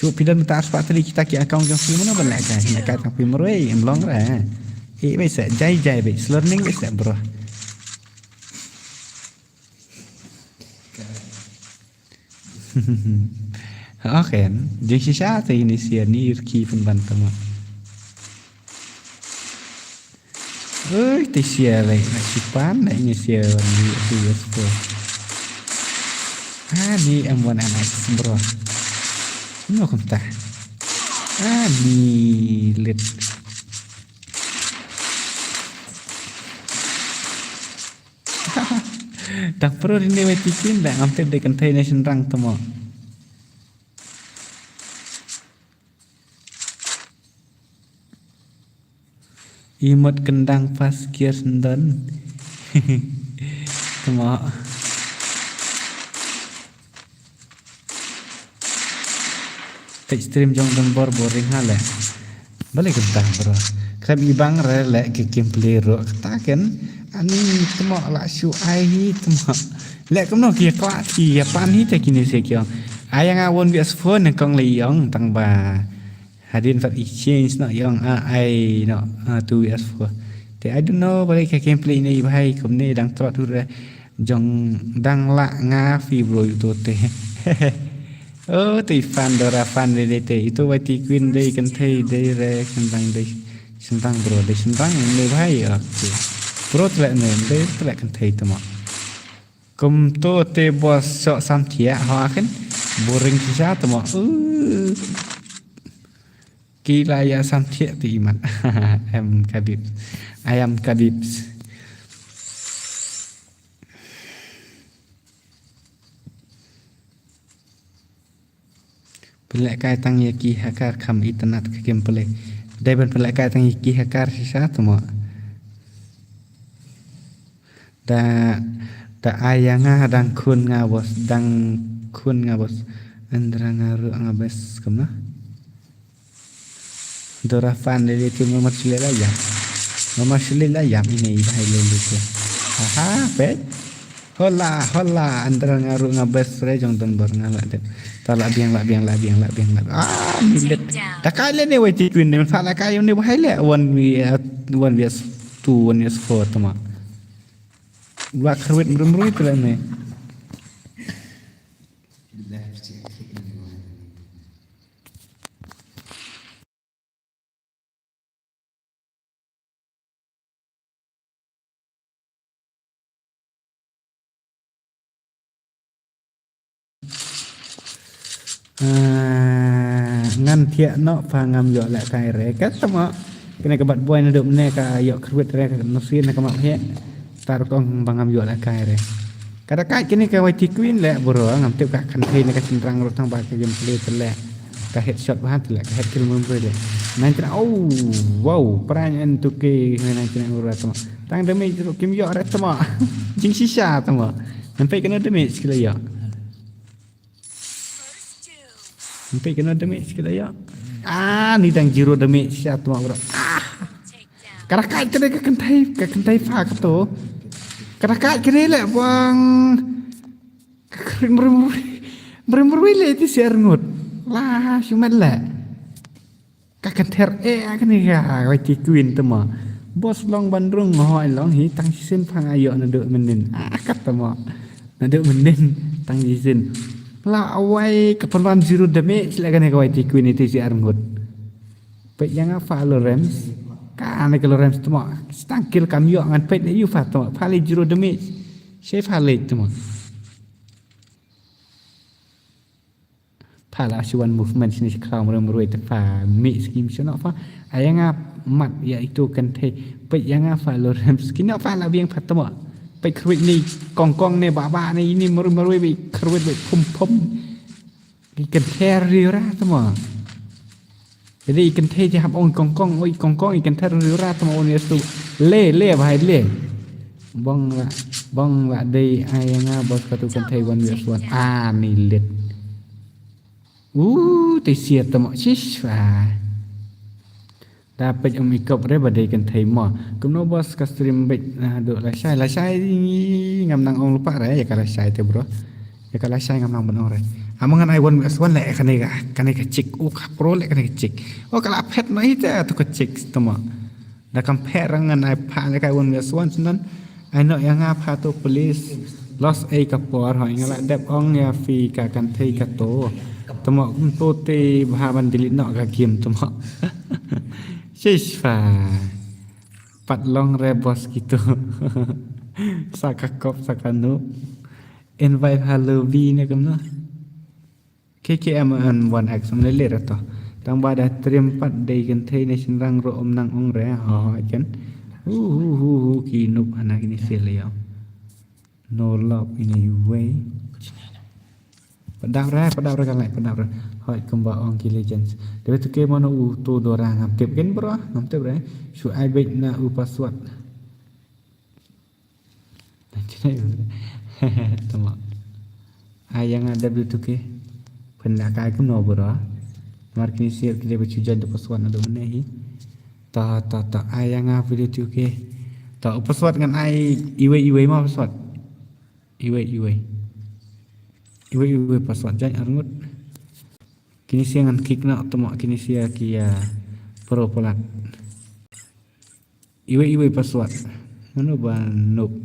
Shu phi don mynta arspah tylli kita ki account jong phi, mano ban lehkai? Lehkai tang phi marwei, em long re. Eh, beit seh, jai jai beit, slow learning beit seh bro. Okay, jingshisha te ini sia ni rki pynban tama. Ui, te sia lai, na sipan na ini sia ni tu yes po. Ah, ni M one M X bro. Ngo kumta. Ah, ni lit. Tang pro ri ne wei tikin da ngam tip de kynthei ne shynrang tamo. Imot kyndang pas kier sendon. Tamo. Peit stream jong Don Bor boring ha le. Balei kumta bro. Khlem ibang re le ki gameplay ruh kata ken. Ani tmo la shu ai hi tmo. Le kumno ki kwah ki ya pan hi te kini se kiong. Ai nga won bi as phone ne kong le yong tang ba. Hadien fat exchange no yong a ai no a tu as phone. Te I don't know balei ka gameplay ne i bhai kumne dang trot tu re. Jong dang lah nga fi bro yu to te. Oh, te fan Dora fan de de te. Ito wai ti queen de kan thei de re sentang de. Sentang bro de sentang ne bhai. Okay. Bro tlek ne de tlek kan thei tamo. Kum to te boss sok sam thiah ha kan. Boring sisa tamo. Uh. Ki la ya sam thiah te imat. Em kadip. Ayam kadip. Pynlehkai tang ïa ki hacker kham itynnad ka gameplay. Dei ban pynlehkai tang ïa ki hacker shisha tamo. Da da ai ïa nga dang khun nga boss, dang khun nga boss. Andra nga ruh nga best kumno. Dora fan de tu mama sule la yap. Mama sule la yap ini i bahai lele tu. Aha, pet. Hola, hola, andra nga ruh nga best re jong Don Bor nga la dep. Ta la biang, la biang, la biang, la biang, la biang. Ah, milet. Da kai le ne wai ti queen ne, fa la kai ne bahai le. One V, uh, one V S two, one V S four tama. Wa kharwit mrum mrui tu le ne. Ah, ngan thiah noh pha ngam ïoh lehkai re. Kat tama. Kane ka bad boy naduh mynne ka ïoh kyrwit re ka nusin na ka map he. Tar kong ba ngam ïoh lehkai re. Ka da kait kane ka wai ti queen leh bro, ngam tip ka kynthei ne ka shynrang ruh tang ba ka gameplay te leh. Ka headshot ba te leh, ka head kill mum re leh. Nine try, oh, wow, pran en tu ke nine try ruh tama. Tang damage ruh kim ïoh re tama. Jingshisha tama. Nampai kena damage ki la ïoh. Nampai kena damage ki la ïoh. Ah, ni dang zero damage sha tama bro. Ah. Ka da kait kane ka kynthei, ka kynthei pha kato. Ka da kait kane leh bang. Ka kring mrui mrui. Mrui mrui leh ti siar ngut. La, shumat leh. Ka kynthei eh kane ka wai ti queen tama. Boss long ban rung hoi long hi tang shisien pha nga ïoh naduh mynnin. Ah, kat tama. Naduh mynnin tang shisien. La awai ka pynban zero damage leh kane ka wai ti queen iti siar ngut. Peit ïa nga fa Lorenz. Kane ka Lorenz tama. Stang kill kam ïoh ngan peit ne ïu fa tama. Fa le zero damage. Shei fa le tama. Pha la shu wan movement shini shi khraw mrem roi te pha mi skim shano pha. Aya nga mat ïa itu kynthei. Peit ïa nga pha Lorenz. Kino pha la biang pha tama. Peit khrwit ni kong kong ne ba ba ne ini mrem roi bi khrwit bi pum pum. Ki kynthei riura tama. Jadi i kynthei te hap ong kong kong, oi kong kong i kynthei riura tama ong ïa stu. Le, le, bhai, le. Bong la, bong la dei ai nga boss katu kynthei wan wi wan. Ah, ni lit. Uh, te siat tama. Shish, ah. Da peit um ikop re ba dei kynthei mo. Kumno boss ka stream beit, ah, duk la shai, la shai ngam nang ong lupa re, ïa ka la shai te bro. Ïa ka la shai ngam nang ban ong re. Ama ngan ai one vs one leh kane ka, kane ka chick. U ka pro leh kane ka chick. O ka la phet noh ita tu ka chick tama. Da kam phet rang ngan ai pha leh ka one vs one snan. Ai noh ïa nga pha tu please. Lost ei ka por hoi nga la dep ong ïa phi ka kan thei ka to. Tama kum to te bha ban delete noh ka game tama. Shish pha. Pat long re boss kitu. Sa ka kop sa ka nu. Invite hello vi ne kumno. K K M and one X mane le rato. Tang ba da trim pat dei kan thei ne shin rang ro om nang ong re. Ho ken. Hu hu hu hu ki nup hana kini sel yo. No love ini way. Padap re, padap re kan lai, padap re. Hoi kumba ong ki legends. Debe tu ke mano u tu dora ngam tip ken bro, ngam tip re. Shu ai bek na u password. Tama. Ai yang ada debe tu ke. Pun la kai kumno bro. Mar kini sir kini bacu jan de password na do mane hi. Ta ta ta ai yang a video tu ke. Ta u password ngan ai iwei iwei ma password. Iwei iwei. Iwei iwei password jan arngut. Kini sia ngan kick na tama kini sia ki ya pro palat. Iwei iwei password. Mano ba noob.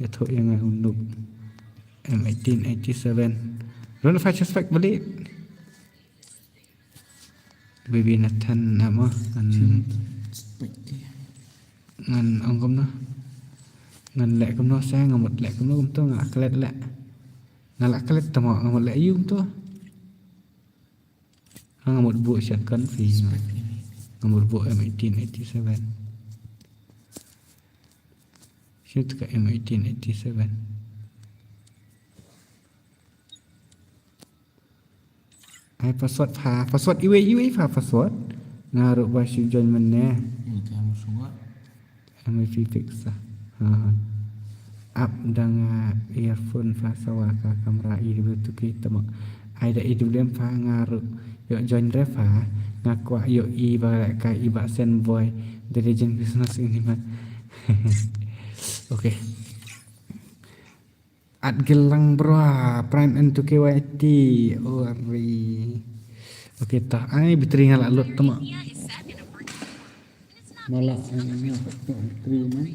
Ya tho yang a noob. M eighteen eighty-seven. Run five suspect balik. Baby Nathan ama ngan ngan ong kumno. Ngan leh kumno sa ngan mut leh kumno kumto nga klet leh. Nga la klet tama nga mut leh yung to. Nga mut bu shotgun fi nga mut bu M eighteen eighty-seven. Shoot ka M eighteen eighty-seven. Ai password pha, password iwei iwei pha password. Nga ruh ba shu join mane. Ini ka yang sunga. M I P fix ah. Ha. Ap dang earphone pha sawa ka kamera i dibel tu ki tama. Ai da i dibel pha nga ruh. Yo join re pha. Nga kwa yo i ba ka i ba send boy. The legend business ini man. Okay. At gelang bro, Prime and two K Y T, ori. Okay, tah ai battery nga la lut tama. Mala, eh, battery na.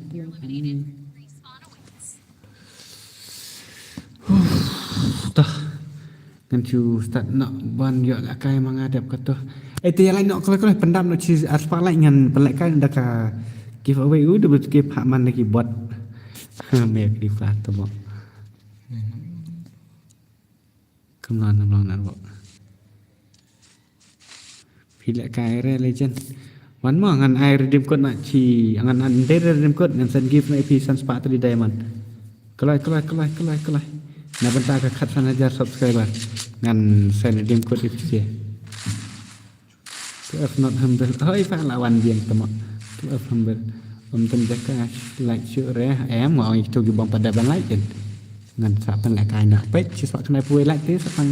Huh, tah. Ngan shu start noh ban ïoh lehkai ma nga dep kato. Eh, te ïa lait noh kloi kloi pyndap noh shi arspah lait ngan pynlehkai da ka giveaway u da bit ki pha man da ki bot. Ha, me ki pha to mo. Kumno na long na bo. Phi lehkai re legend. Wan mo ngan ai redeem code na chi, ngan ai redeem code ngan send gift na ïa phi san spah tylli diamond. Kloi, kloi, kloi, kloi, kloi. Na bynta ka khatsan hajar subscriber. Ngan send redeem code ïa phi. Twelve not humble. Hoi, pha la wan biang tama. Twelve humble. Ym tang jaka like shu re. Em, nga ong itu ki bang pada ban like kan. Ngan sa pynlehkai na page, shi spah khyndai phew wei like te, sa tang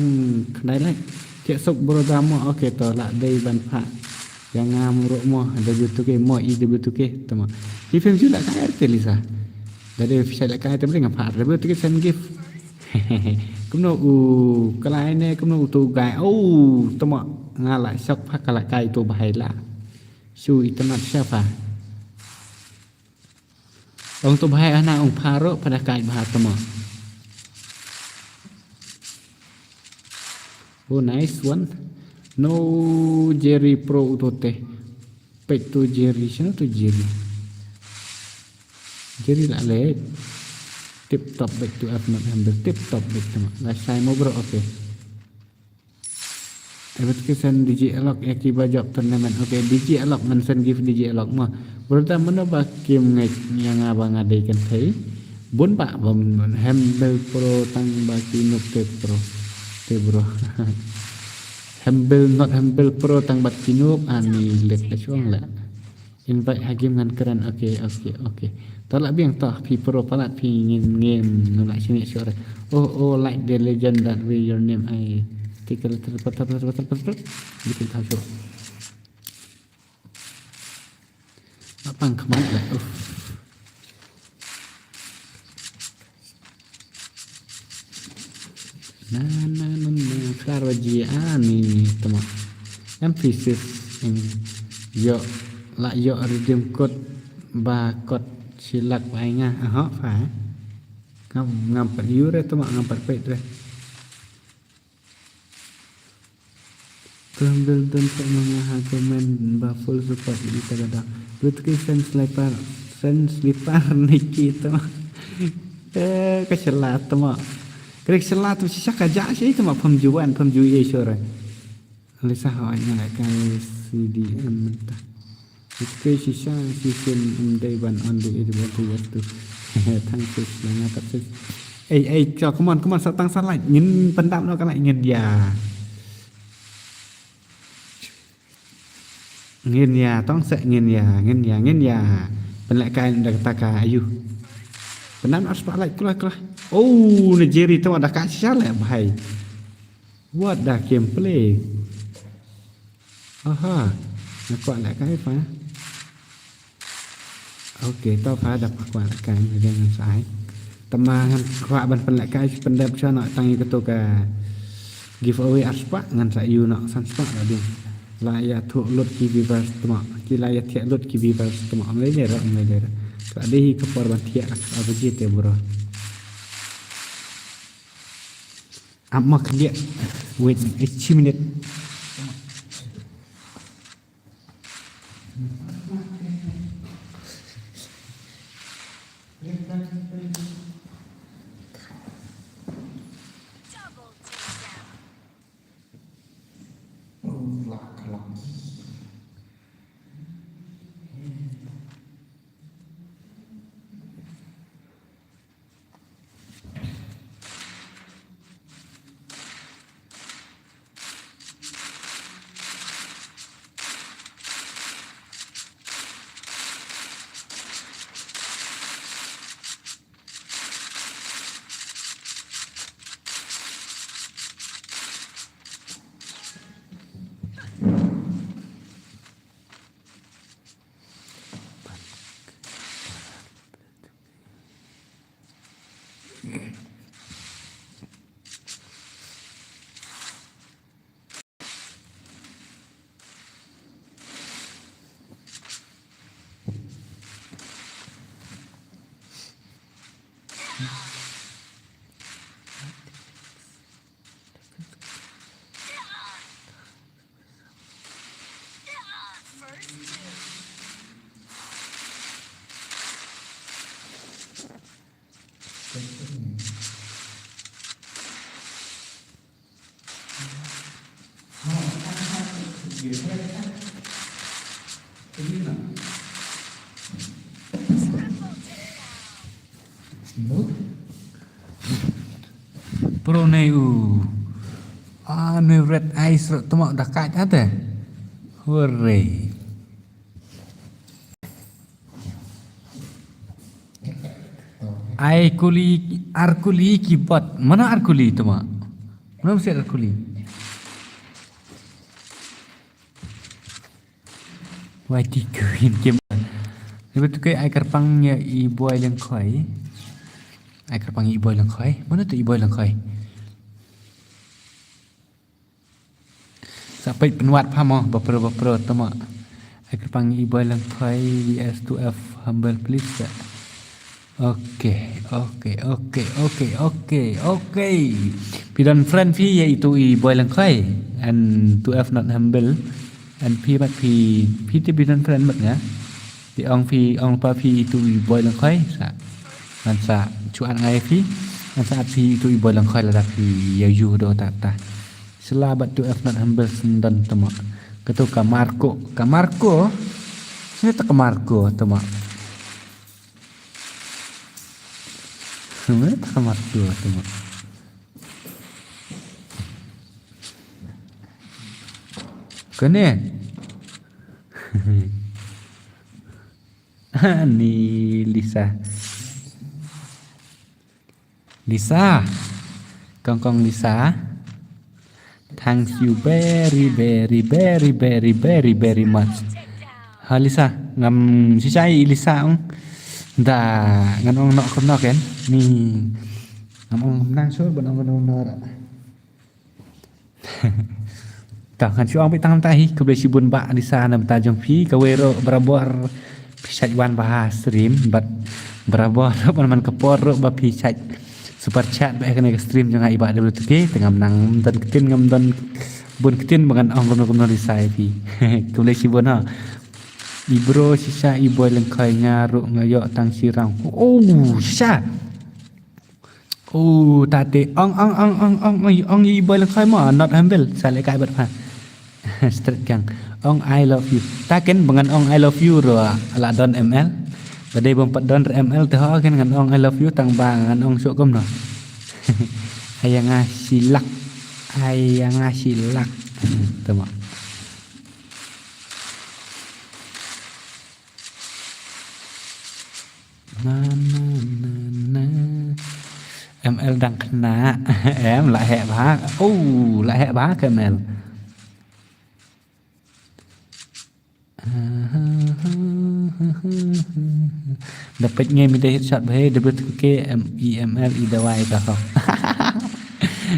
khyndai like. Cek suk bro da mo, okay to, la dei ban pha. Ïa nga mruh mo, da W two K mo, i da W two K, tama. Ki film ju lehkai te Lisa. Da dei phi sa lehkai te mending nga pha da W two K send gift. Kumno u klai ne, kumno u tu gai. Oh, tama nga la shock pha ka lehkai tu bahai la. Shu itynnad sha pha. Ong tu bha hana ong pharo pada kai bha tama. Oh, nice one. No Jerry Pro uto te. Pek tu Jerry, sino tu Jerry? Jerry la le. Tip top back to F not handle. Tip top back tama. Last time over, okay. Ebat ki send D J Alok ïa ki ba jop tournament. Okay, D J Alok, men send gift D J Alok mo. Bro, ta mano ba kim ngeit ïa nga ba nga dei kan thei. Bun ba bam Humble Pro tang ba ki nuk te pro. Te bro. Humble, not Humble Pro tang ba ki nuk ani let ka chuang la. Invite ha game ngan kren. Okay, okay, okay. To lah biang to, phi pro palat phi ngin ngim nula sini sure. Oh, oh, like the legend that way your name. I take a little butter, butter, butter, butter. Bikin tau sure. Apang kemana lah. Uff. Na, na, na, na, Klar ba ji ani tama. Em pieces em. Yo la yo redeem code ba code silak ba ai nga. Aha fa. Ngam ngam pat yu re tama ngam pat pet re. Tum bil dun pet ma nga ha comment ba full support ita ka da. Dut ki friends leopard friends leopard niki tama. Eh ka sela tama. Krik sela tu sisa ka ja si tama pam juan pam ju ye sore. Lisa ha nga la kai C D M mentah. Itu sisa sisa em dai ban on the eight batu batu. Thank you selamat tak sis. Eh eh cho come on come on sa tang sa like ngin pendap no ka like ngin ya. Ngin ya tong se ngin ya ngin ya ngin ya. Penlek kai da kata ka ayu. Pendap no spotlight kelah kelah. Oh na Jerry tu ada ka sisa le bahai. What the gameplay? Aha. Nga kwah leh kai pa. Okay, to pa da pa kwah leh kai ngan sa ai. Tama ngan kwah ban pynleh kai pyndep cha no tang ïa kato ka giveaway ar spah ngan sa ïoh no san spah la ding. La ïa thuh lut ki viewers tama. Ki la ïa thiah lut ki viewers tama. Ngai lera ngai lera. Ka dei hi ka por ban thiah ka ba ji te bro. Ap ma khyndiat. Wait, eh, chi minit. Pro nei u. Ah, nei red eyes ro tama da kait ate. Hooray. Ai kuli, ar kuli keyboard. Mana ar kuli tama? Mana mesti ar kuli? Wai ti kuin kim. Ni betul ke ai kerpang ya i boy lengkoi. Ai kerpang i boy lengkoi. Mana tu i boy lengkoi? Sa peit pynwad pha mo bapro bapro tama. Ai kerpang i boy lengkoi V S two F humble please. Okay, okay, okay, okay, okay, okay. Phi don friend phi ya itu i boy lengkoi. And two F not humble. And phi mat phi phi te phi don friend mat nga. Ti ong phi ong pa phi itu i boy lengkoi sa. Ngan sa chuan ngai phi. Ngan sa phi itu i boy lengkoi lada phi ya yu do ta ta. Selabat tu F not humble sendon tama. Katu ka Marco, ka Marco. Sini tak ka Marco tama. Sini tak ka Marco tama. Kene. Ni Lisa. Lisa. Kong kong Lisa. Thanks you very very very very very very much. Ha Lisa, ngam shisha i Lisa ong. Da ngan ong nok nok kan. Ni ngam ong nang sur ban ong nok nok. Ta ngan shu ong beit tang mynta hi, khublei shibun Bah Lisa na bynta jong phi, kawei ruh barabor phi shait wan bha ha stream, bad barabor ruh man man ka por ruh ba phi shait super chat bad ha kane ka stream jong nga i Bah W T K, te ngam nang don ktien, ngam don bun ktien ba ngan ong kumno kumno Lisa ïa phi. Khublei shibun ha. I bro shisha i Boi Lyngkhoi, nga ruh nga ïoh tang shi round. Oh, shisha. Oh, ta te ong ong ong ong ong ong ong i Boi Lyngkhoi mo, not humble, sa leh kai bad pha. Straight gang. Ong I love you. Ta ken ba ngan ong I love you ruh la don M L. Ba dei bym pat don re M L te ho ken ngan ong I love you tang ba ngan ong shuh kumno. Ai ïa nga shilak. Ai ïa nga shilak. Te mo. Na, na, na, na. M L dang khynnah. Em, la heh bha. Oh, la heh bha ka M L. Da peit ngi mi da headshot bha, da bet ke M E M L i dawai ka ho.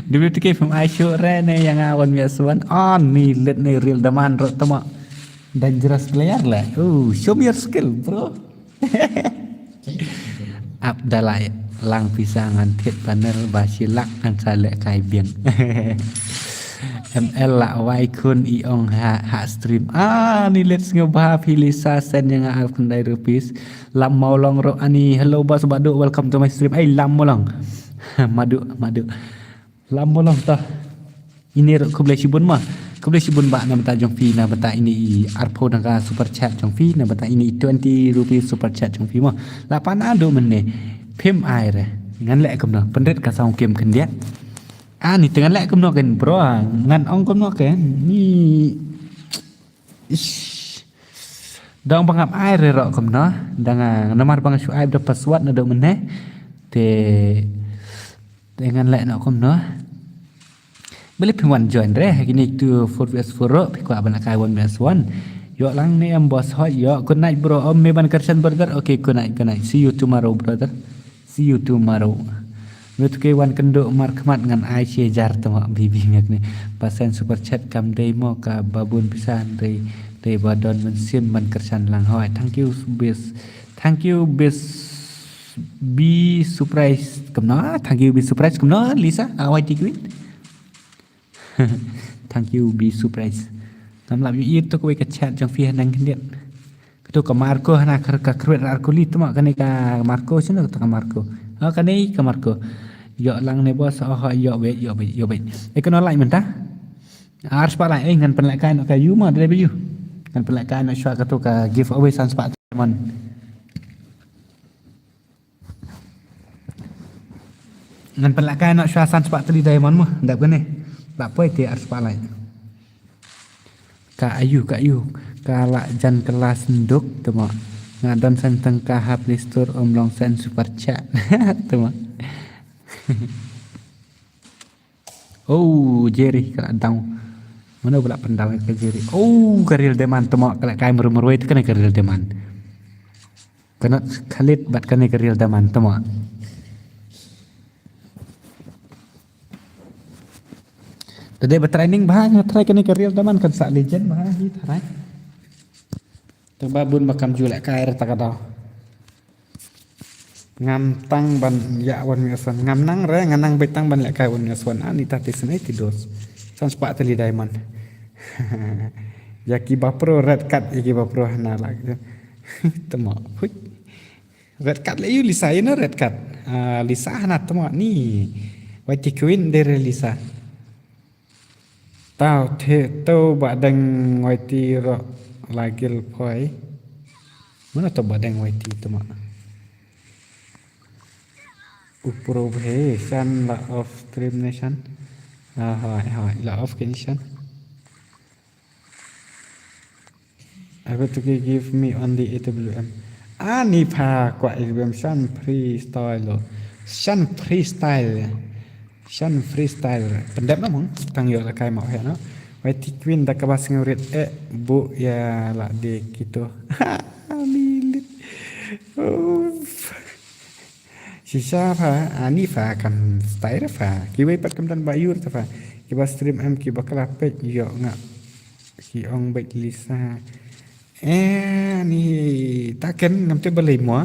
Da bet ke phim ai shuh re ne ïa nga wan mia suan. Oh, ni lit ne real daman ruh tama. Dangerous player lah. Oh, show me your skill, bro. Ap da la lang pisa ngan thied panel ba shi lak ngan sa leh kai biang. M L la wai khun i ong ha, ha stream. Ah, ni let's ngo ba phi Lisa send ïa nga ar khyndai rupees. Lam Mawlong ruh ani. Hello boss Badu, welcome to my stream. Ai Lam Mawlong. Madu, Madu. Lam Mawlong ta. Ine ruh khublei shibun ma. Khublei shibun Bah na bynta jong phi na bynta ine i arphew tyngka super chat jong phi na bynta ine i twenty rupees super chat jong phi ma. La pan adu mynne. Phim ai re. Ngan leh kumno. Pynrit ka sound kem khyndiat. Ani te ngan leh kumno ken bro. Ngan ong kumno ken. Ni Ish. Dang ba ngam ai re ruh kumno. Dang, ah, namar ba nga shu ai da password naduh mynne. Te, te ngan leh noh kumno. Balei phim wan join re ha kine ki four versus four ruh, phi kwah ban leh kai one versus one. Ïoh lang ne em boss, hooid ïoh. Good night bro. Om me ban kyrshan brother. Okay, good night, good night. See you tomorrow brother. See you tomorrow. Ngut ke wan kynduh markhmat ngan ai shi hajar tama bibi ngak ne. Ba send super chat kam dei mo ka ba bun pisa, dei, dei ba don mynsiem ban kyrshan lang. Hooid, thank you bis. Thank you bis. Be surprised kumno? Thank you be surprised kumno, Lisa? Awai ti kwin. Thank you, be surprised. Ngam lap ïohi to kawei ka chat jong phi haneng khyndiat. Kato ka Marco hana ka, ka kyrwet ar kuli tama kane ka Marco sino kato ka Marco. Ha kane ka Marco. Ïoh lang ne boss, oh, ïoh beit, ïoh beit, ïoh beit. Eh, kano like mynta? Ar spah like, eh, ngan pynlehkai noh ka yu ma, dei ba yu. Ngan pynlehkai noh shwa kato ka giveaway san spah man. Ngan pynlehkai noh shwa san spah tylli diamond mo, dap kane. Lah poi te ar spah lai. Ka ayu, ka ayu, ka la jan kelas nduk, tama. Nga don san tyngka ha Play Store, om long san super chat. Tama. Oh, Jerry, ka la down. Mano ba la pyndown ka Jerry? Oh, ka real diamond tama, ka la kai mer mer wei, kane ka real diamond. Ka not Khalid bad kane ka real diamond tama. Tadi ba training ba, nga try kane ka real diamond kan sa legend ba, hi try. Te ba bun ba kam ju lehkai re ta ka daw. Ngam tang ban ïa one versus one. Ngam nang re, nga nang beit tang ban lehkai one versus one. Ani ta te sene ti dos. San spah tylli diamond. Ïa ki ba pro red card, ïa ki ba pro hana lak. Tama. Hui. Red card le yu Lisa, yu na red card. Ah, Lisa hana tama ni. Wai ti queen dere Lisa. Tau te to ba dang wai ti ro lagil poi. Mana to ba dang wai ti tama. Upro bhe san la off stream ne san. Ah, hai, hai, la off ke ni san. Aku tu ke give me only A W M. Ani pha kwah A W M san freestyle lo. San freestyle. San freestyle. Pyndep na mong. Tang ïoh la kai mau he no. Wai ti queen da ka ba sngewrit eh bu ïa la de kito. Ani lit. Uff. Shisha pha, ani pha kam style pha. Kiwei pat kam don ba yur ta pha. Kiba stream em kiba kla peit ïoh nga. Ki ong beit Lisa. Eh, ni ta ken ngam tip balei mo.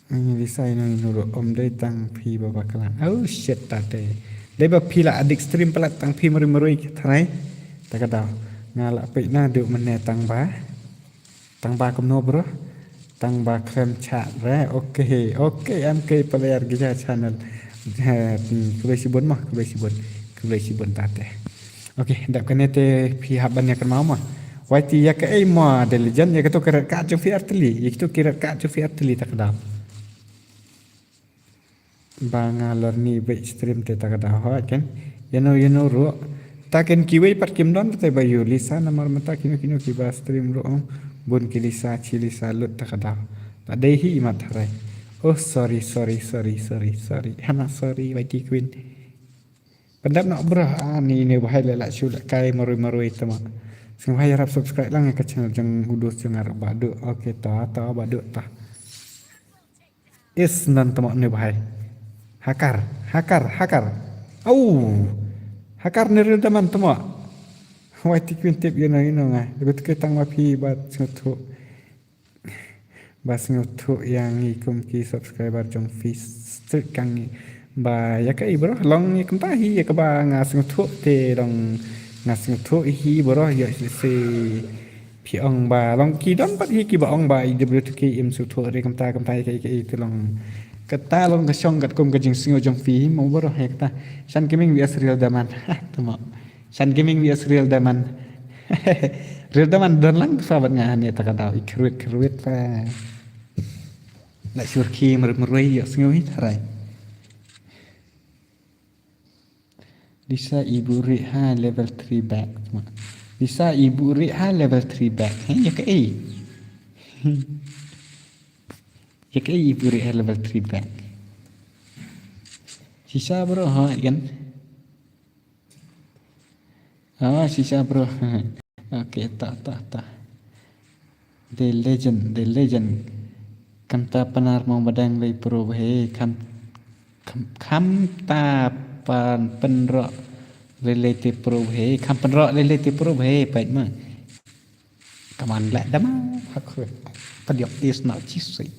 Ni Lisa ino ino ruh ym dei tang phi ba bakla. Oh shit ta te. Dei ba phi la adik stream palat tang phi marui marui ki tharai. Ta ka daw. Nga la peit na duh mynne tang ba. Tang ba kumno bro. Tang ba khlem chat re. Okay, okay, M K Player Gija channel. Khublei shibun mo, khublei shibun. Khublei shibun ta te. Okay, dap kane te phi hap ban ïa kynmaw mo. Wai ti ïa kaei mo The Legend, ïa kito ki red card jong phi artylli, ïa kito ki red card jong phi artylli ta ka daw. Ba nga lor ni beit stream te ta ka daw ho ken. Ïano ïano ruh. Ta ken kiwei pat kim don te ba ïu Lisa namar mynta kino kino kiba stream ruh ong. Bun ki Lisa chi Lisa lut ta ka daw. Ta dei hi i mat tharai. Oh sorry sorry sorry sorry sorry. Hana sorry wai ti Queen. Pyndap noh bro, ani ne bahai leh lah shu leh kai marui marui tama. Sngewbha ïarap subscribe lang ïa ka channel jong u dos jong nga ruh Bah Duh. Okay ta ta Bah Duh ta. Is nan tama ne bahai. Hakar, hakar, hakar. Au. Hakar ne real daman tama. Wai ti Queen tip ïa no ïa no nga. Lebih tukar tang ma phi ba sngewthuh. Ba sngewthuh ïa ngi kum ki subscriber jong phi street kang ngi. Ba ïa kaei bro long ïa kumta hi ïa kaba nga sngewthuh te long nga sngewthuh hi bro ïa si phi ong ba long ki don pat hi kiba ong ba i W two K im sngewthuh re kumta kumta ïa kaei kaei te long kata long ka shong katkum ka jingsngew jong phi mo bro ïa kata. Shan Gaming V S Real Daman. Tama. Shan Gaming V S Real Daman. Real Daman don lang fa bad nga ne ta ka daw i kruit kruit fa. La shur ki mer merwei ïa sngew hi tharai. Lisa ibu ri ha level three back. Lisa ibu ri ha level three back. He ïa kaei. Ïa kaei ibu ri ha level three back. Shisha bro ha kan. Ah, shisha bro. Okay, ta ta ta. The legend, the legend. Kam ta panar mong badang lei pro he kam kam kam ta pan penro lei lei te pro he kam penro lei lei te pro he pait ma. Kaman leh dama hakwe. Padiok is not chisri.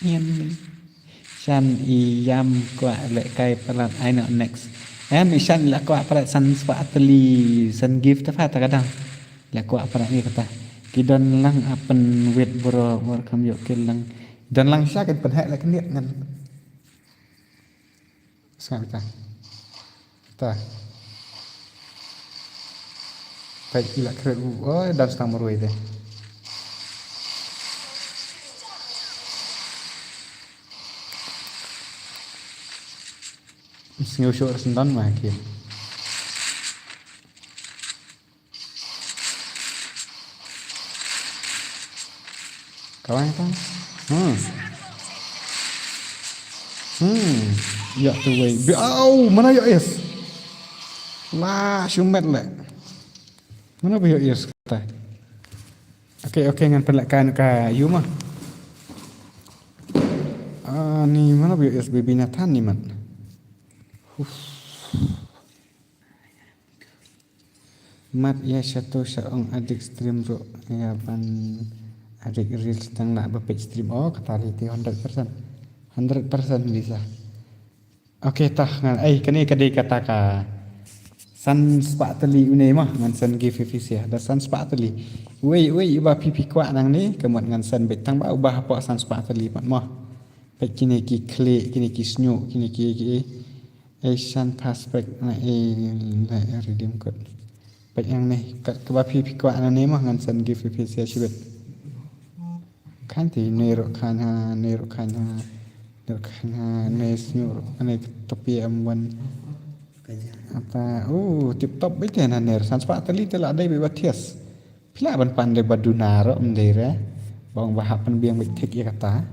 Ngen ni. Shan i yam kwah leh kai palat ai no next. Em i shan leh kwah palat san spah teli san gift ta pha ta kadang. Leh kwah palat ni kata. Ki don lang apen wit bro bor kam yok ki lang. Don lang sha kin pen hek leh kniet ngan. Sngap ita. Ita. Peit ila kret u. Oi, dan stang marwei te. Sngew shuh sendon ma ki. Kawang ta. Hmm. Hmm. Ya tu wei. Bi au, mana ya is. La shumet le. Mana bi ya is kata. Okay, okay, ngan pelak kan ka yuma. Ah, ni mana bi ya is baby Nathan ni man. Mat ïa shato sha ong adik stream ruh ïa ban adik reels tang lah ba peit stream. Oh kata dei te hundred percent. Hundred percent bisa. Okay tah ngan ai kane ka dei kata ka san spah teli une mah ngan san gift ïa phi sia da san spah teli. Wei wei ba phi phi kwah nang ne ka mut ngan san beit tang ba uba hapoh san spah teli pat mah. Peit kine ki khlieh kine ki sniuh kine ki ki. Ei shan pass back na ei na ei redeem code. Peit ngan ne kat kaba phi phi kwah na ne mah ngan san gift phi sia shibit. Khan ti ne ruh khan ha ne ruh khan ha ne ruh khan ha ne sniuh ruh ne topi am wan. Apa oh tip top beit na ne san spah teli te la dei ba thias. Phi lah ban pan dei ba duna ruh em dei re. Bang ba hap pan biang beit thik ïa kata.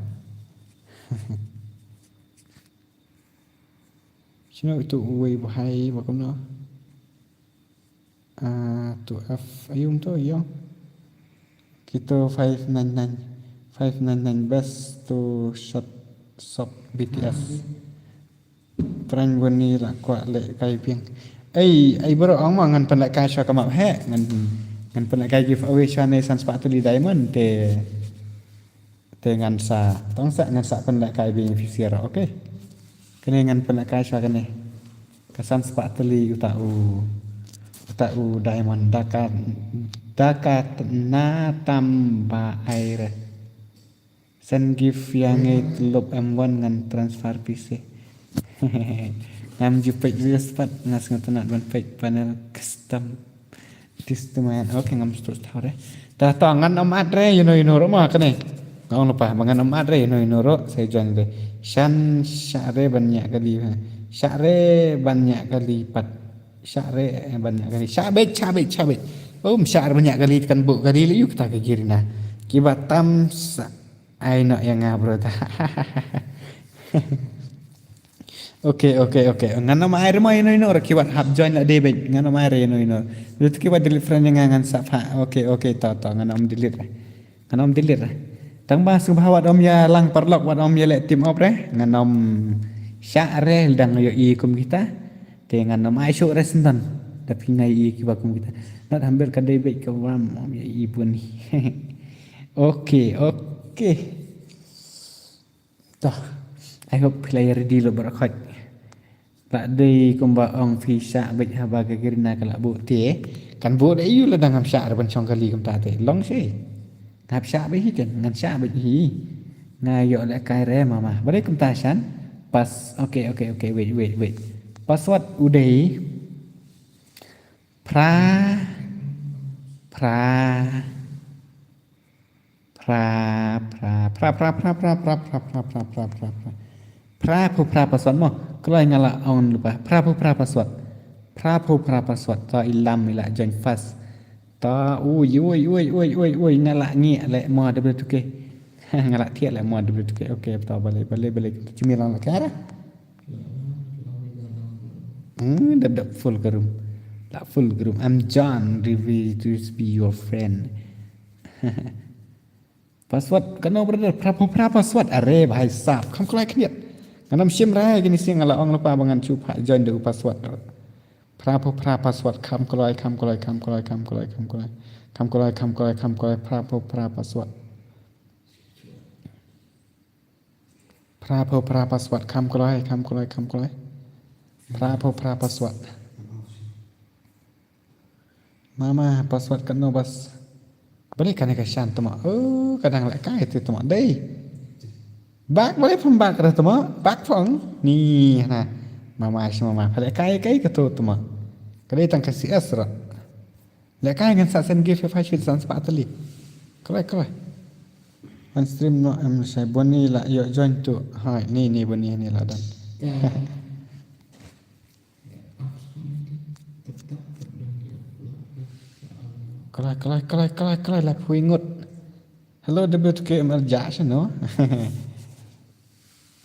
Shino itu uwei bahai ba kumno. Ah, tu F ayum tu yong. Kito five nine nine. Five nine nine best to shot shop B T S. Pran bun ni la kwah leh kai biang. Ei, ei bro, ong ma ngan pynleh kai shuwa ka map he. Ngan, ngan pynleh kai giveaway shuwa ne san spah tylli diamond te. Te ngan sa, tang sa ngan sa pynleh kai biang phi sir, okay. Kane ngan pynleh kai shuwa kane. Ka san spah tylli uta u, uta u diamond da ka, da ka na tam ba ai re. Send gift ïa ngi tyllup em wan ngan transfer pisa. Ngam ju peit reels pat nga sngewtynnat ban peit panel custom. This to man. Okay, ngam sngewthuh re. Ta ta ngan ym add re ïano ïano ruh ma kane. Nga ong lypa ba ngan ym add re ïano ïano ruh sa join re. Shan shah re ban ñiah kali. Shah re ban ñiah kali pat. Shah re ban ñiah kali. Shah beit, shah beit, shah beit. Um shah re ban ñiah kali kan buh kali leh ïa kita ka Garena. Kiba tam sa. Ai noh ïa nga bro ta. Okay, okay, okay. Ngan ym ai re mo ïano ïano ruh kiba hap join la dei beit. Ngan ym ai re ïano ïano. Ruh kiba delete friend ïa nga ngan sa pha. Okay, okay, to to ngan ym delete re. Ngan ym delete re. Tang ba sngewbha wat ym ïa lang paralok wat ym ïa leh team up re. Ngan ym shah re dang ïohi kum kita. Te ngan ym ai shuh re syndon. Da phi nga ïohi kiba kum kita. Not humble ka dei beit ka wan ym ïohi bun ni. Okay, okay. Toh, I hope phi la ïa ready lo baroh khoit. La dei kumba ong phi shah beit haba ka Garena ka la buh te. Kan buh da ïu la dang ngam shah re ban shong kali kumta te. Long shi. Ngap shah beit hi kan, ngan shah beit hi. Nga ïoh leh kai re mama. Ba dei kumta shan. Pas, okay, okay, okay, wait, wait, wait. Password u dei. Phra, phra, phra, phra, phra, phra, phra, phra, phra, phra, phra, phra, phra, phra. Phra, phu, phra, password mo. Kloi nga la ong lypa. Phra, phu, phra, password. Phra, phu, phra, password. To i Lam i la join fast. To, ui, ui, ui, ui, ui, ui, nga la ngi le mo de betul ke. Nga la thiah le mo de betul ke. Okay, to balik, balik, balik. Cumi lang la kara. Hmm, da, da full ka room. La full ka room. I'm John, ready to be your friend. Password, kano brother? Phra, phra, phra password. Are, bhai sahab. Kham kloi khniat. Ngan ym shim re, kini sing nga la ong lypa ba ngan shu pha join da u password. Phra, phra, phra password. Kham kloi, kham kloi, kham kloi, kham kloi, kham kloi. Kham kloi, kham kloi, kham kloi. Phra, phra, phra password. Phra, phra, phra password. Kham kloi, kham kloi, kham kloi. Phra, phra, phra password. Mama, password kano bas? Balei kane ka shan tma? Oh, ka dang leh kai te tma. Dei. Bak balei phim bak re tma? Bak phong. Ni hana. Mama, shi mama. Pha leh kai kai kato tma. Ka dei tang ka C S ra. Leh kai ngan sa send gift ïa pha shi san spah tylli. Kloi, kloi. On stream no em shai bun ni la ïoh join tu. Hai, ni, ni bun ni, ni la done. Kloi, kloi, kloi, kloi, kloi, la phui ngut. Hello, W two K M L Josh, no?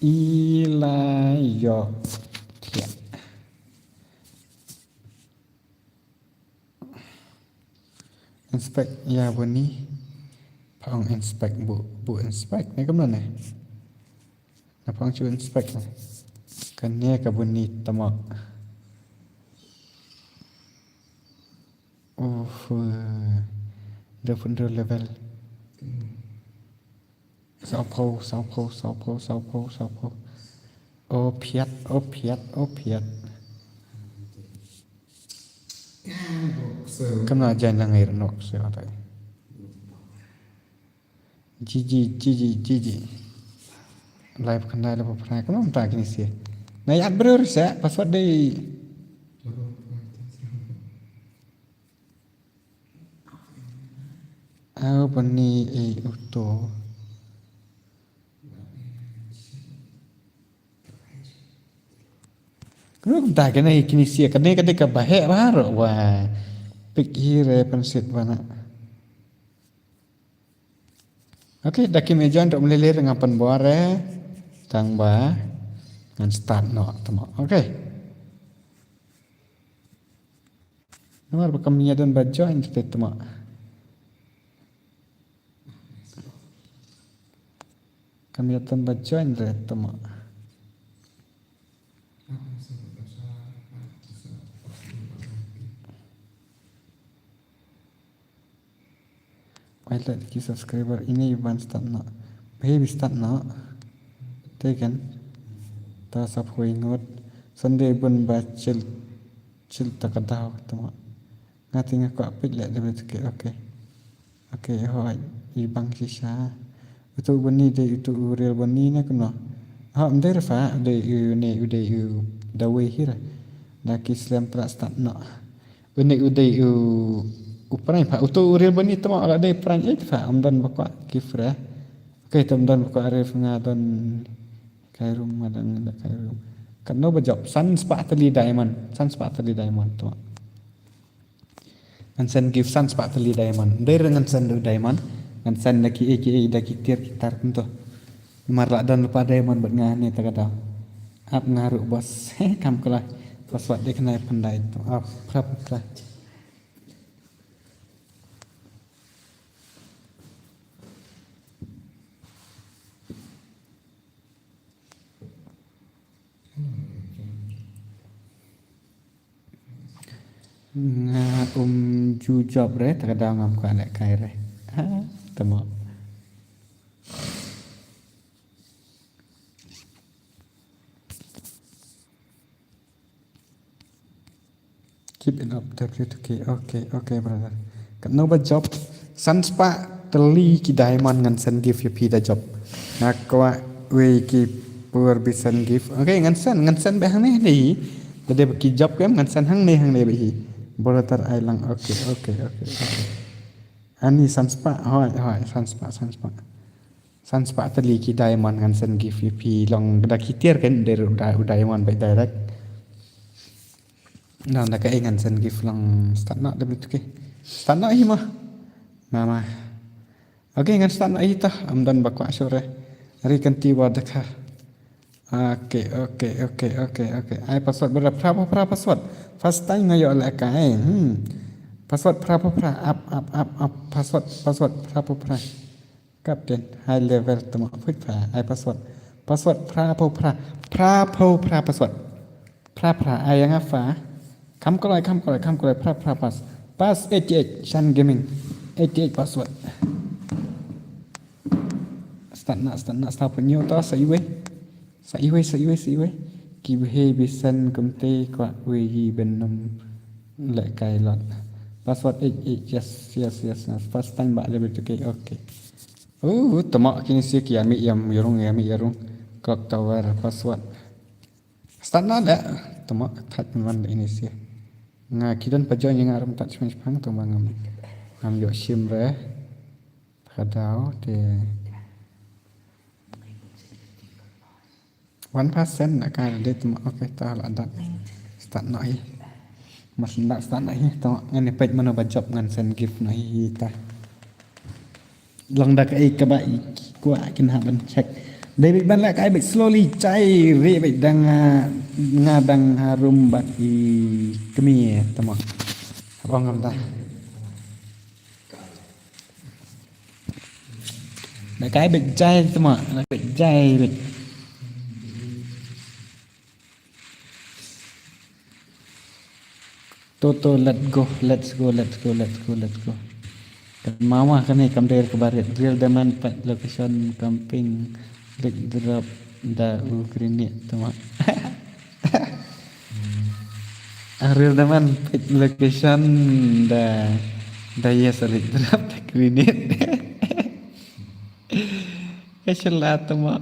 I la ïoh thiah. Inspect ïa bun ni. Pha ong inspect bu, bu inspect. Ne kumno ne? Na pha ong shu inspect ne. Kane ka bun ni tama. Uh, dua phew hynriew level. Saw phew, saw phew, saw phew, saw phew, saw phew. O phiat, o phiat, o phiat. Kam na jan lang air nok se atai. Jiji, jiji, jiji. Live khandai la pha phra kam ta kini se. Na ïa bror se password dei. Au bani e uto. Kano kumta kane kini sia kane kane ka baheh baroh wa. Pik hi re pansit bana. Okay, da kim ïa join ruh mlili re ngan pynbor re. Tang ba ngan start noh tama. Okay. Namar ba kam ïa don ba join te tama. Kam ïa don ba join re tama. Ai leh ki subscriber ine i ban start noh. Ba hi bi start noh. Te kan. Ta sa poi ngot. Sunday bun ba chill. Chill ta ka daw tama. Nga te nga kwah peit leh da bit ke. Okay. Okay, hooid. I bang shisha. Utu u bani dei utu u real bani ne kumno. Ha, ym dei re pha, u dei u ne, u dei u da wei hi re. Da ki slem pra start noh. U ne u dei u, u prank pha. Utu u real bani tama la dei prank eh pha. Ym don ba kwah ki fra. Okay, te ym don ba kwah re pha, nga don kai room, nga don da kai room. Katno ba jop? San spah tylli diamond. San spah tylli diamond tama. Ngan send gift san spah tylli diamond. Dei re ngan send da diamond. Ngan send da ki A K A da ki tiar ki tar kumto. Namar la don lypa diamond bad nga ne ta ka daw. Ap nga ruh boss. He kam kala. Password dei khnai phandai. Ap phra phra. Nga um ju jop re, ta ka daw ngam kwah leh kai re. Ha, tama. Keep it up, W two K. Okay, okay, brother. Katno ba jop? San spah tylli ki diamond ngan send gift ïa phi da jop. Nga kwah wei ki por bi send gift. Okay, ngan send, ngan send beit hangne hangne hi. Lada ba ki jop kem ngan send hangne hangne beit hi. Brother ai lang. Okay, okay, okay, okay. Ani san spah, hooid, hooid, san spah, san spah. San spah tylli ki diamond ngan send gift ïa phi long da ki tiar kan, da u diamond beit direct. Nang da kaei ngan send gift long start noh da bit ke. Start noh hi mo. Mama. Okay, ngan start noh hi tah. Ym don ba kwah shuh re. Ri kan ti wa da kha. Okay, okay, okay, okay, okay. Ai password brother, phra phra phra password. First time nga ïoh leh kai. Hmm. Password phra phra phra. Up, up, up, up. Password, password phra phra phra. Captain, high level tama, phra phra, ai password. Password phra phra phra. Phra phra phra password. Phra phra, ai ïa nga pha. Kham kloi, kham kloi, kham kloi, phra phra pass. Pass eighty eight, Shan Gaming. Eighty eight password. Start na, start na, start pynïoh ta sa iwei. Sa iwei, sa iwei, sa iwei. Ki bhei bisan kumte kwah wei hi ben num leh kai lot. Password eight eight, yes, yes, yes, yes. First time ba level two K, okay. Uh, tama kine sia ki ami yam yarung, ami yarung. Clock tower, password. Start na da. Tama thaj man ini sia. Nga ki don pa join nga ram touch man pang tama ngam. Ngam ïoh shim re. Ka daw te one percent na ka dei tama, okay, ta la dat. Start noh hi. Mas nda start noh hi, tama ngan peit mano ba jop ngan send gift noh hi ta. Long da kaei kaba i kwah kin ha ban check. Dei beit ban leh kai beit slowly chai re beit dang, ah, nga dang harum bad i kmie tama. Haba ngam da. Na kai beit jai tama, na beit jai beit. Toto, let's go, let's go, let's go, let's go, let's go. Mama kane kam der ke barit. Real Diamond pet location camping. Lek drop da u grenade tama. Ang real naman page location da da yes alik drop da grenade. Ka shala tama.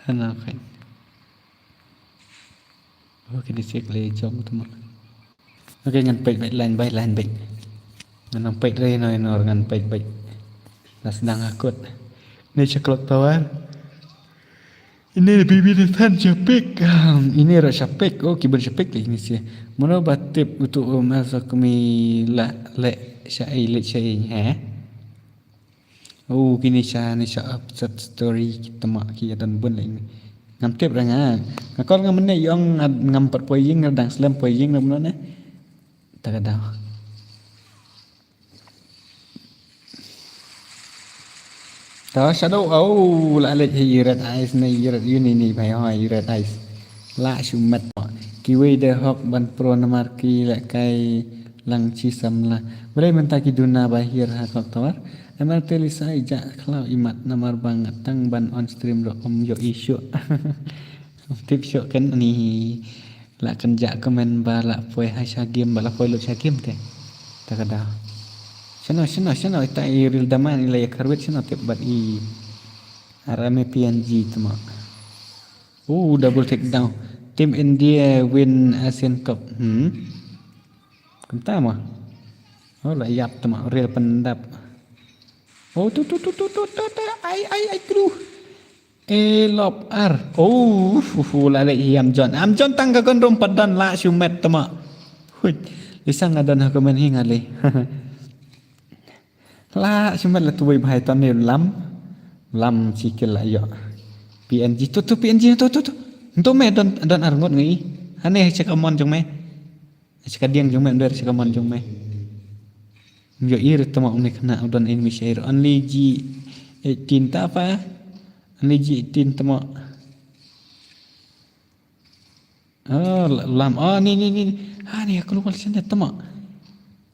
Hana khain. Oh, kini check le jong tama. Okay, ngan peit beit line by line beit. Ngan nang peit re noi nor ngan peit beit. Nas dang akut. Ni check clock tower. Ini bibi ni than chapik. Ini ra chapik. Oh, kiban chapik lagi ni sia. Mano ba tip utu um asa kami la le syai le syai he. Oh, kini cha ni cha upset story kita mak ki dan bun le ini. Ngam tip ra nga. Nga kol ngam ne yong ngam pat poi ying dang slem poi ying na mano ne. Ta ka daw. Ta shadow, oh, la leh hi red eyes ne red uni ni bai hoi red eyes. La shumat. Kiwei de hok ban pro namar ki leh kai Lang chi samla. Balei mynta ki duna ba hiar ha clock tower. Em, te Lisa i ja khlaw i mat namar ba nga tang ban on stream ruh ym ïohi shuh. Ym tip shuh kan ni. La kynjah comment ba la poi ha sha game, ba la poi lut sha game te. Ta ka daw. Shano, shano, shano, ita i ril daman i la ïa kyrwit shano tip bad i R M A P N G tma. Oh, double takedown. Team India win Asian Cup. Hmm. Kumta ma. Oh, la ïap tma, ril pyndap. Oh, tu, tu, tu. Ai, ai, ai, kru. E lop ar. Oh, fu, fu, la leh hi Amjon. Amjon tang ka kon rum pat don la shu met tma. Hui. Lisa nga don ha comment hi nga leh. La shu met la tuwei bhai ton ne lam. Lam chi kil la ïoh. P N G tu, tu P N G tu, tu, tu. Ntu me don, don ar ngut ngi. Hane ha cha ka mon jong me. Cha ka diang jong me, ym dei cha ka mon jong me. Ym ïohi re tma, ym ne khynnah u don enemy share. Only G eighteen ta pa. Only G eighteen tma. Oh, la-, lam. Oh, ni, ni, ni. Ha, ni aku lupa sini tma.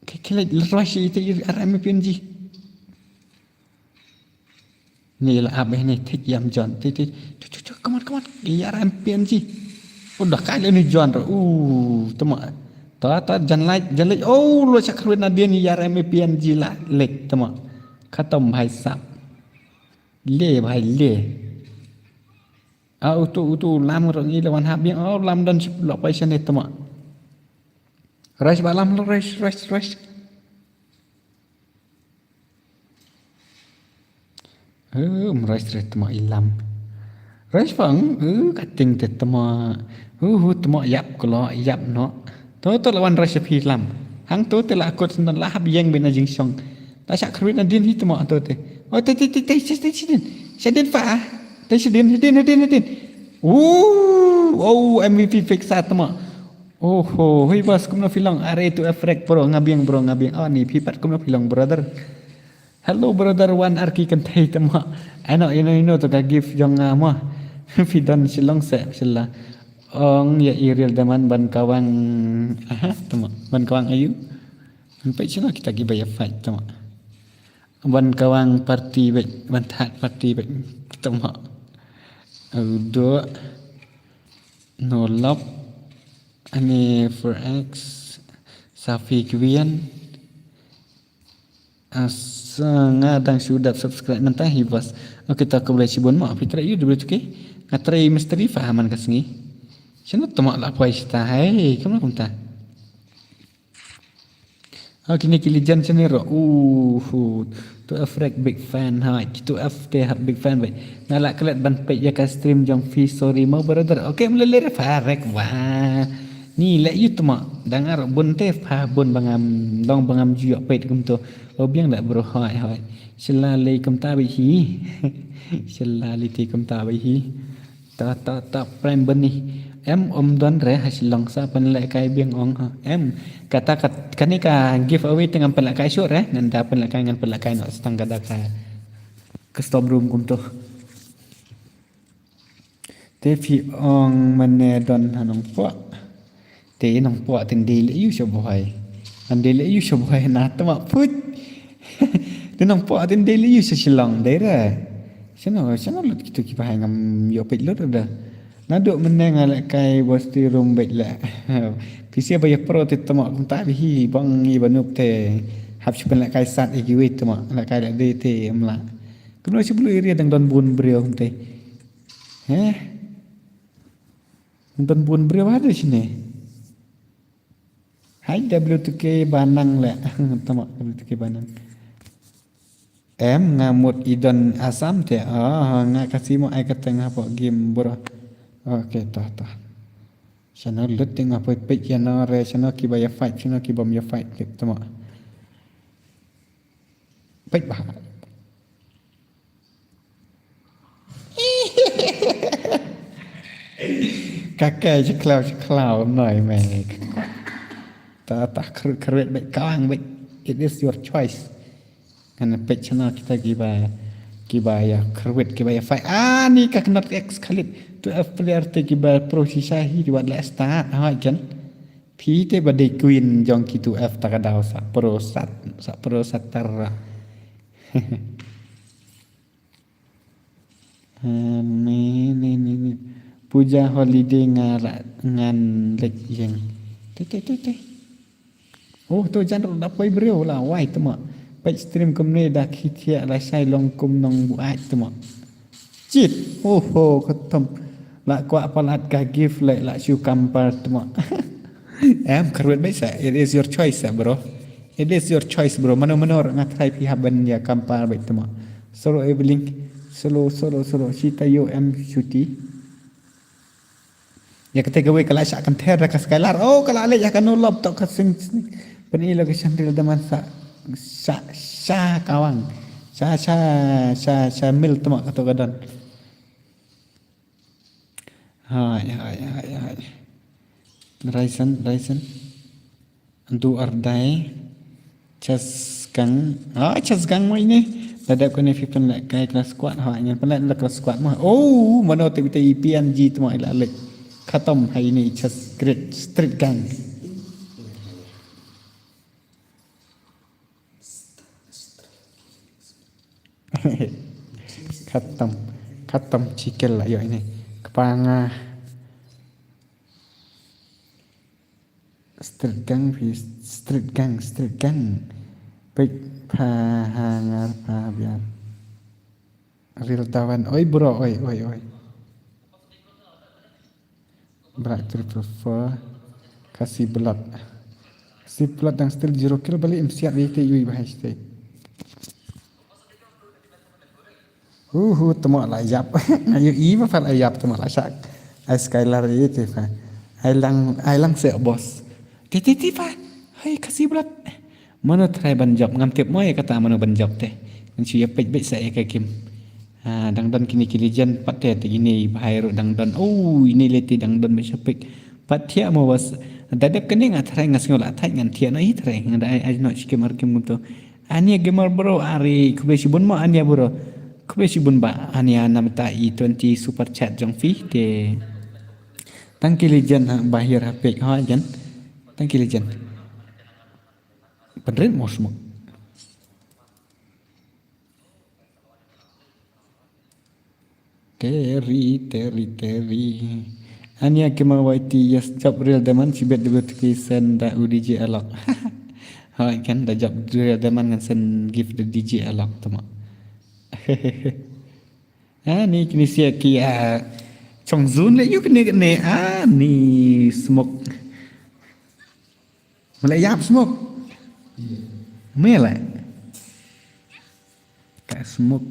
Ke, ke la, la rush ita R M P N G. Ni la ap eh ni, thik ïa Amjon. Thik, thik. Chu, chu, chu, come on, come on. Ïa R M P N G. Udah kali ni Jon. Uh, tma. Ta, ta, jan lait, jan lait. Oh, lo chak ruit na dia ni ïa R M P N G la lek tma. Khatam bhai sab. Le bhai le. Ah, utu, utu, lam ruh ngi la wan hap biang. Oh, lam don sip lok pai sene tma. Rush ba lam, rush, rush, rush. Eh, um, rush re tma i lam. Rush bang, eh, ka ting te tma. Hu, hu, tma ïap klo, ïap no. To, to la wan rush phi lam. Hang to te la kot sendon la hap ïeng bina jingsong. Ta shak kruit na din hi tma to te. Oh, te, te, te, te, te, te, te, din. Shadin fa. Te shadin, shadin, shadin, shadin. Oh, oh, M V P fix sa tma. Oh, ho, hoi bas, kumno phi long? Are tu efrek bro, nga biang bro, nga biang. Oh, ni phi pat kumno phi long brother. Hello brother, wan ar ki kynthei tma. Ano, ino, ino to ka gift jong nga ma. Phi don Shillong se, shilla. Ong ïa i ril daman ban kawang. Aha, tma. Ban kawang ayu. Ban peit shino kita ki ba ïa fight tma. Ban kawang party beit, ban thad party beit tma. Udo. No love. Ani for X. Safi Gwian. Asa nga dang shu dap subscribe mynta hi bas. Okay, ta khublei shibun ma, phi trei ïa u W two K. Nga trei mystery fa man ka sngi. Shano tma la poi shita, hai, kumno kumta. Okay, ni ki legend shane ro. Uh, tu F rek big fan, hai. Tu F te hap big fan, bai. Nga la klet ban peit ïa ka stream jong phi, sorry mo brother. Okay, mlele re fa rek wa. Ni le yu tma, dang ar bun te fa bun bangam, dong bangam ju ïoh peit kumto. O biang da bro, hoi, hoi. Shala lei kumta bai hi. Shala lei te kumta bai hi. Ta, ta, ta, prime bani. Em, um don re ha Shillong sa pynlehkai biang ong ha. Em, kata kat, kane ka giveaway te ngam pynlehkai shuh re. Ngan da pynlehkai, ngan pynlehkai noh stang ka da ka, ka storm room kumto. Te phi ong mane don ha Nongpoh. Te Nongpoh te ndei leh yu sha Bhoi. Ndei leh yu sha Bhoi na tma put. Te Nongpoh te ndei leh yu sha Shillong dei re. Shano, shano lut kitu ki bahai ngam ïoh peit lut da. Naduh mynne nga lehkai bos ti room beit leh. Phi sa ba ïa pro te tma kumta beit hi bang i ba nuk te. Hap shu pynlehkai sat ïa kiwei tma lehkai leh dei te em lah. Kumno shu blue area dang don bun briew te. Heh? Don bun briew ha dei shine. Hai W two K Banang le. Tama W two K Banang. Em nga mut i don Assam te. Ah, nga kasi mo ai ka teng hapoh game bro. Okay, toh, toh. Shano lut te nga poi peit ïa no re, shano ki ba ïa fight, shano ki bym ïa fight, tip tama. Peit bah. Ka kai, shi khlaw, shi khlaw, noi me. Ta, ta, khrwit, khrwit, beit kawang, beit. It is your choice. Ngan peit shano kita ki ba, ki ba ïa khrwit, ki ba ïa fight. Ah, ni ka knot X Khalid. Tu F player te ki ba pro shisha hi, ki ba la start. Ha, jan. Phi te ba dei queen jong ki two F ta ka daw sa pro sat, sa pro sat tara. Ni ni ni ni. Puja holiday nga ra ngan lek yeng. Te te te te. Oh, to jan ruh da poi briew la wai tma. Peit stream kumne da khit hiak la shai long kum nong buaid tma. Chit. Oh ho khatam. La kwah palat ka gift leh la shu kampar tma. Em kharwet beit sa. It is your choice sa bro. It is your choice bro. Mano mano nga try phi hap ban ïa kampar beit tma. Solo Evelyn. Solo solo solo. Sita yo em shuti. Ïa kata kawei ka la shah kynther da ka Skylar. Oh ka la leh ïa ka no lop to ka sing sing. Pyni lo ka shandil da man sa sha sha kawang. Sha sha sha sha mil tma ka to ka don. Hai hai hai hai. Raisen Raisen. Do or die. Chas kang. Ah, chas kang mo ine. Lada kone phi pynleh kai class squad ha ngan pynleh la class squad mo. Oh, mano te bita P N G tu mo ila lek. Khatam ha ine chas great street gang. Khatam. Khatam chikel la yo ine. Kepanga. Street gang phi, street gang, street gang. Peit pha hangar pha biar. Real tawan. Oi bro, oi, oi, oi. Black triple four. Kasi blood. Kasi blood dang still zero kill balik msiat wi te yui bahai stay. Uhu tmo la yap. Ayu i ba fa la yap tmo la shak. Ai Skylar i te fa. Ai lang ai lang se boss. Ti ti ti fa. Hai kasi blood. Mano try ban job ngam tip mo ïa kata mano ban job te. Ngan shu ïa peit beit sa ïa ka game. Ha dang don kine ki legend pat te te kine bahai ruh dang don. Oh ine le te dang don ba sha peit. Pat thiah mo was. Da dep kane nga try nga sngew la thait ngan thiah na i try nga da ai ai no shi game ar game to. Ania gamer bro ari kube shibun mo ania bro. Kube shibun ba ania namta i twenty super chat jong phi te. Tang ki legend ha bahir ha pek ha jan. Tang ki legend. Penrit mo smoke. Teri, teri, teri. Ania kema waiti yes job real daman sibet debut ki sen da U D J alok. Hoi kan da job real daman ngan sen gift da D J alok tama. Ani kini sia ki a chong zun le yuk ne ne ani smoke. Mala yap smoke. Mala. Ka smoke.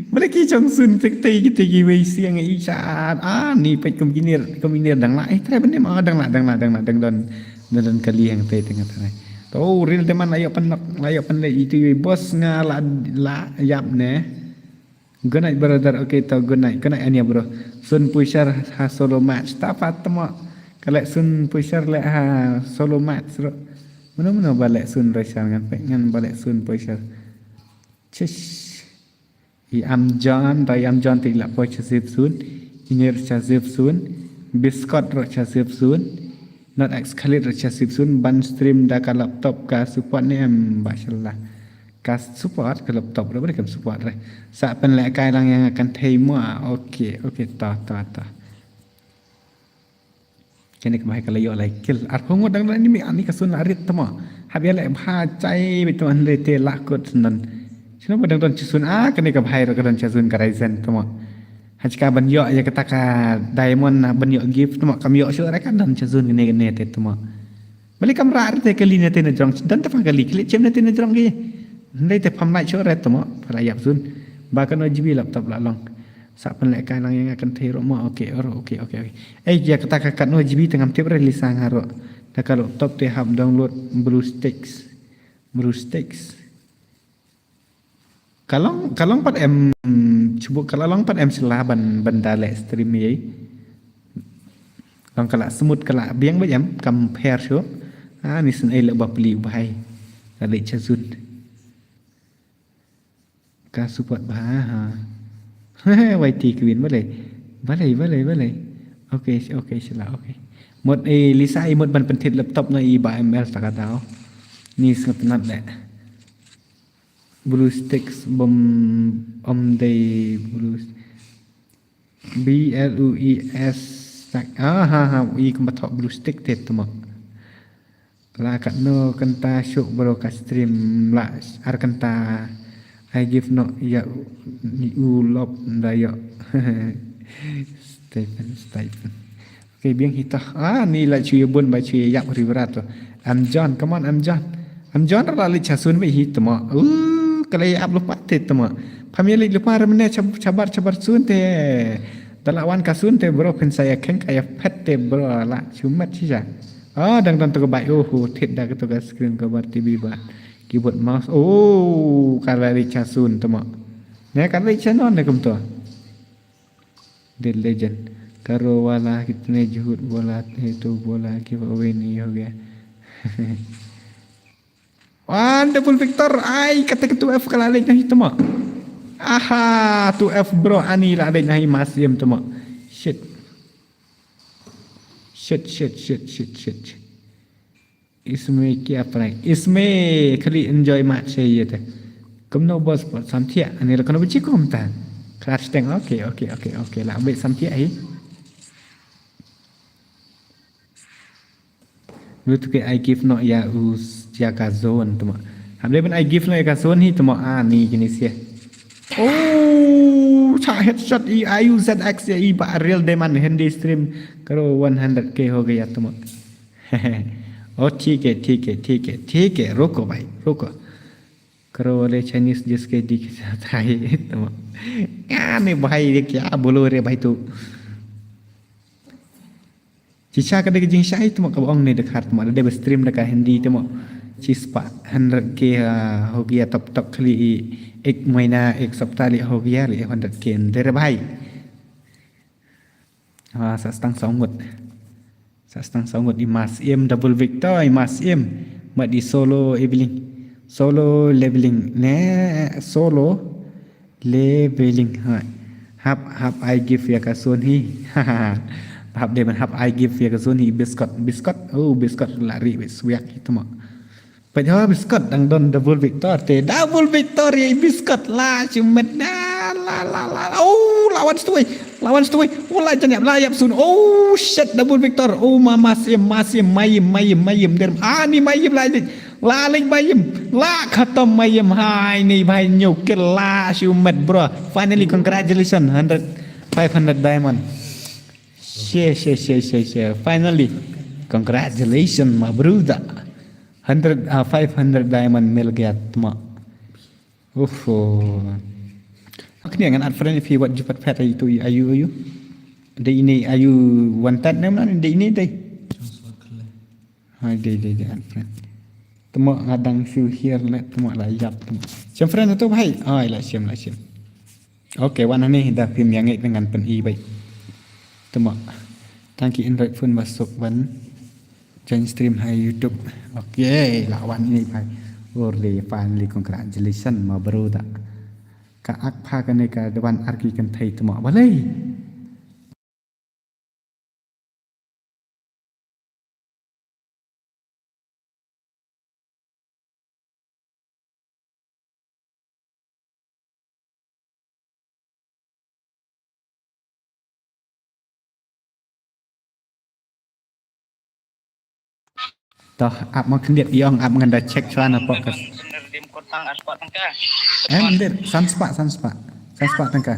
Mala ki chong sun tik tik tik wei siang i chat. Ah ni pek kom kinir kom kinir dang la. Eh trai benem ah dang la dang la dang la dang don dang don kali yang te tengah trai. To real teman la yok penok la yok penle itu bos nga la la yap ne. Good night brother. Okay to good night. Good night ania bro. Sun pusher ha solo match. Ta pat temo. Kale sun pusher le ha solo match ro. Mano mano bale sun rashar ngan pe ngan bale sun pusher. Chish. I am John, rai am John ti la poi cha zip sun. Inir cha zip sun. Biscuit ro cha zip sun. Not ex Khalid ro cha zip sun. Ban stream da ka laptop ka support ne em ba shallah. Ka support ka laptop re bari kam support re. Sa pen le kai lang yang akan thei mo. Okay okay ta ta ta. Kene ka bahai ka la yo lai kil ar phung dang dang ni mi ani ka sun arit tama. Hab ya le bha chai bi tama le te la kut nan. Sino ba dang don chisun a kene ka bahai ka don chisun ka raisen tama. Hachka ban yo ya kata ka diamond ban yo gift tama kam yo shu re ka don chisun kene kene te tama. Balik kam rar te kali ne te na jrong dan te fa kali kali chem ne te na jrong ke. Ndai te pham lai chore to mo para yap zun. Ba kan O G B laptop la long. Sa pan le kai lang yang akan thei ro mo okay ro okay okay okay. Eh ya kata ka kan O G B te ngam tip re lisa nga ro. Da ka laptop te hap download BlueStacks. BlueStacks. Ka long ka long pat em chubuk ka la long pat em sila ban ban da le stream yei. Long ka la smooth ka la biang ba em kam pher shu. Ah ni sen ei le ba pli u bahai. Ka le chazun. Ka support ba ha. Wai ti kwin balai. Balai balai balai. Okay okay sila okay. Mut i Lisa i mut ban pynthied laptop na i ba M L ta ka daw. Ni sngewtynnat de. Blue sticks bom om dei blue. B L U E S tak. Ah ha ha i kumba thok blue stick te tmo. La katno kynta shuk bro ka stream la ar kynta. I give no ya u lop da yo. Stephen Stephen. Okay biang hita. Ah ni la chuya bun ba chuya yap ri bra to. Am John, come on Am John. Am John la li chasun ba hita mo. Uh kala yap lupa te tmo. Family lupa remne chabar chabar sun te. Dala wan ka sun te bro phin saya keng kaya pet te bro la chumat shisha. Oh dang dang to ka bai oh ho thied da ka to ka screen ka bar T V ba. Keyboard mouse oh ka la ri cha sun tmo. Ne ka ri cha non ne kumto. The legend. Karo wala kitne jhut bola hai to bola giveaway nahi ho gaya. One double victor ai kata ka two F ka la leh nahi tmo. Aha two F bro ani la leh nahi masim tmo. Shit. Shit shit shit shit shit. Isme kya prank? Isme khali enjoy mat se ye te. Kumno boss bot samthia ani la kono bichi kom ta. Clash teng okay okay okay okay la be samthia hi. Lu tu ke I give no ya us ya ka zone tuma. Hamle ben I give no ya ka zone hi tuma ani kini sia. Oh, cha headshot i I U Z X ya i ba real demand Hindi stream karo one hundred K ho gaya tuma. Oh, theek hai, theek hai, theek hai, theek hai. Ruko bhai, ruko. Karo wale Chinese jiske dikh jata hai tuma. Ya ne bhai ye kya bolo re bhai tu. Chicha ka dei ka jingshai tuma ka ong ne da khar tuma da dei ba stream da ka Hindi tuma. Chispah hundred K ho gaya top top khali ek mahina ek saptah le ho gaya le hundred K de re bhai. Ha sa stang saw ngut. Sa stang saw ngut i mas im double victor i mas im. Mat i solo leveling. Solo leveling ne solo. Leveling ha. Hap hap I give ya ka sun hi. Hap de man hap I give ya ka sun hi biskot biskot. Oh biskot lari bit swiak itu mak. Pajha biskot dang don double victor te double victor ya biskot la chumet na la la la oh lawan stui lawan stui oh la janyap la yap sun oh shit double victor oh ma masim masim mayim mayim mayim der ani mayim la. Laling mayim la khatam mayim hai ni bhai nyokil la shumet bro. Finally congratulations hundred five hundred diamond. Share share share share share finally. Congratulations my brother. Hundred uh, five hundred diamond mil gaya tuma. Uff. Akni ngan add friend if you what jupat pet ayu tu ayu ayu. Dei ini ayu wantat nem nan dei ini dei. Hai dei dei dei add friend. Temo ngadang shu here le temo la yap temo. Shem friend tu bhai. Ai la shem la shem. Okay wan ani da phim yang ngai dengan pen i bai. Temo. Thank you invite phone masuk ban. Join stream hai YouTube. Okay la wan ini bhai. Orle finally congratulations ma bro da. Ka ak pha kane ka dewan arki kan thei temo balei. Toh ap ma khyndiat iong ap ngan da check chwa na podcast. Em dit san spah san spah san spah tangka.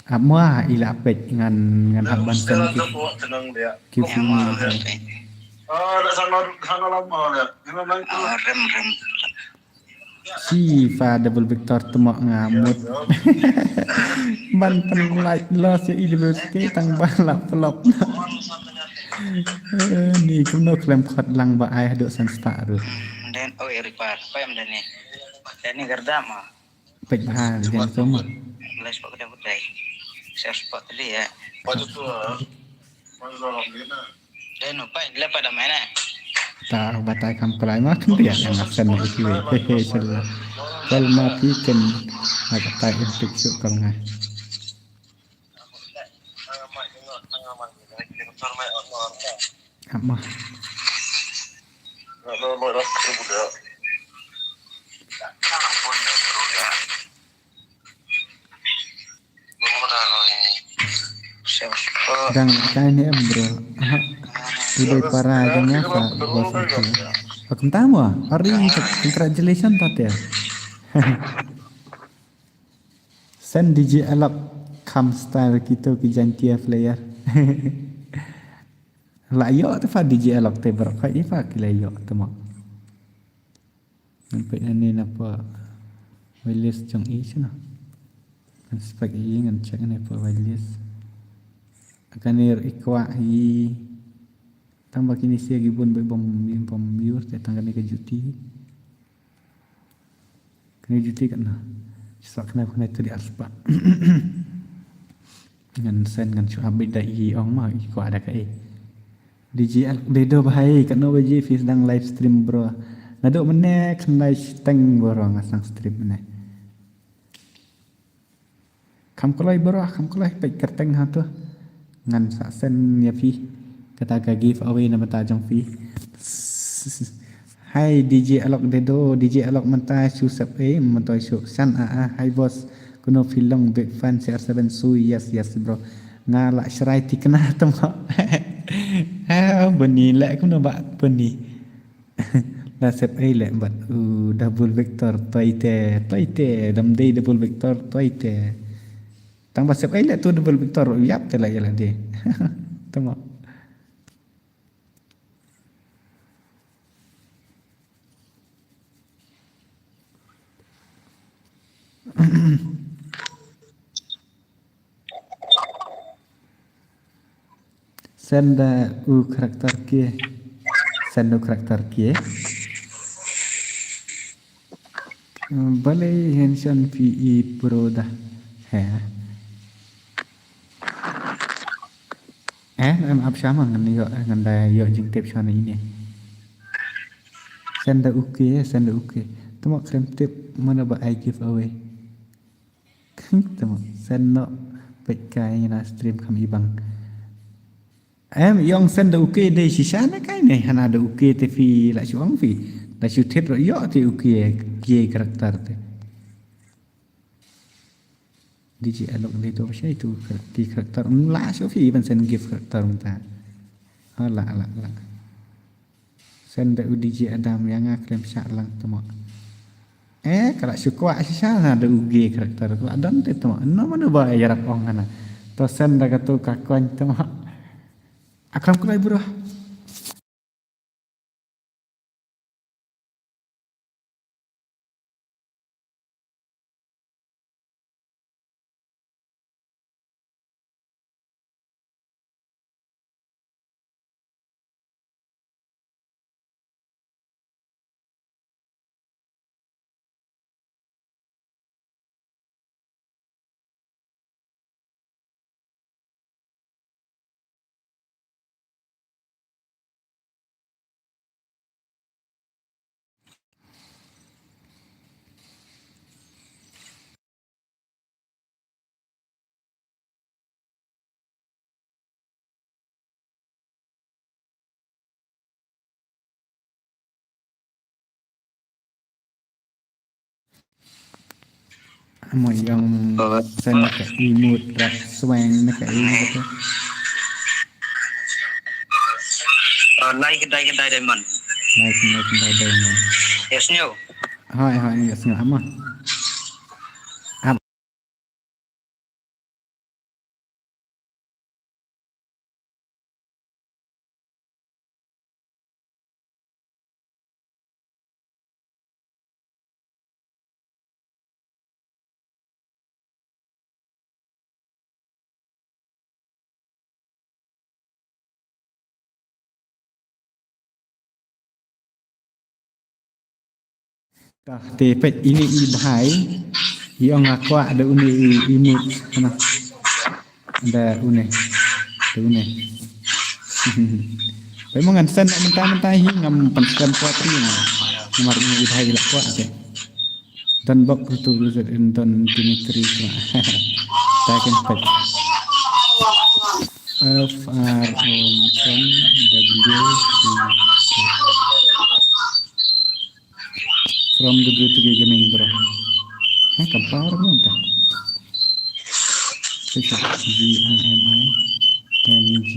Amwa ila pek ngan ngan hak ban sen ki ki fu ni. Ah da sana sana lama ya. Rem rem. Sifa double victor temo ngamut. Ban pen like loss ya i level ke tang ba lap lop. Ni kumno klem khot lang ba ai hadok san spah ru. Den oh iri par pa em dani. Dani gardama. Pek bha den temo. Last spah kedai kedai. Share spah tadi ya. Danu pa lepa da mana. Ta batai kam kloi ma khyndiat ïa nga send ïa kiwei. He he shala. Kol ma phi ken. Nga ka tai im tik suk kol nga. Ama. Dang kai ne em bro. Aha. Udah para aja nya fa bos itu. Akum tamu ah. Hari congratulations tat ya. Send D J Alok kam style kito ki Jaintia player. La ïoh te fa D J Alok te bro. Kai ifa ki la ïoh te mo. Ngan peit ane na pa waitlist jong i shano. Ngan spek i ngan check ane pa waitlist. Kane i kwah i tang ba kine sia ki bun ba bom bom yur te tang kane ka juti. Kane juti kan na. Sa kane kane tu di aspa. Ngan send ngan shu update da i ong ma i kwah da kaei. D J Al Dedo bhai katno baje phi sdang live stream bro. Naduh mynne khyndai shiteng bro nga sdang stream mynne. Kham kloi bro kham kloi peit kyrteng ha tu. Ngan sa send ïa phi kata ka giveaway na bynta jong phi. Hai D J Alok Dedo, D J Alok mynta shu sep eh mynta shu san a a. Hai boss, kuno phi long big fan C R seven sui, yes yes bro. Nga la shrai tikna tama. Ha bani la kuno ba bani. La sep eh le bat u double vector toi te toi te dam dei double vector toi te. Tang ba sep eh le tu double vector yap te la ïa la de. Tama. Send da u karakter ke. Send da u karakter ke. Balei hension P E Pro da. He. Eh, em ap shama ngan yo ngan da yo jingtip shana ini. Send da uke, send da uke. Tama krem tip mana ba I give away. Tama send no pek kai na stream kam ibang. Em yong send da uke de shisha na kai ne hana da uke te phi la shu ong phi. Da shu tip ro yo te uke ke karakter te. D J Alok Dedo shai tu ki karakter. Mla shu phi ban send gift karakter mynta. Ha la la la. Send da u D J Adam ïa nga khlem shah lang tama. Eh kala shu kwah shisha na da u ge karakter kala don te tama. No mano ba ïarap ong hana. To send da ka tu ka koin tama. Akam kulai bro. Mo yong sen na ka imut rak sweng na ka imut. Nai kedai kedai diamond. Nai kedai kedai diamond. Yes nyo. Hai hai yes nyo ama. Te peit ini i bhai i ong nga kwah da une i imut na da une da une. Peit mo ngan send mynta mynta hi ngam pynskhem poetry mo. Namar ïa i bhai i la kwah te. Don bok tu visit in don Dimitri. Ta kin peit. F R O M W. From the Blue to Gaming, bro. Heh, kam pau ruh mynta. G R M I M G.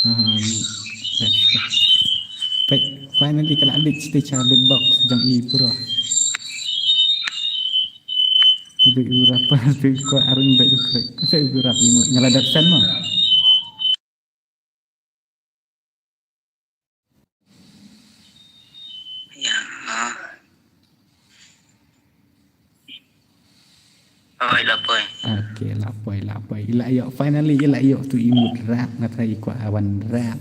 Aha, ni. Let's go. Peit, finally ka la leit stage ha loot box jong i, bro. Ibu ibu rapper tu ko arung da ikrek. Sa ibu rap i mo. Nga la dep send mo. Ya. Oi, la poi. Okay, la poi, la poi. I la ïoh, finally i la ïoh tu i mut rap, nga try i kwah wan rap.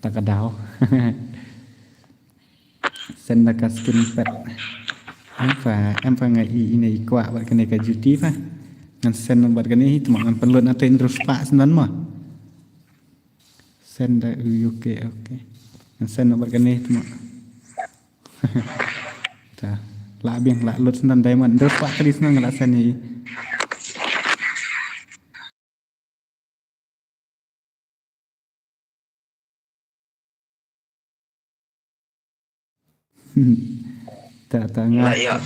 Ta ka daw. Send da ka skin pet. Em pha, em pha nga i, ine i kwah bad kane ka juti pha. Ngan send bad kane hi, tma ngan pynlut na te hynriew spah shen mo. Send da u U K, okay. Ngan send bad kane hi, tma. Ta. La biang la lut shen diamond. Hynriew spah kali shen nga la send hi. Ta ta nga. Lah, ya.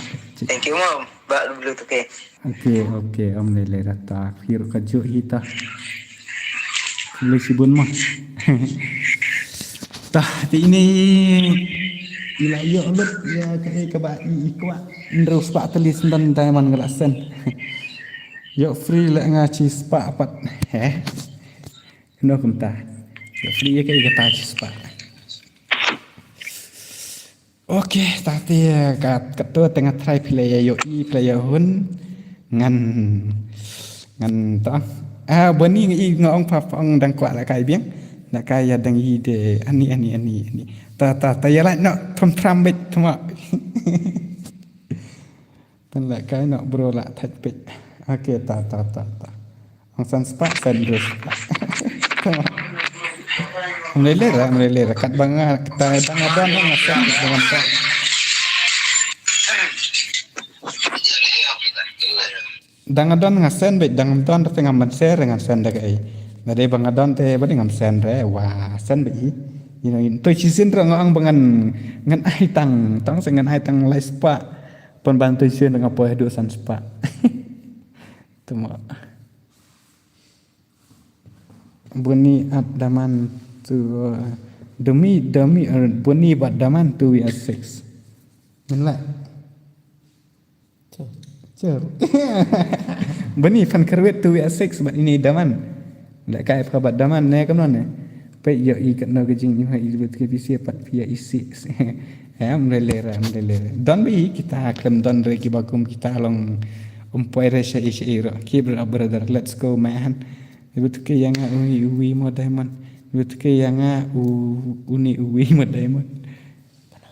Thank you, Mom. Ba dulu tu ke. Okay, okay, om lele rata. Kiro ka ju hi ta. Boleh sibun mah. Ta ti ini ila yo lut ya ka ka ba i kwah. Hynriew spah kali shen diamond nga la send. Yo free la nga chi spah pat. Heh. No kumta. Yo free ya ka ka ta chi spah. Okay, ta te ka ka to tengah try phi la ïa ïohi phi la ïa hun ngan ngan ta. Ah, bani ngi nga ong pha ong dang kwah la kai biang. La kai ïa dang i de ani ani ani ani. Ta ta ta ïa la no thum thram bit thuma. Tan la kai no bro la thait bit. Okay, ta ta ta ta. Ang san spah san dus. Mlele ra, mlele ra. Kat banga kita dang adon nga san dengan ta. Dang adon nga sen bit dang adon te ngam ban share ngan send da ka ei. Nga dei bang adon te ba dei ngam send re wa send bit i. You know, to chi sin ra nga ang bangan ngan ai tang tang se ngan ai tang lai spah. Pon ban to chi sin nga poi du san spah. Tuma. Buni at daman tu uh, demi demi uh, buni bat daman tu we are six. Min la. Cer. Bani fan kerwit tu ya six bat ini daman. Lek kai pha bat daman ne kam ne. Pe yo i kat no gejing i ha i bet ke bisi pat pia isi. Em lele ra em lele ra. Don bi kita klem don re ki bakum kita long umpoi re sha i sha i ro. Keep it up brother. Let's go man. Bet ke yang a ui ui mo diamond. Bet ke yang a u uni ui mo diamond.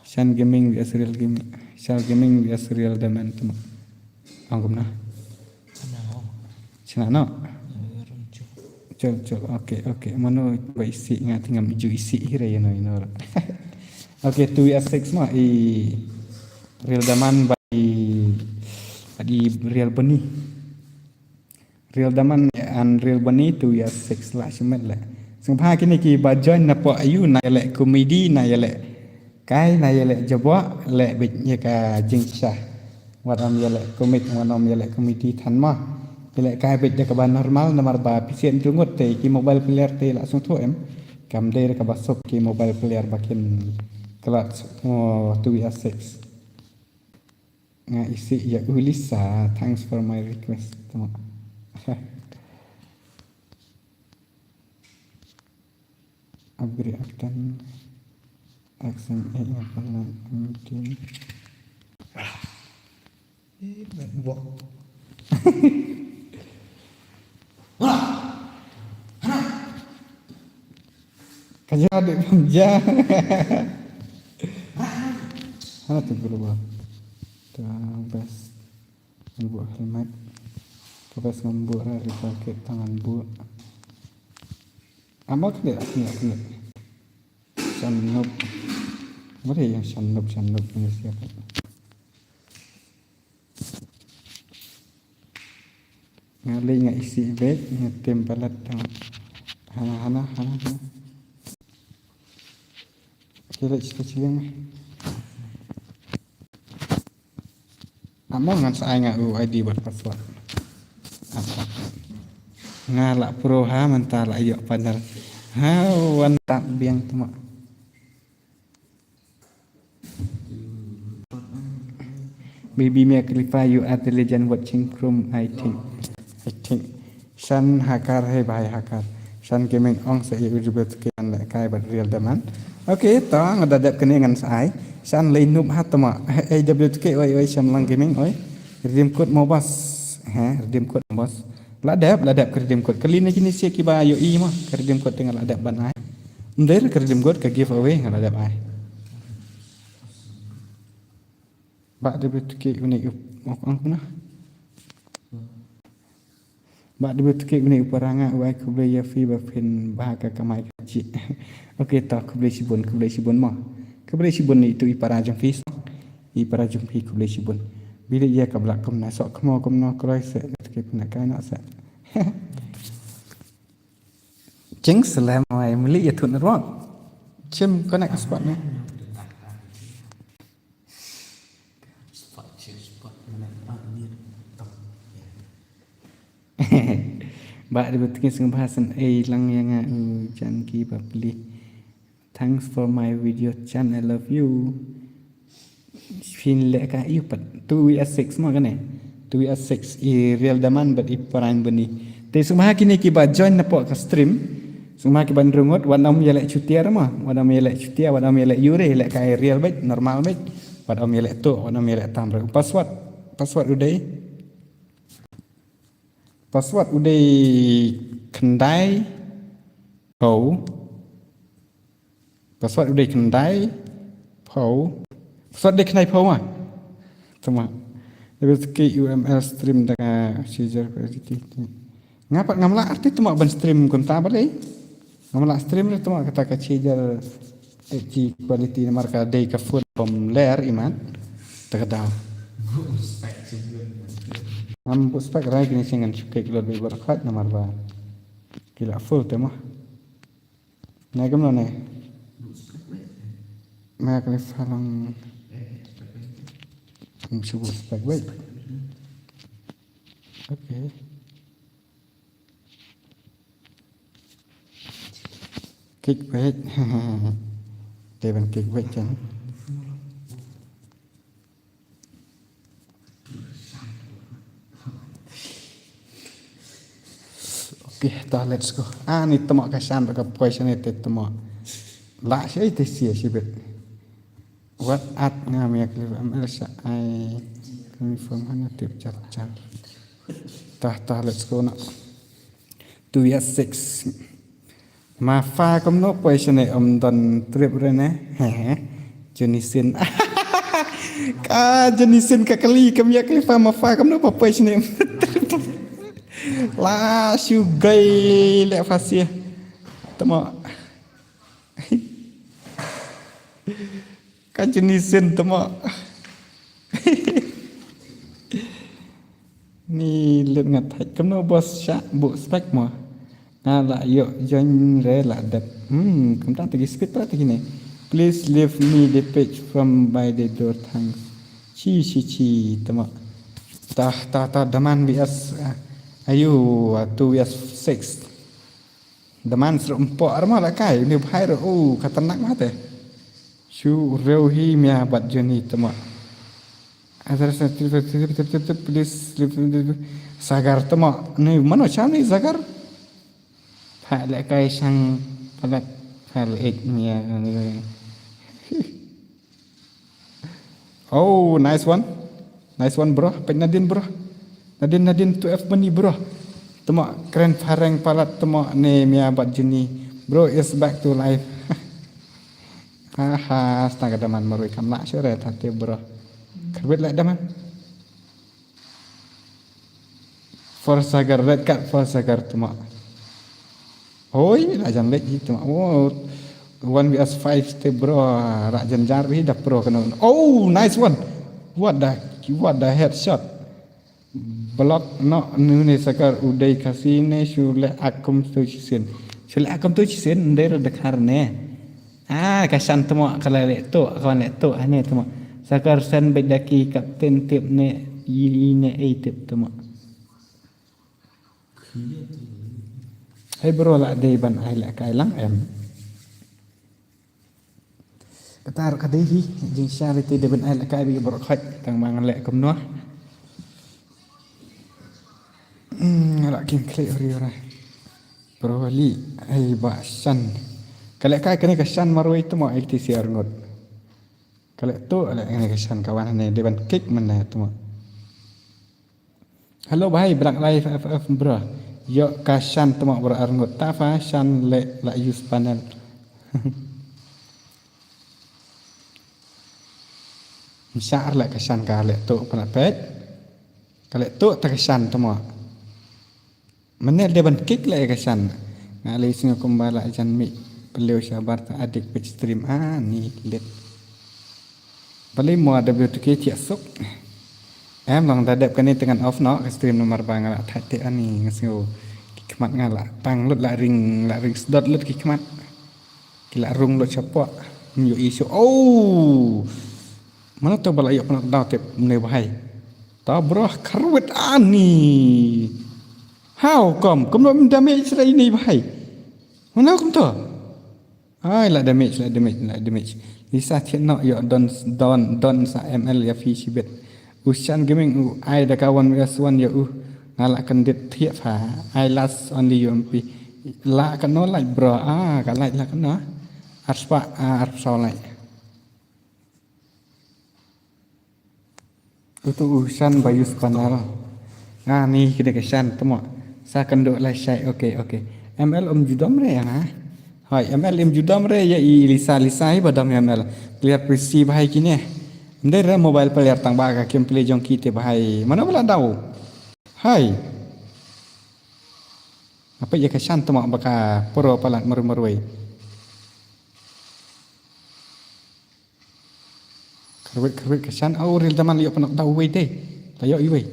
Shan Gaming vs Real Gaming. Shan Gaming vs Real Diamond tu. Ang kumna. Chana no. Chol chol. Okay okay. Mano ba isi nga tingam iju isi hira yano ino. Okay, tu ya six ma i Real Diamond ba i Real Bani. Real Daman and Real Bani tu ya six la shimet le. Sngewbha kine ki ba join na po ayu na yale comedy na yale kai na yale jabo le bit ya ka jingcha. Wat am yale comic wat am yale comedy than ma. Yale kai bit ya ka ba normal namar ba pisian jungut te ki mobile player te la sung tu em. Kam dei ka ba suk ki mobile player ba kin klat mo tu ya six. Nga isi ya Ulisa, thanks for my request. Tama. Upgrade akan action eh yang pernah mungkin. Eh, buat. Ka ja de pam ja. Ha tu berubah. Tu best. Ngan buh helmet. Tu best ngan buh ra ri paket tangan buh. Ama kene kene kene. Shannob. Mari yang Shannob, Shannob ni siapa? Nga lei nga isih bek, nga tim palat tang. Hana, hana, hana, hana. Kira cita ciliang. Amo ngan sa ai nga u I D bad password. Apa? Nga la pro ha mynta la ïoh panel. Ha, wan tak biang tu mak. Baby Mia Khalifa, you are the legend watching from, I think. I think. Shan Hakar, hey bhai Hakar. Shan Gaming ong sa ïa W T K an le kai bad Real Diamond. Okay, to nga da dep kane ngan sa ai. Shan lei nup ha tama. Hey W T K, oi, oi, Shan Lang Gaming, oi. Redeem code mo boss. Ha, redeem code mo boss. La dep, la dep ka redeem code. Kali ne kini sia kiba ïohi mo. Ka redeem code te nga la dep ban ai. Ym dei ka redeem code, ka giveaway nga la dep ai. Ba dep tu ke une up. Ong kumno? Ba dep tu ke une u para nga u ai khublei ïa phi ba phin bha ka kamai ka jingim. Okay, to khublei shibun, khublei shibun mo. Khublei shibun ïa itu i para jong phi. I para jong phi khublei shibun. Bili ïa ka blak kumna sok kmo kumno kroi se tu ke pina kai na se. Ching selem ai mili ïa thun rok. Chim connect spot ne. Ba dep tu ke sngewbha san ei lang ïa nga u jan ki ba pli. Thanks for my video, Chan, I love you. Phin leh ka ïu pat two V S six mo kane. Two V S six i Real Diamond bad i Parain Bani. Te sngewbha kine kiba join na pok ka stream. Sngewbha kiba nrungut, wat ym ïaleh chutia mo. Wat ym ïaleh chutia, wat ym ïaleh ïure, leh ka i real bad, normal bad. Wat ym ïaleh to, wat ym ïaleh tam re. Password. Password u dei. Password u dei khyndai phew. Password u dei khyndai phew. Password dei khyndai phew ma. Tama. Dei ba ki U M L stream da ka share quality. Nga pat ngam lah arti tama ban stream kumta balei. Ngam lah stream re tama kata ka share H D quality namar ka dei ka phone bym ler imat. Ta ka daw. Ngam buh spek rai kine shu ngan shu kek lot bad barkhot namar ba ki la full te mo. Ne kumno ne? Ma ka le falong. Ngam shu buh spek bad. Okay. Kik bad. Te ban kik bad kan. Okay, ta let's go. Ah, ni tama ka shan ka poi shan te tama. La shi te sia shi bet. What at nga me kli am el sha ai. Kami form hana tip char char. Ta ta let's go na. Two years six. Ma fa kumno poi shane um don trip re ne. He he. Junisin. Ka Junisin ka kali kam ya kali fa ma fa kumno pa poi shane um trip. La shu gai le fa sia. Tama. Ka Junisin tama. Ni lut nga thait kumno boss sha buh spek mo. Nga la ïoh join re la dep. Hmm, kumta tagi speed pra tagi ne. Please leave me the page from by the door, thanks. Chi chi chi tama. Ta ta ta daman V S. Ayu, two V S six. Daman sru mpo arma la kai ni bhai ro u khatanak ma te. Shu reu hi mia bat joni tama. Adar sa trip trip trip trip trip please trip trip trip. Sagar tama ni mano cham ni Sagar. Pha le kai sang palat pha le ek mia. Oh, nice one. Nice one, bro. Pek Nadine, bro. Nadine, Nadine, two F money, bro. Tama kren phareng palat tama ne mia bat juni. Bro is back to life. Haha, stang ka daman marui kam lah sure thate, bro. Karbit lah daman. For Sagar, red card for Sagar tama. Hoi, la jan lek hi tama. Oh. One V S five te bro, rah jynjar bhi da pro kano. Oh, nice one. What the, what the headshot. Block no, nune sakar u dei Khasi ne, shu leh akum tu chisin. Shu leh akum tu chisin, nder da khar ne. Ah, ka shan tmo, ka leh tu, ka leh tu, ane tmo. Sakar sen bej daki captain tip ne, yi ne ei tip tmo. Hei bro, la dei ban ai lehkai lang em. Kata ruh ka dei hi, jingshare te dei ban ai lehkai bad ki bor khoit, tang ma ngan leh kumno. Hmm, la king klik ri ora. Bro li, ai ba shan. Ka lehkai kane ka shan marwei tmo ai ti si arngut. Ka leh tu, leh kane ka shan ka wan ne dei ban kick mynne tmo. Hello bhai, Black Life F F bro. Ïoh ka shan tmo bro arngut. Ta fa shan leh la use panel. Nshar leh ka shan ka leh tu pynlait peit. Ka leh tu ta ka shan tmo. Mynne dei ban kick leh ka shan. Nga lei sngew kumba la jan mih pynliew shabar ta adik peit stream ani lit. Balei mo da W two K thiah suk. Em long da dep kane te ngan off noh ka stream namar ba nga la thait te ani nga sngew ki khmat nga la tang lut la ring la ring sdot lut ki khmat. Ki la rung lut shapoh. Ym ïohi shuh. Oh. Mano to ba la ïoh pynlait daw te ne bhai. Ta bro kharwit ani. How come? Kumno ym damage ïa ine bhai. Mano kumto. Ai la damage, la damage, la damage. Lisa thiah noh ïoh don don don sa M L ïa phi shibit. U Shan Gaming u ai da ka one V S one ïa u. Nga la kyndit thiah pha. I last only U M P. La kano like bro. Ah, ka like la kano. Arspah, ah, arphew saw like. Utu u shan ba use panel. Nga ni kine ka shan tmo. Sa kynduh la shai. Okay, okay. M L um ju dom re ïa nga. Hoi, M L um ju dom re ïa i Lisa, Lisa hi ba dom ïa M L. Player P C bhai kine. Ym dei re mobile player tang ba ka gameplay jong ki te bhai. Mano ba la daw. Hai. Apa ïa ka shan tmo ba ka pro palat maru marwei. Kharwit, kharwit ka shan. Au, ril daman la ïoh pynlait daw uwei te. La ïoh iwei.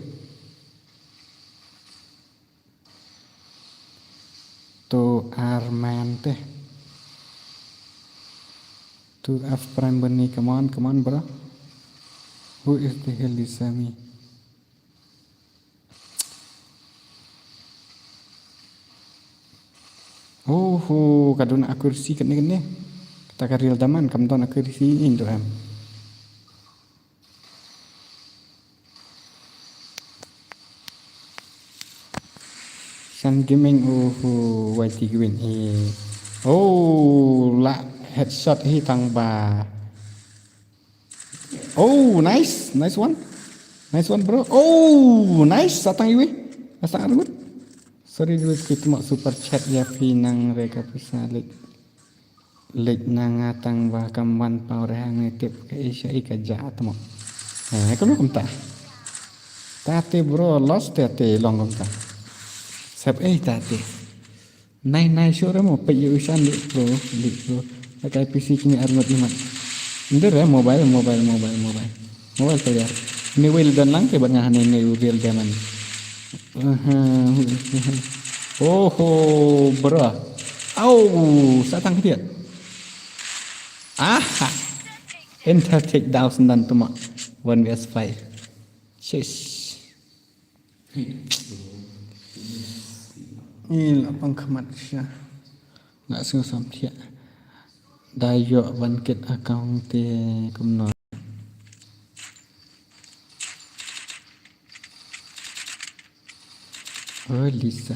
Tu arman te. Tu F Prime Bunny, come on, come on, bro. Who is the hell is Sammy? Oho, ka don accuracy kane kane. Kata ka ril daman kam don accuracy in tu em. Shan Gaming, oho, Y T Gaming, eh. Oh, la headshot hi tang ba. Oh, nice. Nice one. Nice one, bro. Oh, nice. Satang iwi. Satang arngut. Sorry, duit, ki tmo super chat ïa phi nang re ka pisa lek. Lek na nga tang ba kam wan paw re hang ne tip ka Asia i ka ja tmo. Eh, ka lu kumta. Tate bro, lost tate long kumta. Sep eh tate. Nai nai sure mo peit ïa u shan lik bro, lik bro. Pakai P C kine arngut ïa mat. Nder eh mobile, mobile, mobile, mobile. Mobile player. Ni wei la don lang te bad nga hane ne u real diamond. Oho, bro. Au, satang kidiat. Aha. Enter take down sendan tuma. One V S five. Shish. Ni la pang khmat sha. Nga sngew sam thiah. Da ïoh ban kit account te kumno. Oh, Lisa.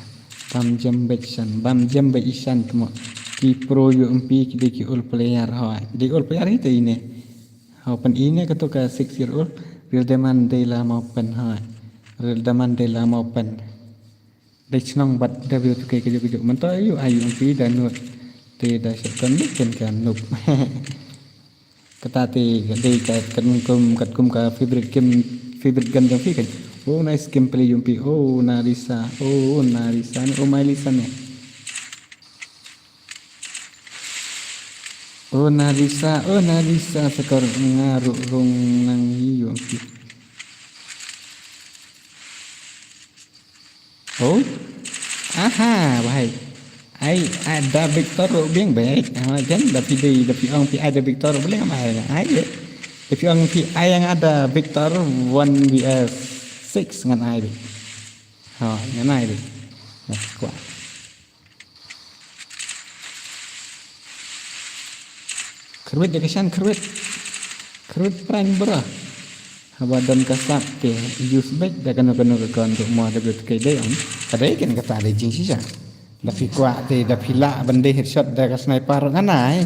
Bam jem bek shan. Bam jem bek i shan tmo. Ki pro yu empi ki dei ki all player hoi. Dei all player hi te ine. Hau pen ine ka tu ka six year old. Real diamond dei la mau pen hoi. Real diamond dei la mau pen. Dei chnong bad W two K kajuk kajuk. Mynta ayu ayu empi da nut. Te da shot kan nik kan kan nup. Kata te dei ka kan kum kat kum ka favorite game, favorite gun jong phi kan. Oh, nice gameplay jong phi. Oh, Narisa. Oh, Narisa ni. Oh, my Lisa ni. O Narisa, o Narisa, sekar nga ruh rung nang ïoh ki. Oh. Aha, bahai. Ai, ada Victor ruh biang bek. Ah, jan da phi dei, da phi ong phi ai da Victor ruh biang bahai. Ai, eh. Da phi ong phi ai ïa nga da Victor one V S six ngan ai bek. Ha, ngan ai bek. Nah, kwah. Kyrwit da ka shan kyrwit. Kyrwit pran bra. Haba don ka sap te use bek da kano kano ka gun ruh mo da ka tkai dei ong. Ka dei kan kata dei jingshisha. Da phi kwah te da phi lah ban dei headshot da ka sniper ruh ngan ai.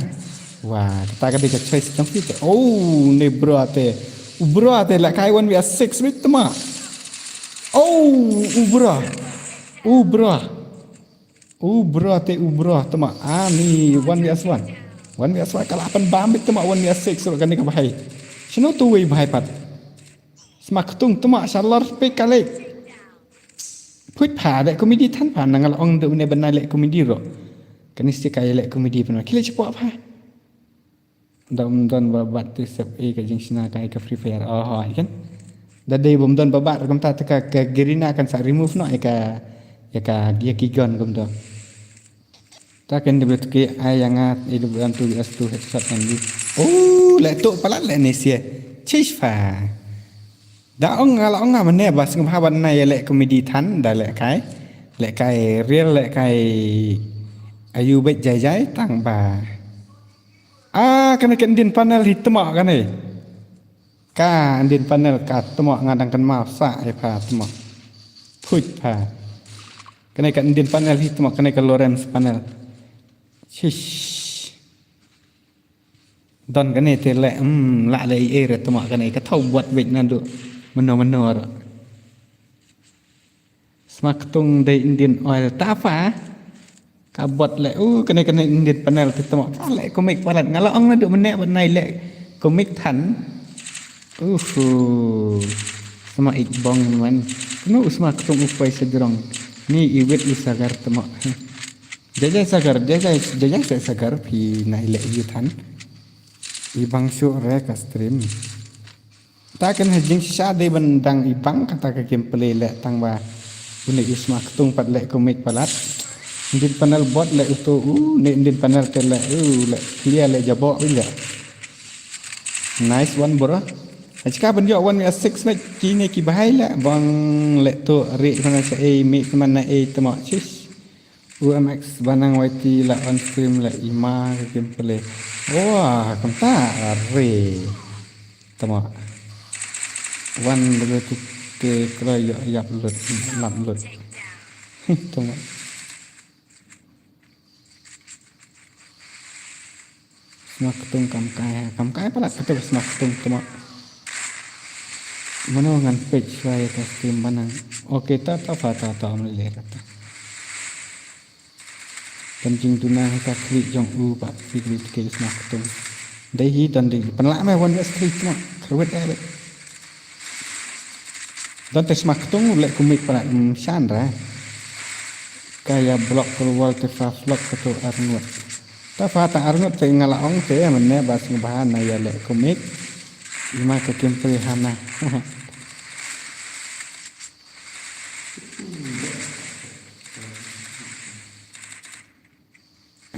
Wah, kata ka dei ka choice jong phi te. Oh, ne bra te. U bra te lah kai one V S six bit tma. Oh, u bra. U bra. U bra te u bra tma. Ani one V S one. One V S one ka lah pynbam bit tma one V S six ruh kane ka bahai. Shano tu wei bahai pat. Sma ktung tma shalor pe kalik. Phuit pha leh comedy than pha nang la ong de une ban leh comedy ruh. Kane sti ka leh comedy pynbam. Ki leh shapoh pha. Da um don ba bat te sep e ka jingshna ka e ka Free Fire. Oh, hoi kan. Da dei bum don ba bat kumta te ka, ka Garena kan sa remove noh e ka, e ka, e ki gun kumta. Ta kan dei bet ke ai ïa nga e dei bet tu S two headshot kan di. Oh, leh tu palat leh ne sia. Chish pha. Da ong nga la ong nga mane ba sngewbha ban nai leh comedy than da leh kai. Leh kai real leh kai ayu bet jai jai tang ba. Ah, kane ka Indian panel hi tma kane. Ka Indian panel ka tma nga dang kan mau sa hi pha tma. Phuit pha. Kane ka Indian panel hi tma kane ka Lawrence panel. Shish. Don kane te le, hmm, la le i ere tma kane ka thau buat wek na du. Mano mano ra. Sma ktung dei Indian oil ta pha. Ka bot le, uh, kane kane Indian panel te tma. Ka le komik palat nga la ong na du mene bat nai le komik than. Uhu. Sma ik bong man. Kano u sma ktung u poi sa jrong. Ni i wit u sagar tma. Jajai sagar, jajai, jajai sa sagar phi nai le yu than. I bang shu re ka stream. Ta kan ha jingshisha dei ban dang i bang kata ka gameplay leh tang ba une u sma ktung pat leh komik palat. Indian panel bot leh uto u ne Indian panel te leh u leh clear leh jabok u leh. Nice one bro. Achka ban ïoh one six leh kine ki bahai leh bang leh to re khana sa ei mi khana ei tama chis. U M X banang Y T la on stream la ima ka gameplay. Wah, kumta re. Tama. Wan bagi tu te kra ya yap lut, lap lut. Tama. Sma ktung kam kai ha, kam kai palat katu sma ktung tama. Mano ngan page shwa ya ka stream banang. Okay, ta ta pa ta ta am le kata. Kan jingduna ha ka klik jong u ba klik klik sma ktung. Dei hi don dei. Panla me wan ya stream tama. Kharwet eh. Don te sma ktung leh kumik palat, mm, shan ra. Kaya block kul wal te fa vlog katu arngut. Ta fa ta arngut te nga la ong te mane bas ngebahan na ya leh kumik. Ima ka kim pri hana.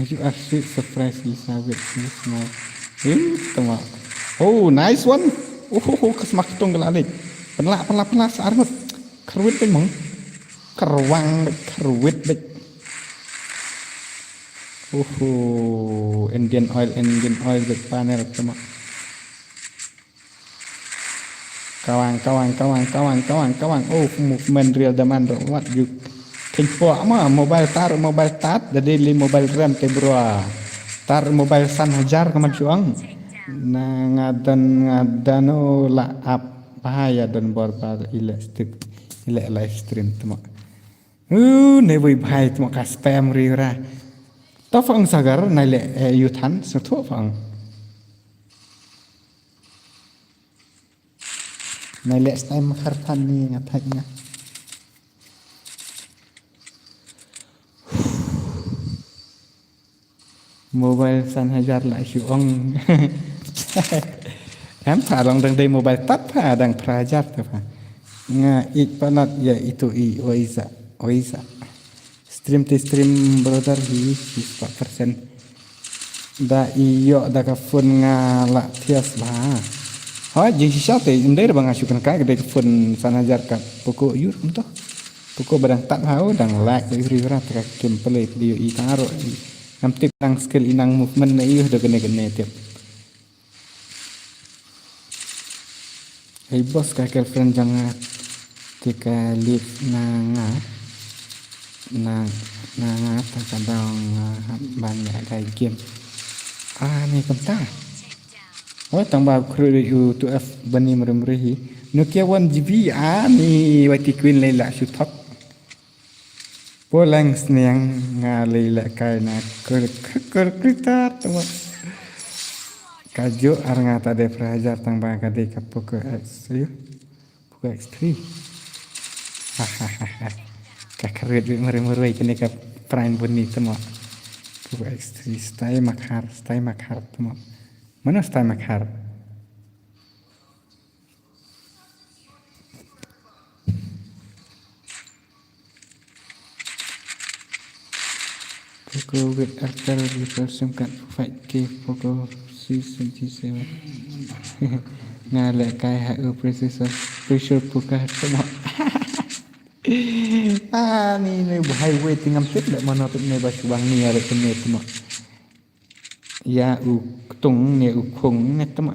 You are sweet surprise Lisa with this small. Eh, tama. Oh, nice one. Oh, oh, oh, ka sma ktung ka la leh. Penla, penla, penla sa armut. Kharwit bek mong. Kharwang bek, kharwit bek. Oh, oh, Indian oil, Indian oil bek panel tama. Kawang, kawang, kawang, kawang, kawang, kawang. Oh, movement real demand what you. Keng po ma mobile tar, mobile tat, da daily mobile rem te bro. Tar mobile san hajar kaman chuang. Na ngadan ngadano la ap bahaya don bor bar ile stick ile live stream tama. Uh, ne bui bhai tama ka spam ri ra. To fang sagar nai le, eh, yuthan suthu fang. Nai leh stai ma kharphan ni nga thait nga. Mobile san hajar lah shu ong. Em pha long dang dei mobile tap pha dang phra hajar ta pha. Nga ïeit palat ïa itu i oisa oisa. Stream te stream brother hi hi spah percent. Da ïoh da ka phone nga lah thias bha. Hoi jingshisha te ym dei ba nga shu kynkai ka dei ka phone san hajar ka Poco ïur kumto. Poco ba dang tap ha u dang like da ri rat ka gameplay video i tang aro i. Ngam tip nang skill i nang movement na ïu da kane kane tip. Hei boss ka girlfriend jong nga te ka live na nga na na nga ta ka daw nga hap ban ïa kai game. Ah ni kumta. Oh tang ba crew u tu F bani mrem mrem hi. Nokia one G B ah ni wati queen lei la shu thok. Poleng sniang nga lei lehkai na kur kur kur kritar tama. Ka ju ar nga ta de phra hajar tang ba ka de ka Poco X, ayo. Poco X three. Hahaha. Ka kharit bi mari mari kene ka prime bunni tama. Poco X three stai makhar, stai makhar tama. Mana stai makhar? Poco with Apple with SIM card five K Poco C seventy-seven. Nga lehkai ha u processor pressure cooker tama. Ah ni ne bu highway tingam tip leh mano tip ne ba shubang ni are tip ne tama. Ïa u ktung ne u khung ne tama.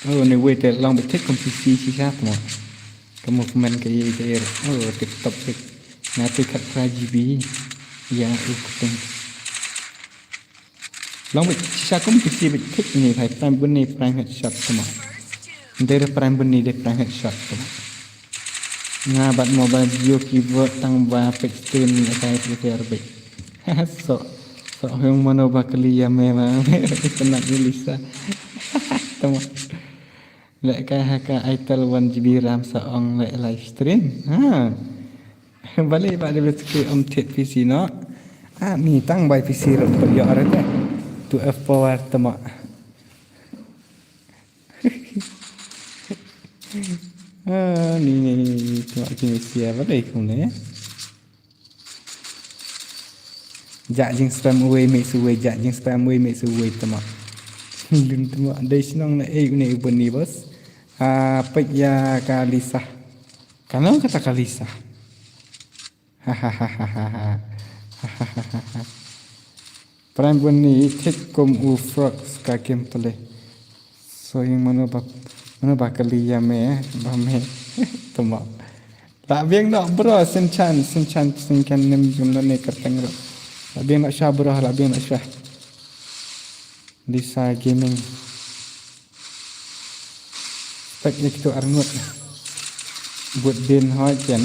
Oh ne wei te long bit thik kum P C shisha tama. Ka movement ka ïa ka ïa. Oh tip top thik. Nga te khat phra G B. Ïa u ktung. Long bit shisha kum P C bit thik ni phai prime bunni prime headshot tama. Ndai da prime bunni da prime headshot tama. Nga bat mobile Jio keyboard tang ba pek stream ni kai prepare bit. So so hung mano ba kali ya me ma. Kena ni Lisa. Tama. Lehkai ha ka Itel one G B RAM sa ong leh live stream. Ha. Bali ba de bit ki om thied P C no. Ah ni tang bai P C ro to yo are te. Tu F power tama. Ah ni ni ni tama kini sia bali kum ne. Jah jingspam uwei mih suwei, jah jingspam uwei mih suwei tama. Lun tama dei shnong na ei une u bani bos. Ah pek ïa ka Lisa. Kano kata ka Lisa. Prime bunni thik kum u frog ka gameplay. So yung mano ba mano ba kali ya me ba me tama. La biang no bro sinchan sinchan sinchan nem jum no ne ka teng ro. La biang no sha bro la biang no sha. Lisa Gaming. Pek ïa kitu arngut. Bud din hoi chen.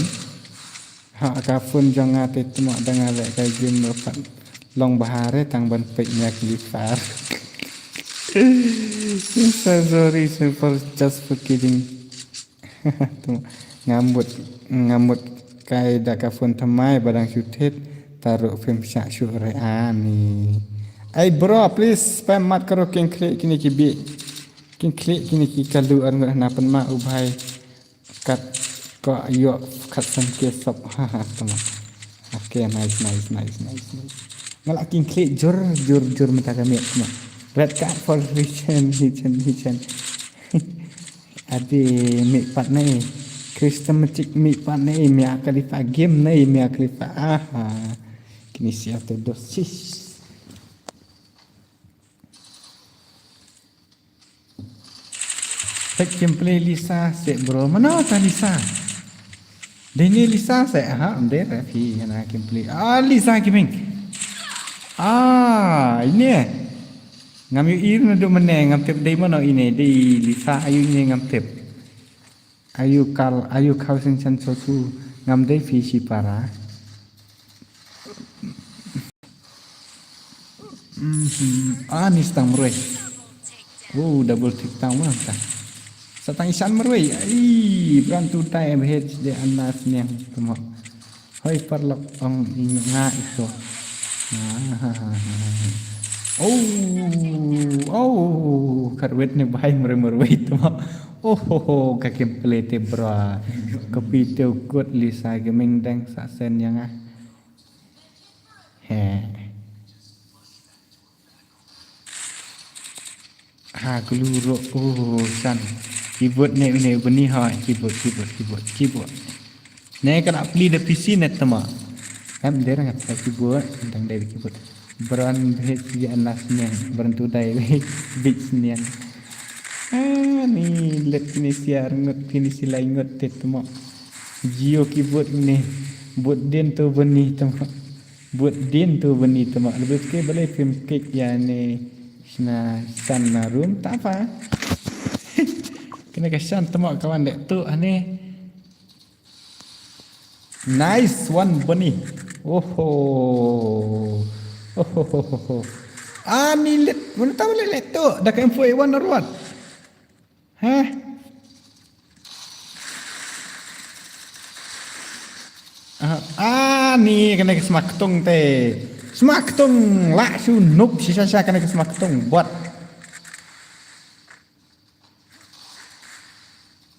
Ha ka phone jong nga te tama da nga leh ka game ro pat. Long bahare tang ban pek nya ki far. So sorry so for just for kidding. Tama nga mut nga mut kai da ka phone thymmai ba dang shu thied. Taruh phim shah shuh re ani. Ai bro please spam mat karo king klik kini ki bi. King klik kini ki kalu ar ngut hana pynma u bhai. Kat ko yo kat san ke sop ha ha tama. Okay nice nice nice nice nice. Nga la king klik jur jur jur mynta ka miet tama. Red card for Richard Richard Richard. Ade mih pat nei. Christmatic mih pat nei Mia Khalifa game nei Mia Khalifa. Aha. Kini sia te dosis. Pek gameplay Lisa seh bro. Mano ta Lisa? Dei ne Lisa seh ha ym dei re phi hana gameplay. Ah Lisa Gaming. Ah ine. Ngam ïohi naduh mynne ngam tip dei mano ine dei Lisa ayu ine ngam tip. Ayu kal ayu khaw sing chan so tu ngam dei phi shi para. Mhm. Ah ni stang mroi. Oh double tick tang ma ta. Tang isan marwei. Ai, bran tu tai bhet de anas niang temo. Hoi parlok ong ing nga iso. Ah, oh, oh, karwet ne bai marwei marwei temo. Oh, ho, ho, ka kim play te bra. Ka pi te ukut lisa gaming dang sa sen yang ah. He. Ha, kulu ro, oh, san. Keyboard ne, ne, bani ha, keyboard, keyboard, keyboard, keyboard. Ne, ka la pli da P C ne tama. Em, der ngat ha keyboard, tang der keyboard. Bran bhet ya nas ne, bran tu dai bhet ne. Ah, ni let ni siar ngut, ni silai ngut te tama. Jio keyboard ne, bot den tu bani tama. Bot din tu bani tama. Lebih ke balei phim klik ya ne sna san na room tapa. Kena ka san tama kawan dek tu ane. Nice one bani. Oho. Oho. Ani let. Mana tahu let let tu. Dah ka M four A one or what? Heh. Ah, ah, ni kane ka sma ktung te. Sma ktung la su nup shisha shisha kane ka sma ktung bot.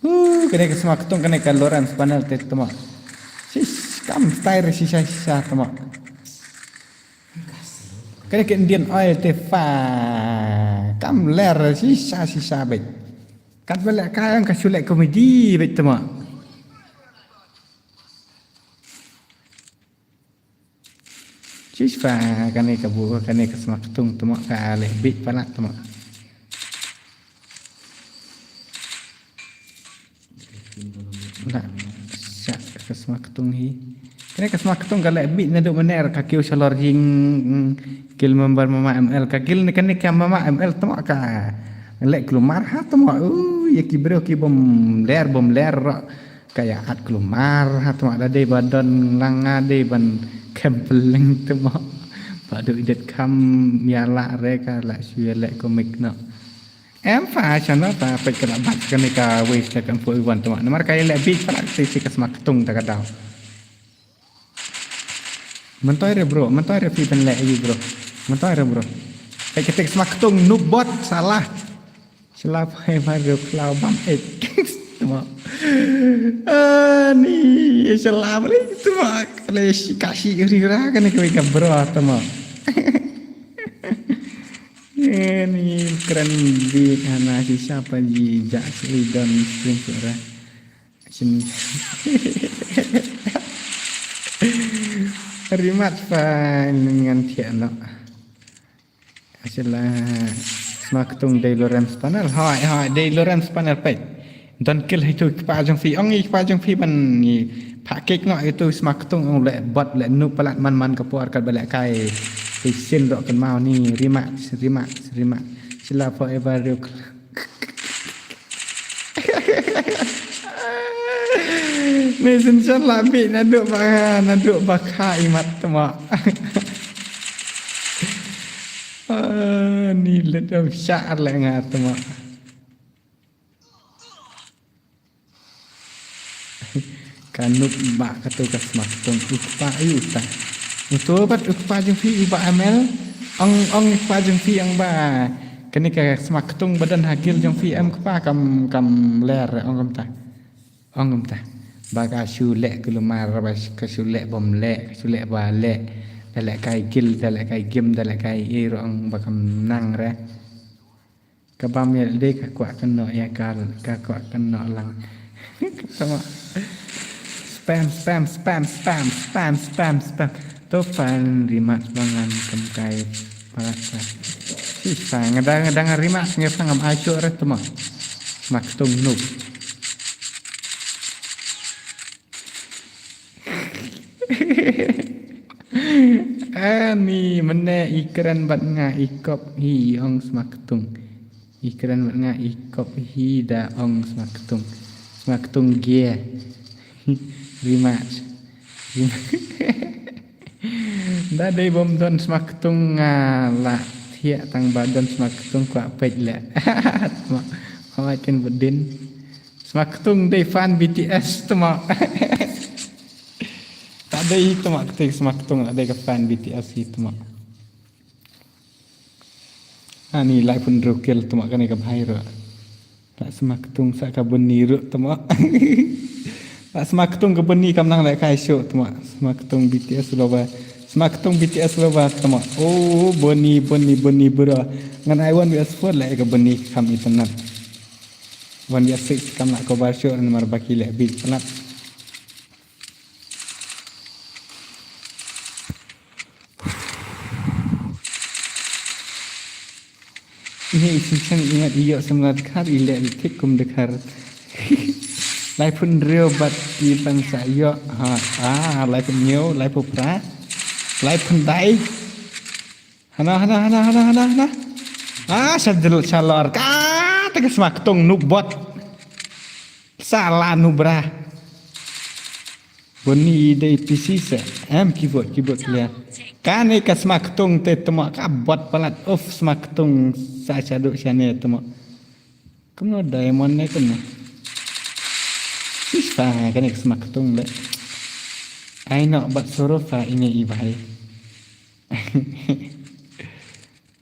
Uh, kane ka sma ktung kane ka Lawrence panel te tama. Shish, kam style shisha shisha tama. Kane ka Indian oil te fa kam ler shisha shisha bek. Kat balik ka yang ka sulek komedi bek tama. Shisha kane ka bu kane ka sma ktung tama ka leh bek palat tama. Lah, sha ka sma ktung hi. Kane ka sma ktung ka leh bit na duk maner ka kiew shalor jing, mm, kil member mama M L ka kil ni kane ka mama M L tama ka leh klumar ha tama. Uh, ya ki bro ki bom ler bom ler ro. Ka ya at klumar ha tama da dei ba don langa dei ban kempeleng tama. Ba duk idet kam ya la re ka la shu ya leh komik no. Em fa channel ta pek ka da bat kane ka wei sa kan poi wan tama. Namar ka leh bit pala te si ka sma ktung ta ka dau. Mentoi re bro, mentoi re pi pen leh yu bro. Mentoi re bro. Pek ka te ka sma ktung noob bot salah. Sela pai mar re klau bam ek. Tama. Ani sela balik tama. Kale si kasi ri ra kane ka wei ka bro tama. Ani kren bit hana si siapa ji jak si don screen suara. Sini. Rimat pa ngan tiak no. Asila sma ktung dei Lawrence panel. Hai hai dei Lawrence panel pek. Don kil hai tu kpa jong phi ong i kpa jong phi ban i pa kek no itu sma ktung ong leh bot leh noob palat man man ka por kat ba leh kai. Isin ro kan mau ni rimat rimat rimat. Sila forever riuk. Ni sen shan la bi na duk ba na duk ba kha i mat tama. Ah, ni let dam sha le nga tama. Ka noob ba ka tu ka sma ktung u kpa yu ta. U tu bat u kpa jong phi u ba M L. Ong ong u kpa jong phi ong ba. Kane ka sma ktung ba don ha kil jong phi em kpa kam kam ler ong kam ta. Ong kam ta. Ba ka shu leh kulumar ba ka shu leh bom leh ka shu leh ba leh. Da leh kai kil da leh kai game da leh kai i ro ong ba kam nang re. Ka bam ya dei ka kwah kynnoh ya ka ka kwah kynnoh lang. Tama. Spam spam spam spam spam spam spam. To pan rimat bangan kam kai parasa. Sisa ngada ngada rimat ngefang am acho re tama. Sma ktung noob. Ani mene i kren bat nga i kop hi ong sma ktung. I kren bat nga i kop hi da ong sma ktung. Sma ktung gia. Rimat. Rimat. Da dei bom don sma ktung nga la thiah tang ba don sma ktung kwah peit leh. Ma, ma ken bedin. Sma Ktung dei fan B T S tmo. Ta dei hi tmo, kata ka Sma Ktung la dei ka fan B T S hi tmo. Ani laiphew hynriew kill tmo kane ka bhai ruh. La Sma Ktung sa ka Bonni ruh tmo. La Sma Ktung ka Bonni kam nang lehkai shuh tmo. Sma Ktung B T S lover. Sma Ktung B T S lover tmo. Oh, Bonni, Bonni, Bonni bro. Ngan ai one versus four leh ka Bonni kam itynnad. One versus six kam lah cover shuh namar ba ki leh bit palat. Ine i sing sing i ngat i ïoh samla dkhar i leh i thik kum dkhar. Laiphew hynriew bad i ban sa ïoh ha. Ah, laiphew hynñiew, laiphew phra, laiphew khyndai. Hana, hana, hana, hana, hana, hana. Ah, sa jel, sa lor. Kata ka Sma Ktung noob bot. Sa la noob bra. Bonni dei P C sa. Em keyboard, keyboard player. Kane ka Sma Ktung te tmo ka bot palat. Uff, Sma Ktung sa shadow shane tmo. Kumno diamond ne kumno. Sis pa kane ka Sma Ktung le. Ai no, bad soro pa ine i bhai.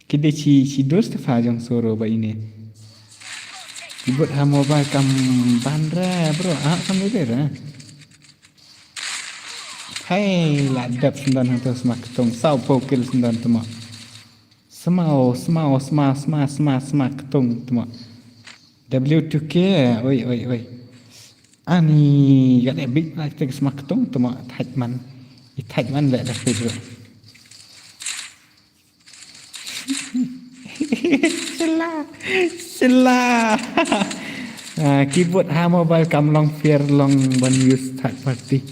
Ki dei shi, shi dos te pha jong soro ba ine. Keyboard ha mobile kam ban re bro, ah kam dei re. Hai la dep syndon hangto Sma Ktung, sawphew kill syndon tmo. Smaw, smaw, sma, sma, sma, Sma Ktung tmo. W two K, oi, oi, oi. Ani, ka dei bit la te Sma Ktung tmo, thait man. I thait man le da phi. Sila. Sila. Ah, keyboard ha mobile kam long fair long ban use third party.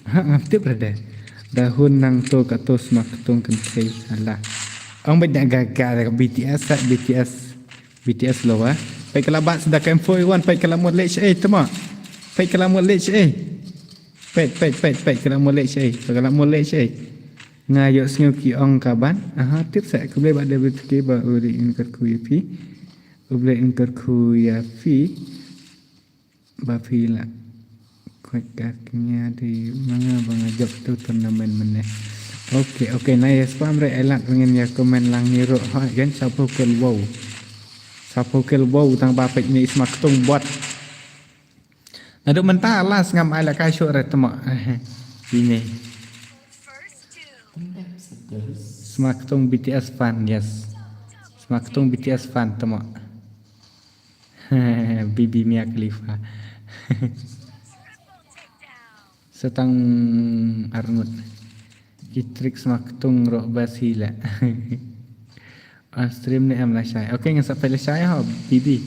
Ha, ngam tip re de. Da hun nangto kato Sma Ktung kynthei. Alah. Ong bad da ga ga da B T S, ha, B T S. B T S lo wa. Peit ka la bat sa da ka M four A one, peit ka la mut leh shaei tmo. Peit ka la mut leh shaei. Peit, peit, peit, peit ka la mut leh shaei. Peit ka la mut leh shaei. Nga ïohsngew ki ong ka ban. Aha, tip sa, khublei ba dep ki ba u dei in kyrkhu ïa phi. U Blei in kyrkhu ïa phi. Ba phi la. Kwah ka kñia dei ma nga ba nga jop tu tournament mynne. Okay, okay, na ïa spam re elat ngin ïa comment lang ni ruh ha gen sawphew kill wow. Sawphew kill wow tang ba peit ni Sma Ktung bot. Naduh mynta la sngam ai la kai shuh re tmo. Ine. Sma Ktung B T S fan, yes. Sma Ktung B T S fan tmo. Bibi Mia Khalifa. Setang arngut. Ki trick Sma Ktung roh bas hila. On stream ne em lashai. Okay, ngan sa peit lashai ho, Bibi.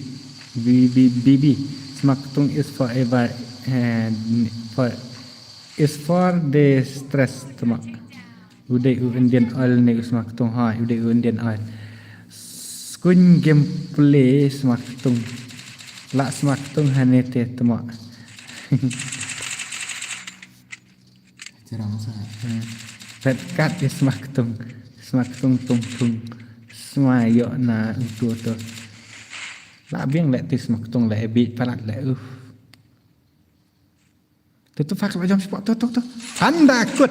Bibi, Bibi. Sma Ktung is forever, eh, for, is for the stress tmo. U dei u Indian Oil ne u Sma Ktung ha, u dei u Indian Oil. Skuñ gameplay Sma Ktung. La Sma Ktung hane te tmo. Jarang sa. Hmm. Red card ya Sma Ktung. Sma Ktung tung tung. Sma yo na utu tu. La biang le ti Sma Ktung le bi palat le uh. Tu tu fak la jom spot tu tu tu. Panda kut.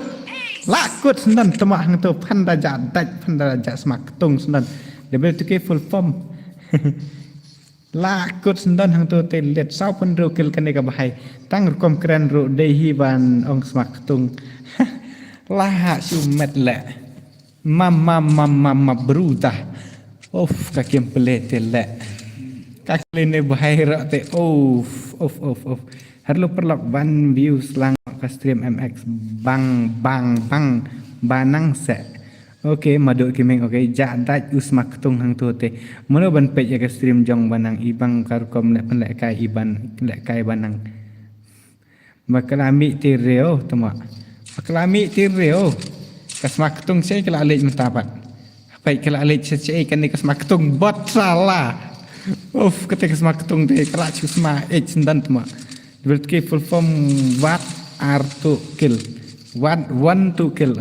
La kut sendan temak hang tu panda ja dait panda ja Sma Ktung sendan. Dia boleh tukar full form. La kut sendan hang tu te let sawphew hynriew kill kane ka bahai. Tang rukom kren ru dei hi ban ong Sma Ktung. La ha shu met le. Mam, mam, mam, mam, mam, bruta. Of, ka kim pele te le. Ka kle ne bahai ra te. Of, of, of, of. Harlo perlok ban views lang ka stream M X. Bang, bang, bang. Banang se. Okay, madu kimeng, okay. Ja dait u Sma Ktung hang tu te. Mano ban peit ya ka stream jong banang ibang ka rukom le pen le kai iban le kai banang. Ba ka la mih ti riew, tama. Ba ka la mih ti riew. Ka Sma Ktung sei ka la leit mynta pat. Peit ka la leit sei sei kane ka Sma Ktung bot sala. Uf, kata ka Sma Ktung te ka la chu sma eh sendan tama. Double kill full form wat ar tu kill. Wat one tu kill.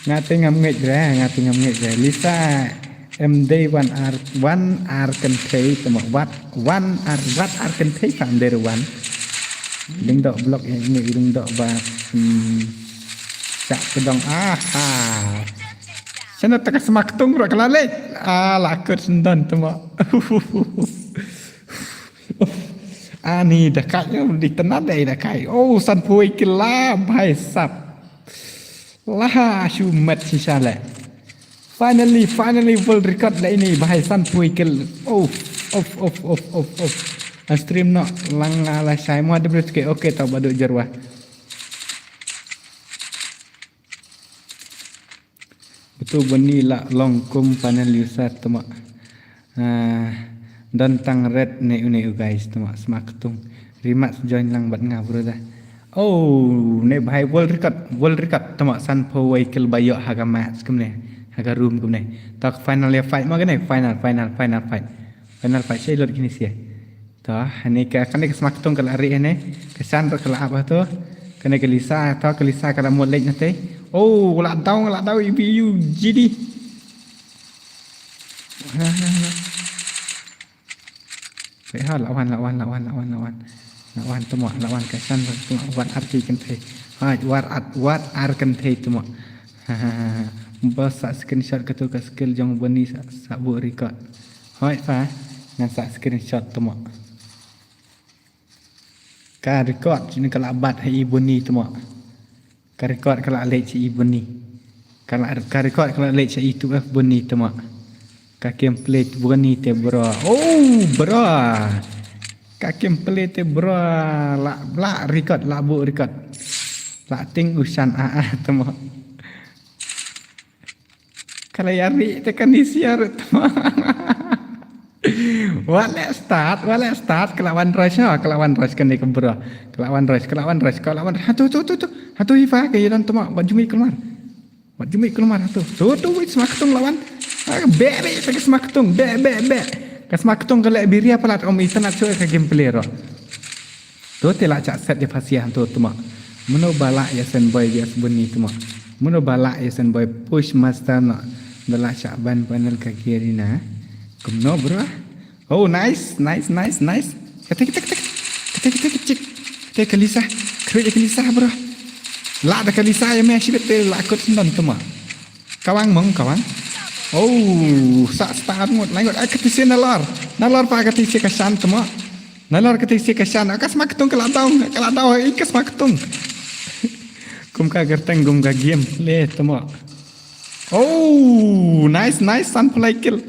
Nga te ngam ngeit re, nga te ngam ngeit re. Lisa Em dei wan ar, wan ar kynthei tama wat, wan ar, wat ar kynthei fa em dei wan. Lyngdoh block ïa ini lyngdoh ba, hmm, chak kedong, aha. Sana taka sma ktung ruh ka la leit. Ah, la kut sendon tama. Ani da kai, di tena dei da kai. Oh, san pui kila, bhai sab. Laha shu met shisha le. Finally, finally, world record le ini, bhai, san pui kil. Of, of, of, of, of, of. An stream no, lang ala shai mo, ada boleh sikit. Okay, tau badu jarwa. Betul bani la long kum panel user tama. Ah, don tang red ne une u guys tama sma ktung. Rematch join lang bad nga brother. Oh, ne bhai world record, world record tama san pho wai kil ba ïoh ha ka match kumne, ha ka room kumne. Tak final ïa fight ma kane, final, final, final fight. Final fight sha ilot kini sia. To, hane ka, kane ka sma ktung ka la ri hane. Ka san ka la ap to. Kane ka Lisa, to ka Lisa ka la mut lek nate. Oh, la daw, la daw ibi u jidi. Wei ha, lawan, lawan, lawan, lawan, lawan. Lawan tama, lawan ka san tama, wat ar ki kynthei. Hai, wat ar, wat ar kynthei tama. Bas sa screenshot ka tu ka skill jong bani sa, sa bu record. Hai, fa, ngan sa screenshot tama. Ka record sini ka la bat ha i bani tama. Ka record ka la leit sha i bani. Ka la, ka record ka la leit sha i tu F bani tama. Ka gameplay tu bani te bro. Oh, bro. Ka gameplay te bro. La, la record, la bu record. La ting usan a a tama. Ka la ïa ri te kan isia ruh tama. Wat leh start, wat leh start, ka la wan rush ha, ka la wan rush kane ka bro. Ka la wan rush, ka la wan rush, ka la wan rush. Hatu, tu, tu, tu. Hatu hifa ka ïa don tama, bat jumit keluar. Bat jumit keluar hatu. Tu, tu, wait, sma ktung la wan. Ah, be, be, te ka sma ktung, be, be, be. Ka sma ktung ka leh biria palat om internet shu ka gameplay ruh. To te la chak set ïa phasia hangto tama. Mano ba la ïa sen boy ïa sbuni tama. Mano ba la ïa sen boy push master na. Da la chak ban panel ka Gerina. Kumno bro? Oh, nice, nice, nice, nice. Kate, kate, kate. Kate, kate, kate, kate. Kate ka Lisa. Kate ka Lisa bro. La da ka Lisa ïa me shibit te la kut sendon tama. Kawang mong kawang. Oh, sa star ngut, lai ngut. Ai kate se nalor. Nalor pa kate se ka shan tama. Nalor kate se ka shan, ka sma ktung ka la daw, ka la daw, i ka sma ktung. Kum ka gerteng, kum ka game, le tama. Oh, nice, nice, san phalai kill.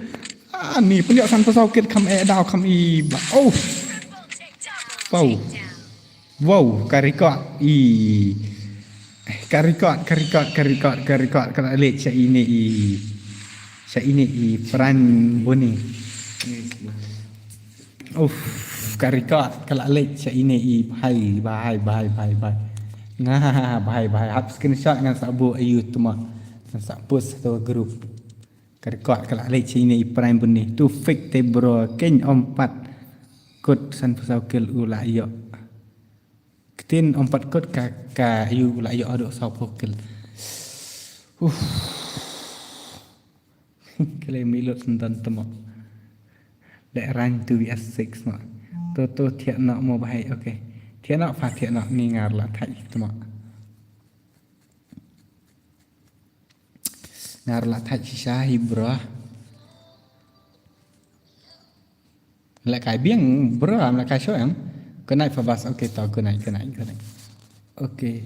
Ah, ni, pynjak san phalai kill, kam e daw, kam i ba. Oh. Wow. Wow, ka record. I. Ka record, ka record, ka record, ka record, ka la leit sha ine i. Sha ine i pran buni. Uff, ka record, ka la leit sha ine i bhai, bhai, bhai, bhai, bhai. Nga, bhai, bhai, hap screenshot ngan sa buh ayu tuma. Ngan sa post to group. Ka record, ka la leit sha ine i prime buni. Tu fake te bro, ken om pat. Kut san phew saw kill u la ïoh. Ktien om pat kut ka, ka ayu u la ïoh haduh saw phew kill. Uff. Kale mi lut sendon temo. Leh rang two V S six mo. To, to thiah noh mo bahai, okay. Thiah noh, pha thiah noh, ni ngar la thait temo. Ngar la thait shisha hi bro. Leh kai biang bro, am leh kai shoh em. Good night Fabas. Okay, to good night, good night, good night. Okay.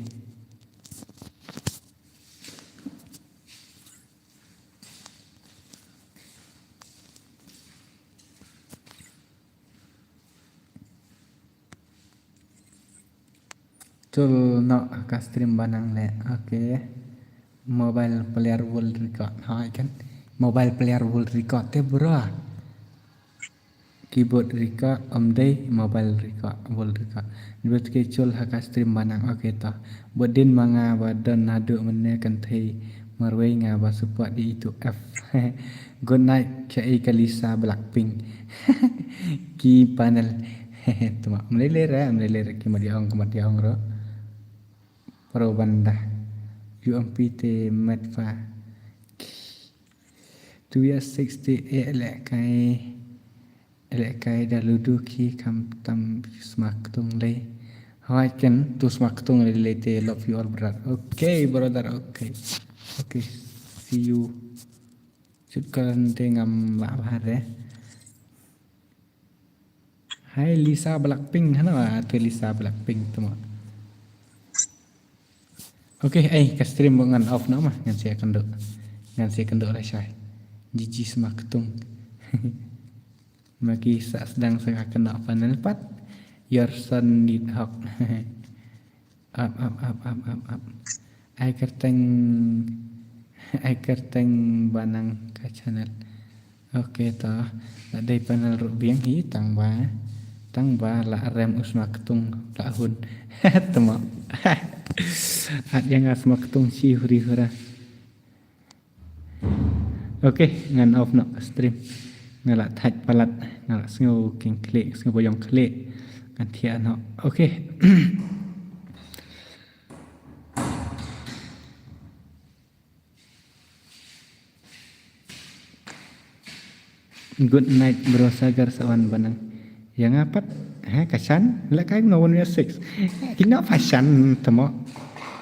Chul noh ka stream banang leh. Okay. Mobile player world record. Hai kan. Mobile player world record te bro. Keyboard record, om dei mobile record, world record. Nibet ke chul ha ka stream banang. Okay to. Bad din ma nga ba don haduh mynne kan thei marwei nga ba support di itu F. Good night, ka ei ka Lisa Blackpink. Ki panel. Tuma, mlele re, mlele re, ki madiong, ki madiong ro. Pro banda. U M P te met fa. Tu ya sixty-eight leh kai. Leh kai da ludu ki kam tam sma ktung lei. Hoi ken tu sma ktung lei lei te love you all brother. Okay brother, okay. Okay. See you. Sut kan te ngam la bahar eh. Hai Lisa Blackpink hana tu Lisa Blackpink tu ma. Okay, ai ka stream ngan off noh ma ngan sia kynduh. Ngan sia kynduh lashai. Jiji sma ktung. Ma ki sa sdang sa ka kynduh panel pat. Your son need hug. Ap ap ap ap ap ap. Ai kyrteng, ai kyrteng ba nang ka channel. Okay to. La dei panel ruh biang hi tang ba, tang ba la rem u sma ktung la hun. Tama. At yang sma ktung si huri hura. Okay, ngan off noh ka stream. Nga la thait palat, nga la sngew king klik, sngew boyong klik. Ngan thiah noh. Okay. Good night bro Sagar Sawan Banang. Ïa nga pat, ha ka shan, la kai no one S six. Kino fashion tamo.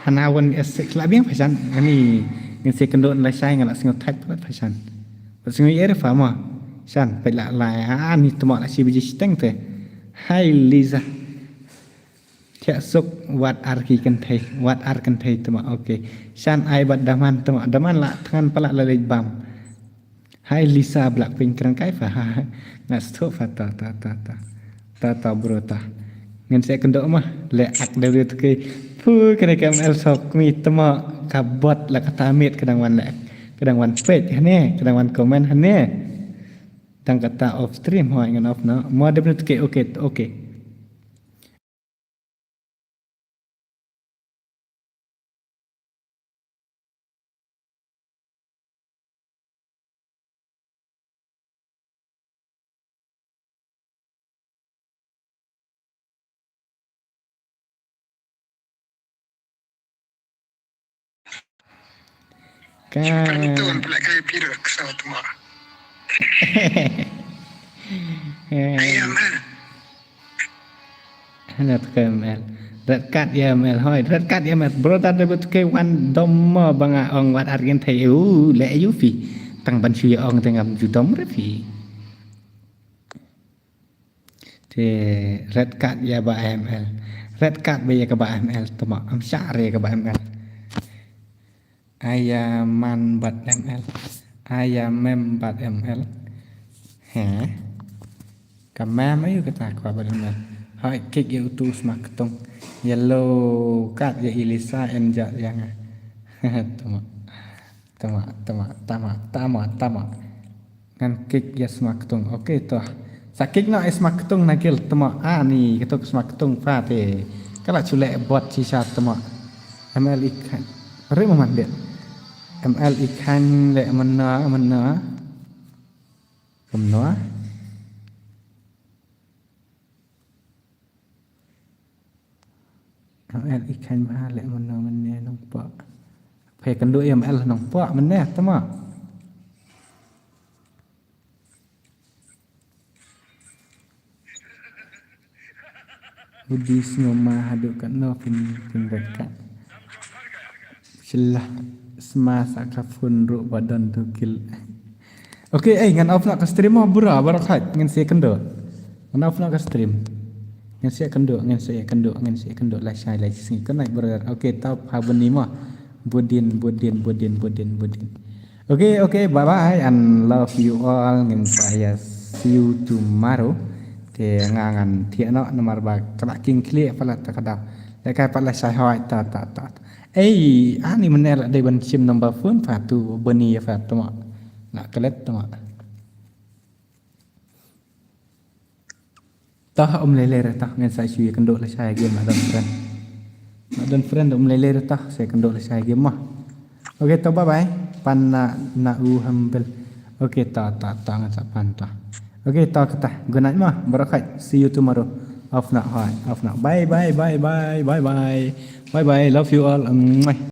Hana one S six la biang fashion. Ani ngin se kendo la shai nga la sngew thait pat fashion. Pat sngew ïa fa mo. Shan pat la la ani tamo la shi biji shiteng te. Hai Liza. Thiah suk wat ar ki kynthei, wat ar kynthei tama, okay. Shan ai bad daman tama, daman la thngan pala la leit bam. Hai Lisa Blackpink kren kai fa. Nga stop fa ta ta ta ta. Ta ta bro ta. Ngan se kendo mah le ak de tu ke. Pu kene kam el sok mi tama ka bot la kata mit kadang wan le. Kadang wan page hane, kadang wan comment hane. Tang kata off stream hoi ngan off na. Mo de tu ke okay, okay. Ka. Pantun pula kai pira kesal tuma. Ayam eh. Hana teka M L. Red card ya M L hoi. Red card ya M L. Bro ta de betu ke wan dom mo banga ong wat argin thai u le ayu fi. Tang ban shu ya ong tengam ju dom re fi. Te red card ya ba M L. Red card ba ya ka ba M L tuma am sha re ka ba M L. Aya man bad M L. Aya mem bad M L. He. Ka mem ayu kata kwa bad M L. Hai kick ya utu sma ketung. Yellow card ya Elisa en ja ya nga. Tama. Tama, tama, tama, tama, tama. Ngan kick ya sma ketung. Okay to. Sa kick no ya sma ketung na gil tama. Ah ni ketuk sma ketung pa te. Kala chule bot sisa tama. M L ikan. Ri mo man dia. M L ikan le mena mena. Kumno. M L ikan ba le mena mena nong pa. Phe kendu ya M L nong pa mena tama. Udi sngoma haduh katno phin phin bad ka. Shylla sma sa ka phone ruh ba don tu kil. Okay, eh ngan off na ka stream mo bura bura khat ngan se kendo. Ngan off na ka stream. Ngan se kendo, ngan se kendo, ngan se kendo la shai la sngi kena bura. Okay, tau ha buni mo. Budin, budin, budin, budin, budin. Okay, okay, bye bye and love you all. Ngin sa ya see you tomorrow. Te nga ngan thiah noh namar ba ka la king khlieh palat ta ka daw. Le kai pat la shai hoi ta ta ta. Ei ani mane la dei ban shim number phone fa tu bani ya fa tu ma. Na kalet tu ma. Tah um lele re tah ngan sa shu ya kendo la shai game na don friend. Na don friend um lele re tah se kendo la shai game mah. Okay to bye bye. Pan na na u humble. Okay to to to ngan sa pan to. Okay to kata. Good night mah. Barakat. See you tomorrow. Off na hai. Off na. Bye bye bye bye bye bye. Bye bye. Love you all. Mwah.